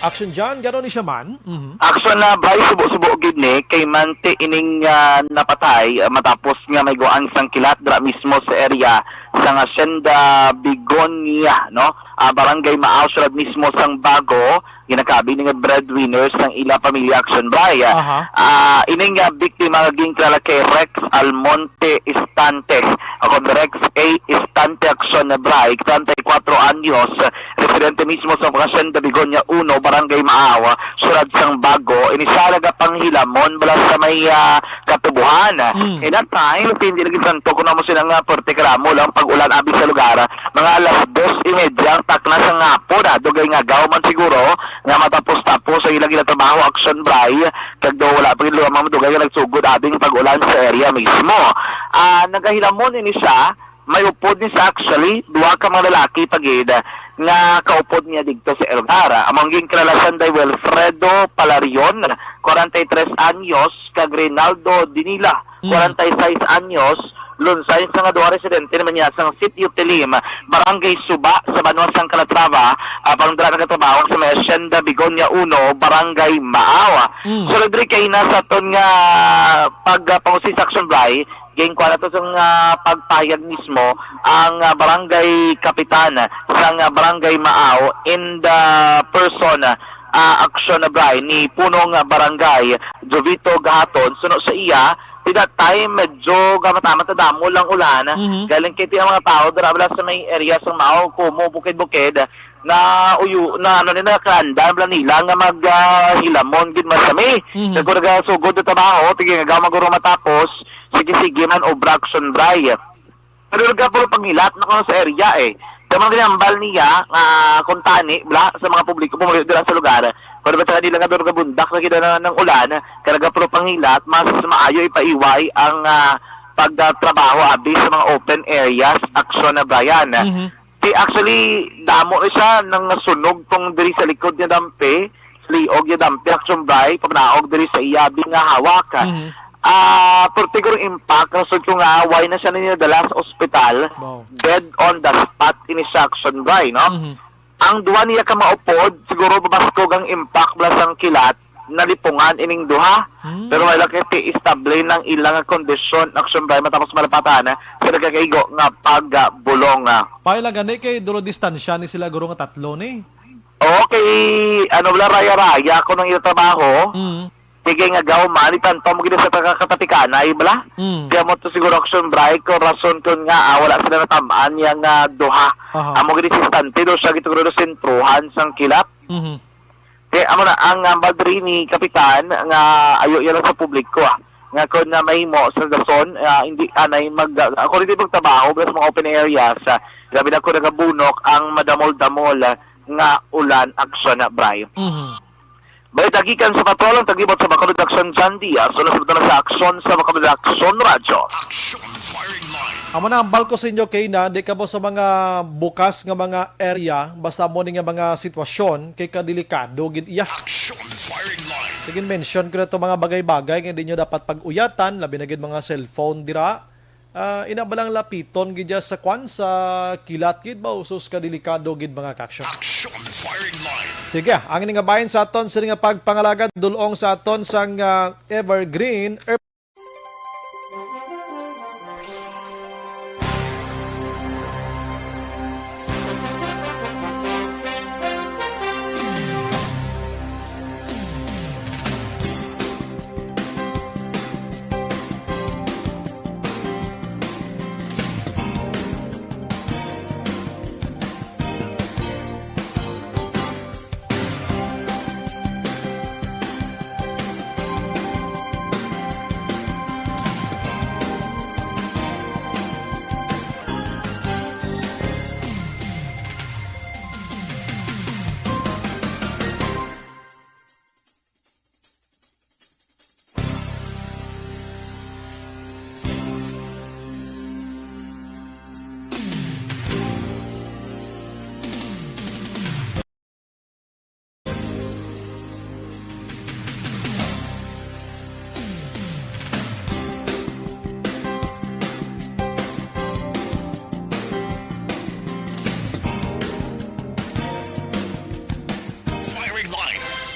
Action John, gano ni siya man? Mhm. Action na, Bryce, subo-subo gid ni kay manti ining, ah, napatay, ah, matapos nga may guwaan sang kilat dira mismo sa area sang Hacienda Begonia, no? Ah, Barangay Maaw, siyudad mismo sang Bago, ginakabi ni nga breadwinner sang ila pamilya, Action Bry. Aha. Ah, ining, ah, biktima nga ginkilala kay Rex Almonte Istante, o kon Rex A Istante, Action Bry, treinta y cuatro anyos, residente mismo sa Hacienda Begonia uno, Barangay Maaw, siyudad sang Bago. Ini siya nagapanghilamon bala sa may, ah, katubuhan. Mm. In that time, hindi lagi santo kuno amo sila nga porte karamo lang pag-ulan abi sa lugar. Mga alas dos y media ang takna sang hapon, ah, dugay nga agaw man siguro nga matapos-tapos ang ilang ginatrabaho, Action Bry, kag daw wala pa gid lamang madugay nga nagsugod abing pag-ulan sa area mismo. Ah, nagahilamon ini siya, may upod ni siya actually, duha ka mga lalaki pa gid nga kaupod niya didto sa lugar. Amo ang ginkilala siya kay Wilfredo Palarion, kwarenta y tres anyos, kag Reynaldo Dinila, Mm. kwarenta y seis anyos, lunsay sa nga duha residente naman niya sang Sitio Tilim, Barangay Suba, sa banwa sang Calatrava, apang dira nagatrabaho sa may Hacienda Begonia uno, Barangay Maaw. Mm. Sulod diri kay na sa aton nga pagpangusi sa Action Bry, ginkuha nato sang, ah, pagpahayag mismo ang, ah, barangay kapitan sang, ah, Barangay Maaw in the person, ah, Action Bry ni Punong Barangay Jovito Gahaton. Suno sa iya, ti that time, medyo gamatamat na damo lang ulan. Mhm. Galing kay ti ang mga tao dira bala sa may area sa Maaw, Kumo, Bukid-Bukid, na uyo, na ano nila, kaandam lang nila nga mag, ah, hilamon gid masami. Mhm. Kag kung nagasugod na trabaho, tiging agaw maguro matapos, sige-sige man, obra, Action Bry. Pero nagkapulo panghilat na kuno sa area, eh. Sa mga ginambal niya, nga kung tani, bla, sa mga publiko, pumuluyo dira sa lugar. Pero ba sa kanila nga doon kabundak na kita na, ng ulan, kaya nagkapulo panghilat, mas maayo ipaiway ang, ah, pagtrabaho abi sa mga open areas, Action Bry. Mhm. Ti actually, damo ni siya nang sunog tong diri sa likod niya dampe, sa liog niya dampe, Action Bry, pamanaog diri sa iya abi nga hawak. Mhm. Ah, pero siguro impact, rason ko nga, why na siya ninyo dala sa ospital, Wow. dead on the spot ini siya, Action Bry, no? Mhm. Ang duha niya ka maupod, siguro mabaskog ang impact bala sang kilat, nalipungan ining duha. Hmm. Pero wala kay ti estable nang ilang kondisyon, Action Bry, matapos malapatan sa nagakaigo nga pagbulong. Pay lang gani kay dulo distansya ni sila guro nga tatlo ni. Oo, kay ano bala, raya-raya ko nang ila trabaho. Mm. Sige nga gaw man, itanto mo gid sa taga-, katatikanay bala. Mm. Kaya mo to siguro, Action Bry, kung rason kun nga, ah, wala sila natam-an yang, ah, duha. Aha. Amo gid si Stante do siya gitugro do sentruhan sang kilat. Mhm. Kay amo na ang, ah, hambal diri ni Kapitan nga ayo iya lang sa publiko, ah, nga kon na mahimo sa dason, ah, hindi anay mag, ah, kung hindi magtrabaho sa mga open areas, ah, grabe na ko nagabunok ang madamol-damol, ah, nga ulan, Action Bry. Mhm. Balita gikan sa patrol ang tagibot sa Bacolod, Action John Diaz, una sa sa aksyon sa Bacolod Action Radyo. Action firing line. Amo na ang balko sa inyo, Kay, na di ka mo sa mga bukas nga mga area, basta mo ni nga mga sitwasyon, kay kadelikado gid iya. Action firing line. Sige, mention ko na to mga bagay-bagay nga di nyo dapat pag-uyatan, labi na gid mga cellphone dira. Ah, ina ba lang lapiton gid dya sa kwan, sa kilat gid ba, usos ka delikado gid mga kaaksyon. Action firing line. Sige, ang ini nga bahin sa aton, sini nga pagpangalagad, dulong sa aton sang, ah, Evergreen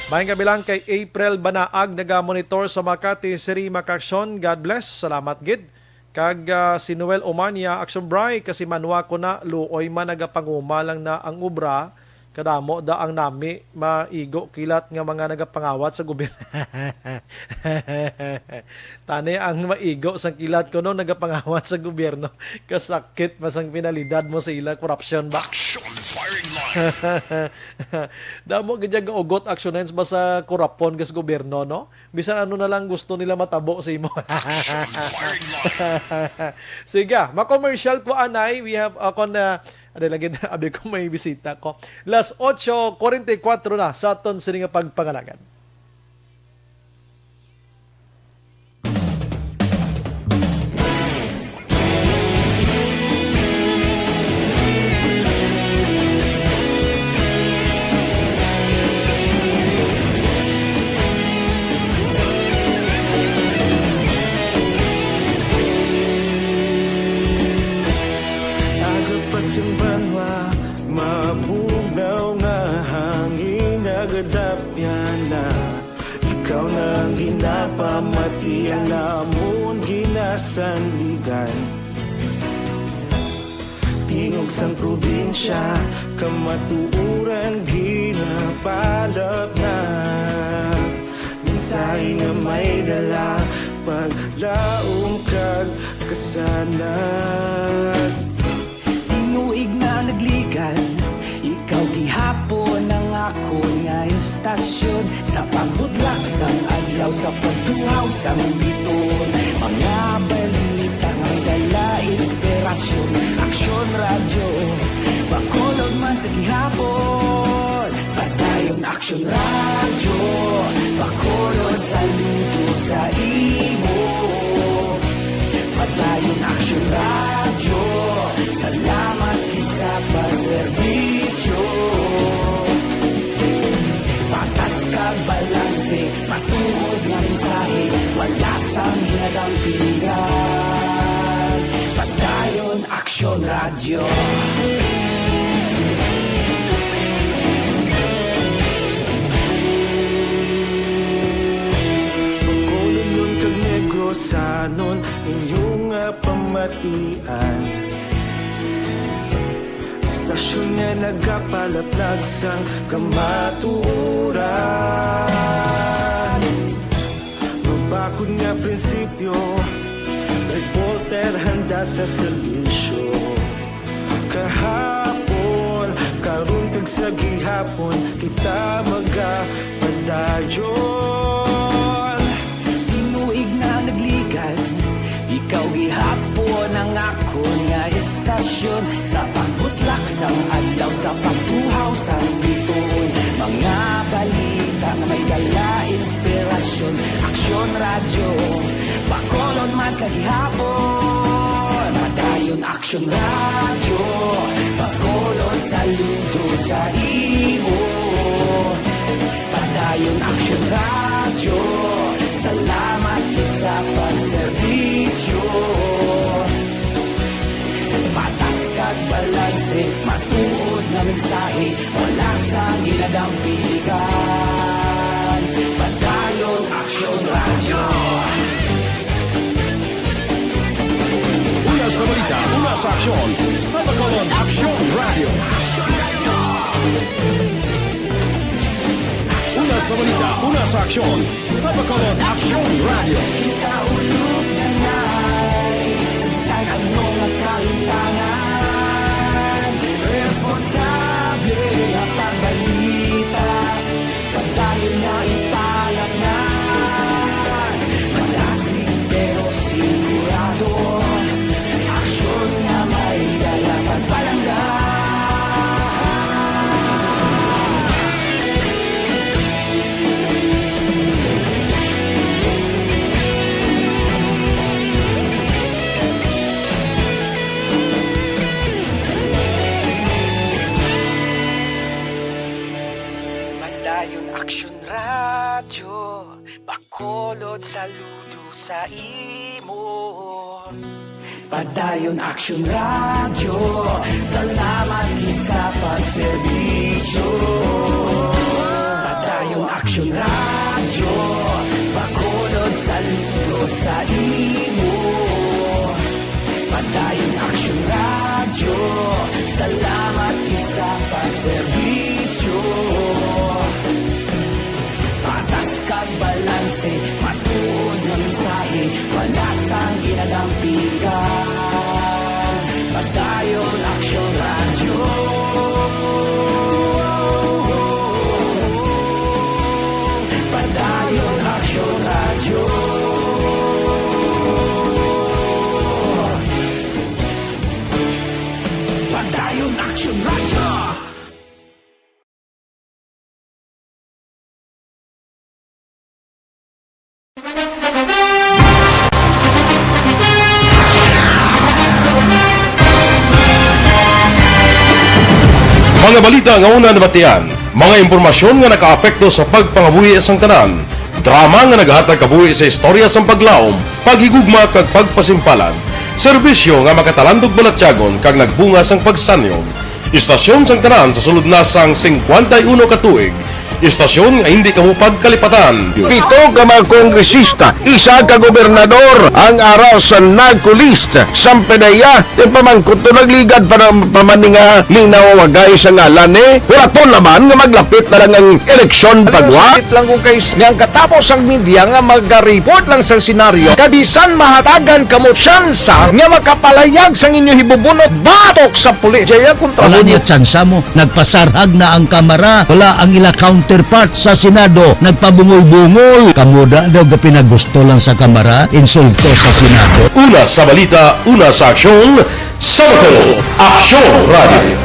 Maayong kabilang kay April Banaag, naga-monitor sa Makati City, Makaksyon. God bless. Salamat gid. Kag, ah, si Noel Omania, Action Bri, kasi manwa ko na, luoy man nagapanguma lang na ang obra, kadamo da ang nami, maigo kilat nga mga nagapangawat sa gobyerno. Tani ang maigo sang kilat ko no nagapangawat sa gobyerno. Kasakit pa sang pinalidad mo sa ila, korupsyon ba? Action firing line. Damo gid ang ugot, action lines ba sa korupsyon kas gobyerno, no? Bisan ano na lang gusto nila matabo sa imo. Action firing line. Sige, ma-commercial ko anay. We have, uh, kon, uh, ano lagi na, abi ko may bisita ko. Las ocho cuarenta y cuatro na sa aton sini nga pagpangalagad. Aga pa sing banwa, mabugnaw nga hangin, nagadapyan na. Ikaw na ang ginapamati, ang amon ginasandigan. Tingog sang probinsya, kamatuoran ginapalap na. Mensahe nga may dala, paglaom kag kasanag. Tinuig na nagligan, ikaw gihapon ang akon nga istasyon. Sa pagbutlak sang adlaw, sa pagtuhaw sang biton, mga balita nga may dala inspirasyon. Aksyon Radyo, Bacolod man sa gihapon. Padayon Aksyon Radyo, Bacolod, saludo sa imo. Padayon Aksyon Radyo, salamat gid sa pagserbisyo. Patas kag balanse, matuod nga mensahe, wala sang ginadampigan. Padayon Aksyon Radyo. Bacolodnon kag Negrosanon, inyo nga pamatian. Istasyon nga nagapalaplag sang kamatuoran. Mabakod nga prinsipyo, reporter handa sa serbisyo. Kahapon, karon kag sa gihapon, kita magapadayon. Tinuig na nagligan, ikaw gihapon ang akon nga istasyon. Sa pagbutlak sang adlaw, sa pagtuhaw sang biton, mga balita nga may dala inspirasyon. Aksyon Radyo, Bacolod man sa gihapon. Padayon Aksyon Radyo, Bacolod, saludo sa imo. Padayon Aksyon Radyo, salamat gid sa pagserbisyo. Patas kag balanse, matuod nga mensahe, wala sang ginadampigan. Padayon Aksyon Radyo. Una sa balita, una sa aksyon, sa Bacolod Aksyon Radyo. Una sa balita, una sa aksyon, sa Bacolod Aksyon Radyo. Kita ulog na nay, sa bisan ano nga kahimtangan, responsable nga pagbalita. Padayon nga ipalaknay, madasig pero sigurado. Aksyon nga may dala pagpalangga. Padayon Aksyon Radyo, Bacolod, saludo sa imo. Padayon Aksyon Radyo, salamat gid sa pagserbisyo. Padayon Aksyon Radyo, Bacolod, saludo sa imo. Padayon Aksyon Radyo, salamat gid sa pagserbisyo. Patas kag balanse, matuod nga mensahe, wala sang ginadampigan. Padayon Aksyon Radyo. Padayon Aksyon Radyo. Padayon Aksyon Radyo. Mga balita nga una nabatian, mga impormasyon nga nakaapekto sa pagpangabuhi sang tanan, drama nga nagahatag kabuhi sa istorya sang paglaom, paghigugma kag pagpasimpalan, serbisyo nga makatalandog balatyagon kag nagbunga sang pagsanyog. Istasyon sang tanan sa sulod na sang singkwenta y uno ka tuig. Istasyon nga hindi kamo pagkalipatan. Pito ka mga kongresista, isa ka gobernador ang ara sa NAGCO list. Sampanaya, ti pamangkot to nagligad pa na, pa man ni nga linawagay sa ngalan ni. Wala to naman nga maglapit na lang ang eleksyon. Ano, pagwa? Sakit lang kung kay nga ang katapos ang media nga maga-report lang sa senaryo, kabisan mahatagan kamo tsansa nga makapalayag sang inyo hibubunot batok sa pulis. Jaya kontra. Wala mo niya tsansa mo. Nagpasarhag na ang Kamara. Wala ang ila counterpart sa Senado. Nagpabungol-bungol. Kamo da daw gapinagusto lang sa Kamara. Insulto sa Senado. Una sa balita, una sa aksyon, sa Bacolod, Aksyon Radio.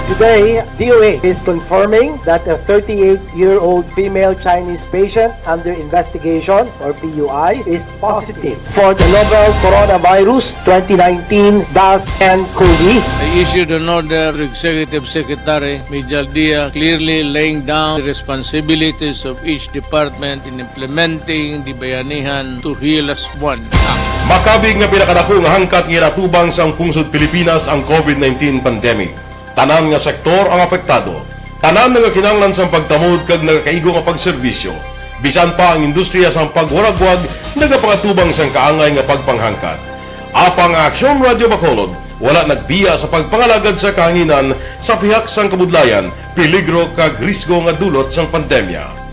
Today, D O A is confirming that a thirty-eight-year-old female Chinese patient under investigation, or P U I, is positive for the novel coronavirus twenty nineteen dash nCoV. I issued an order to Executive Secretary Mijal Dia, clearly laying down the responsibilities of each department in implementing the Bayanihan to Heal as One Act. Makabig nga pinakadako nga hangkat nga ginatubang sang pungsod Pilipinas ang COVID nineteen pandemic. Tanan nga sektor ang apektado. Tanan nga kinahanglan sang pagtamod kag nagakaigo nga pagserbisyo. Bisan pa ang industriya sang pagwaragwag nagapangatubang sang kaangay nga pagpanghangkat. Apang ang Aksyon Radio Bacolod wala nagbiya sa pagpangalagad sa kahanginan sa pihak sang kabudlayan, peligro kag risgo nga dulot sang pandemya.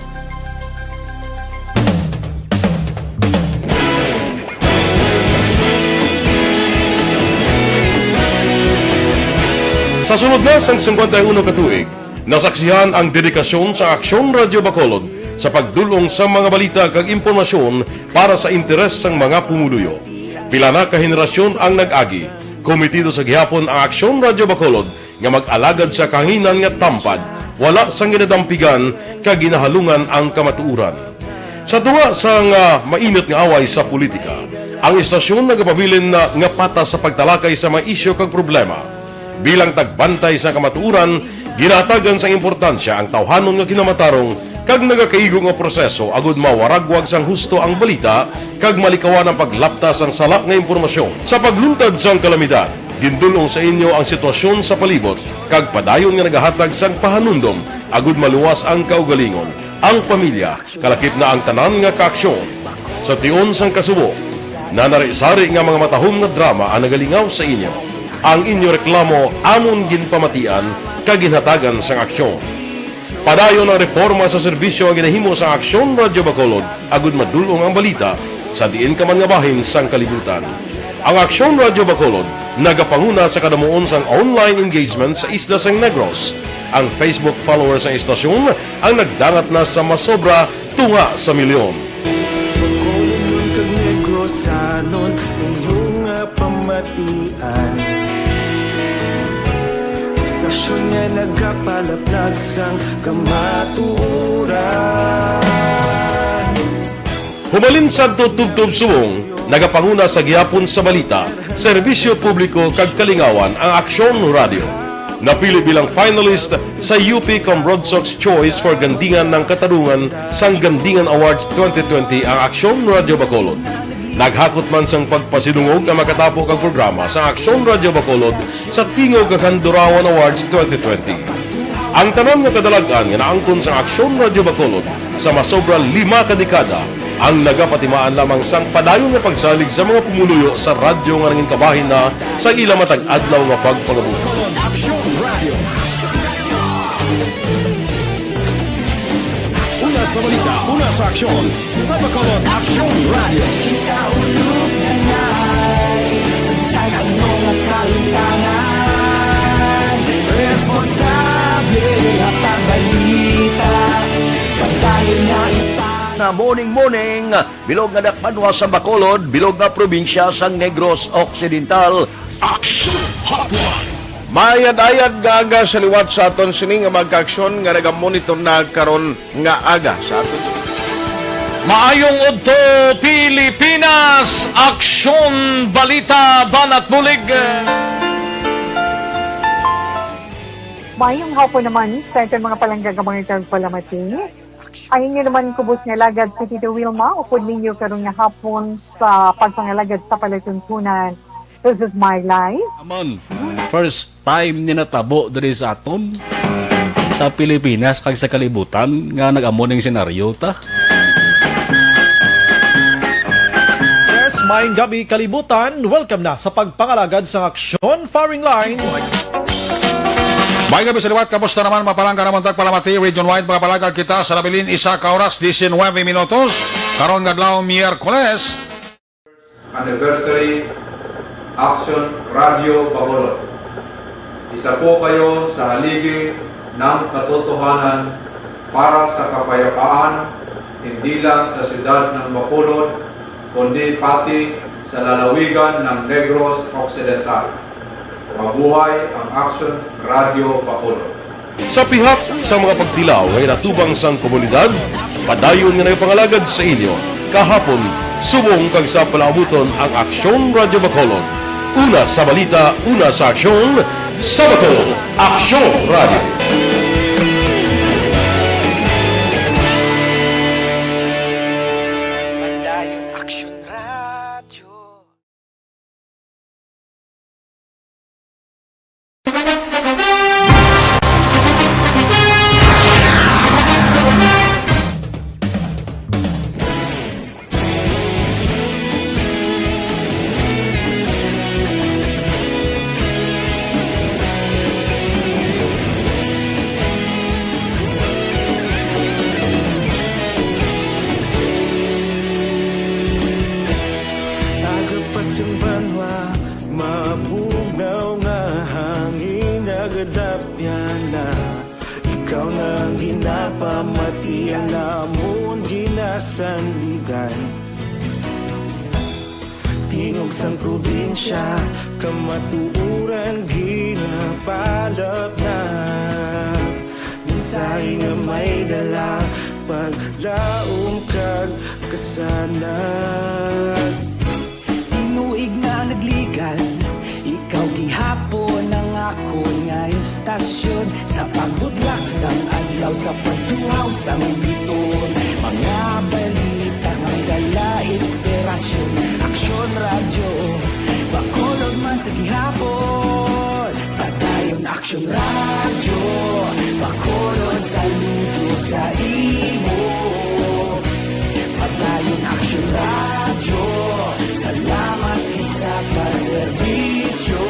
Sa sulod na sang singkwenta y uno ka tuig, nasaksihan ang dedikasyon sa Aksyon Radio Bacolod sa pagdul-ong sa mga balita kag impormasyon para sa interes sang mga pumuluyo. Pila na ka henerasyon ang nag-agi, kometido sa gihapon ang Aksyon Radio Bacolod nga mag-alagad sa kahanginan nga tampad, wala sang ginadampigan kag ginahalungan ang kamatuoran. Sa tunga sang, ah, mainit nga away sa politika, ang istasyon nagapabilin na nga patas sa pagtalakay sa mga isyu kag problema. Bilang tagbantay sa kamatuoran, ginahatagan sang importansya ang tawhanon nga kinamatarong kag nagakaigo nga proseso agud mawaragwag sang husto ang balita kag malikawan ang paglapta sang sala nga impormasyon. Sa pagluntad sang kalamidad, gindul-ong sa inyo ang sitwasyon sa palibot kag padayon nga nagahatag sang pahanumdom agud maluwas ang kaugalingon, ang pamilya, kalakip na ang tanan nga kaaksyon. Sa tion sang kasubo, nanari-sari nga mga matahom nga drama ang nagalingaw sa inyo. Ang inyo reklamo amon ginpamatian kag ginhatagan sang aksyon. Padayon ang reporma sa serbisyo nga ginahimo sang Aksyon Radio Bacolod agud madul-ong ang balita sa diin ka man nga bahin sang kalibutan. Ang Aksyon Radio Bacolod nagapanguna sa kadamuon sang online engagement sa isla sang Negros. Ang Facebook followers sang istasyon ang nagdangat na sa masobra tunga sa milyon. Bacolodnon kag Negrosanon, inyo nga pamatian. Istasyon nga nagapalaplag sang kamatuoran. Humalin sadto tubtob subong, nagapanguna sa gihapon sa balita, serbisyo publiko kag kalingawan ang Aksyon Radio. Napili bilang finalist sa U P Cambronsox Choice for Gandingan ng Katarungan sang Gandingan Awards twenty twenty ang Aksyon Radio Bacolod. Naghakot man sang pagpasidungog ang makatapo kag programa sa Aksyon Radio Bacolod sa Tingog kag Handurawan Awards twenty twenty. Ang tanan nga kadalag-an nga naangkon sa Aksyon Radyo Bacolod sa masobra lima ka dekada ang nagapatimaan lamang sang padayon nga pagsalig sa mga pumuluyo sa radyo nga nangin kabahin na sa ila matag adlaw nga pagpangabuhi. Bacolod Aksyon Radio. Una sa balita, una sa aksyon, sa Bacolod Aksyon Radio. Kita ulog na ngay, sagsag ang mga kalintangan. Responsable, hatag balita, pagdayon na ita. Na morning, morning, bilog nga dakbanwa sa Bacolod, bilog nga probinsya sang Negros Occidental. Action Hotline. Mayad-ayad nga aga sa liwat sa aton sini nga mga kaaksyon nga nagamonitor na karon nga aga sa aton. Maayong udto, Pilipinas! Aksyon, balita, banat bulig. Maayong hapon naman sa aton mga palangga nga mga tagpalamati. Ang inyo naman kubos nga alagad si Tito Wilma, upod ninyo karon nga hapon sa pagpangalagad sa palatuntunan. This is my life. Amon, first time ni natabo diri sa aton, sa Pilipinas kag sa kalibutan nga nag-amo ning senaryo ta. Yes, maayong gabi, kalibutan. Welcome na sa pagpangalagad sang Aksyon Firing Line. Maayong gabi sa liwat. Kamusta naman, mga palangga namon tagpalamati? Region wide, mga palangga, kita sa nabilin isa ka oras, diecinuebe minutos. Karon nga adlaw, Miyerkules. Anniversary Action Radio Bacolod. Isa po kayo sa haligi ng katotohanan para sa kapayapaan, hindi lang sa siyudad ng Bacolod, kundi pati sa lalawigan ng Negros Occidental. Mabuhay ang Action Radio Bacolod. Sa pihak sa mga pagtilaw nga ginatubang sang komunidad, padayon nga nagapangalagad sa inyo kahapon, subong kag sa palaabuton ang Aksyon Radyo Bacolod. Una sa balita, una sa aksyon, sa Bacolod, Aksyon Radyo. Padayon Aksyon Radyo. Aga pa sang banwa, mabugnaw nga hangin, nagadapyan na. Ikaw na ang ginapamati, ang amon ginasandigan. Tingog sang probinsya, kamatuoran ginapalapnap. Mensahe nga may dala, paglaom kag kasanag. Tinuig nga nagligan, ikaw gihapon ang akon nga istasyon. Sa pagbutlak sang adlaw, sa pagtuhaw sang biton, mga balita nga dala inspirasyon. Aksyon Radyo Bacolod man sa gihapon. Padayon Aksyon Radyo Bacolod, saludo sa imo. Padayon Aksyon Radyo, salamat gid sa pagserbisyo.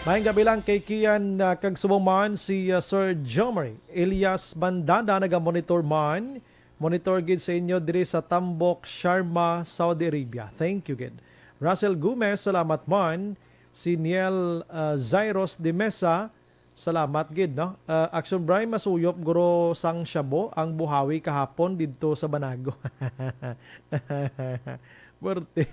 Maayong gabi lang kay Kian, ah, kag subong man si, ah, Sir Jomari Elias Bandada nagamonitor man. Monitor gid sa inyo diri sa Tambok, Sharma, Saudi Arabia. Thank you gid. Russell Gomez, salamat man. Si Niel, ah, Zairos de Mesa, salamat gid, no? Ah, Action Bry, masuyop guro sang shabu ang buhawi kahapon didto sa Banago. Puwerte.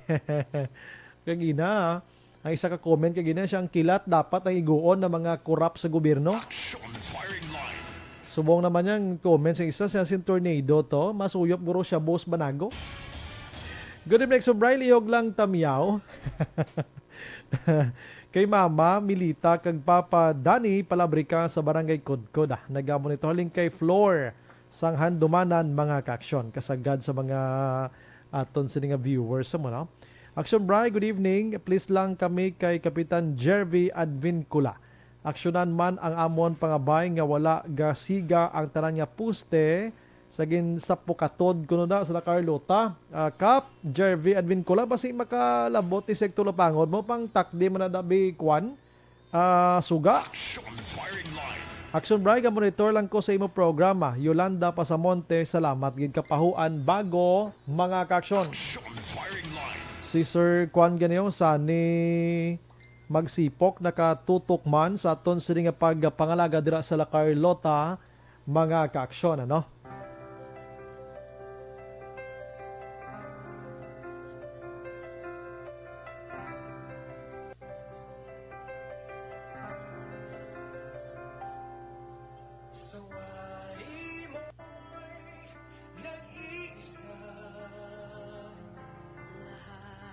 Kagina, ang isa ka comment kagina siya, ang kilat dapat ang iguon ng mga korap sa gobyerno. Action Firing Line. Subong naman yang comment sa isa, siya si Tornado to. Masuyop guro siya, Boss Banago. Good evening, Action Bry. Lihog lang tamyaw. Kay Mama Milita kag Papa Danny Palabrica sa Barangay Kudkod. Ah, nagamo nito halin kay Flor sang Handumanan, mga kaaksyon. Kasagad sa mga aton sini nga viewers mo, no? Action Bry, good evening. Please lang kami kay Kapitan Jervy Advincula. Aksyonan man ang amon pangabay nga wala gasiga ang tanan nga poste sa ginsapukatod kuno na sa La Carlota. Ah, Kap, Jervy, Advincula, basi makalabot ni Sek Tulapangon mo pang takdi man na dabi kwan, ah, suga. Action Bray, ka monitor lang ko sa imo programa. Yolanda Pasamonte, salamat gid kapahuan bago mga kaaksyon. Si Sir Kwan Ganeo, Sani Magsipok, nakatutok man sa aton sini nga pagpangalaga dira sa La Carlota, mga kaaksyon, ano? Lahat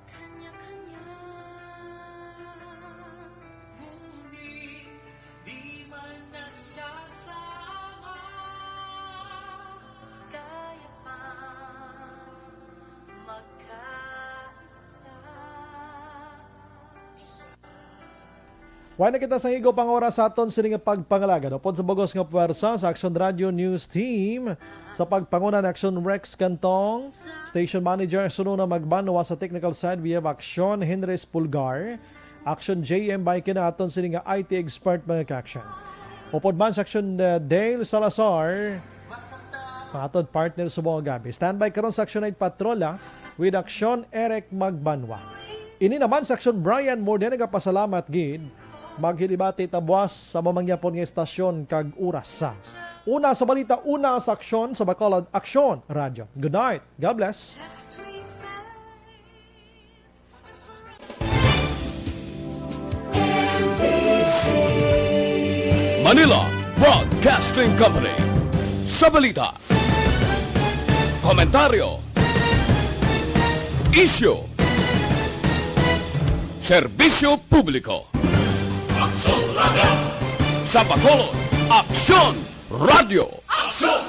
kanya-kanya, ngunit di man nagsasama. Kaya pa magkaisa. Wala na kita sa higop ang oras sa aton sini nga pagpangalagad. Upod sa bugos nga puwersa sa Action Radio News Team, sa pagpanguna ni Action Rex Cantong, Station Manager Sununa Magbanwa, sa technical side, we have Action Henry Pulgar, Action J M Baiken, aton sini nga I T expert, mga ka-action. Upod man sa Action, uh, Dale Salazar, mga aton partner sa mga gabi. Standby karon sa Action Night Patrol, ah, with Action Eric Magbanwa. Ini naman sa Action Brian Morde, nagapasalamat gid. Maghilibati ta buwas sa mamangyapon nga estasyon kag oras. Una sa balita, una sa aksyon sa Bacolod Aksyon Radyo. Good night. God bless. Manila Broadcasting Company. Sa balita, komentaryo, isyu, serbisyo publiko. Aksyon Radio. Sa Bacolod, Aksyon Radio. Aksyon!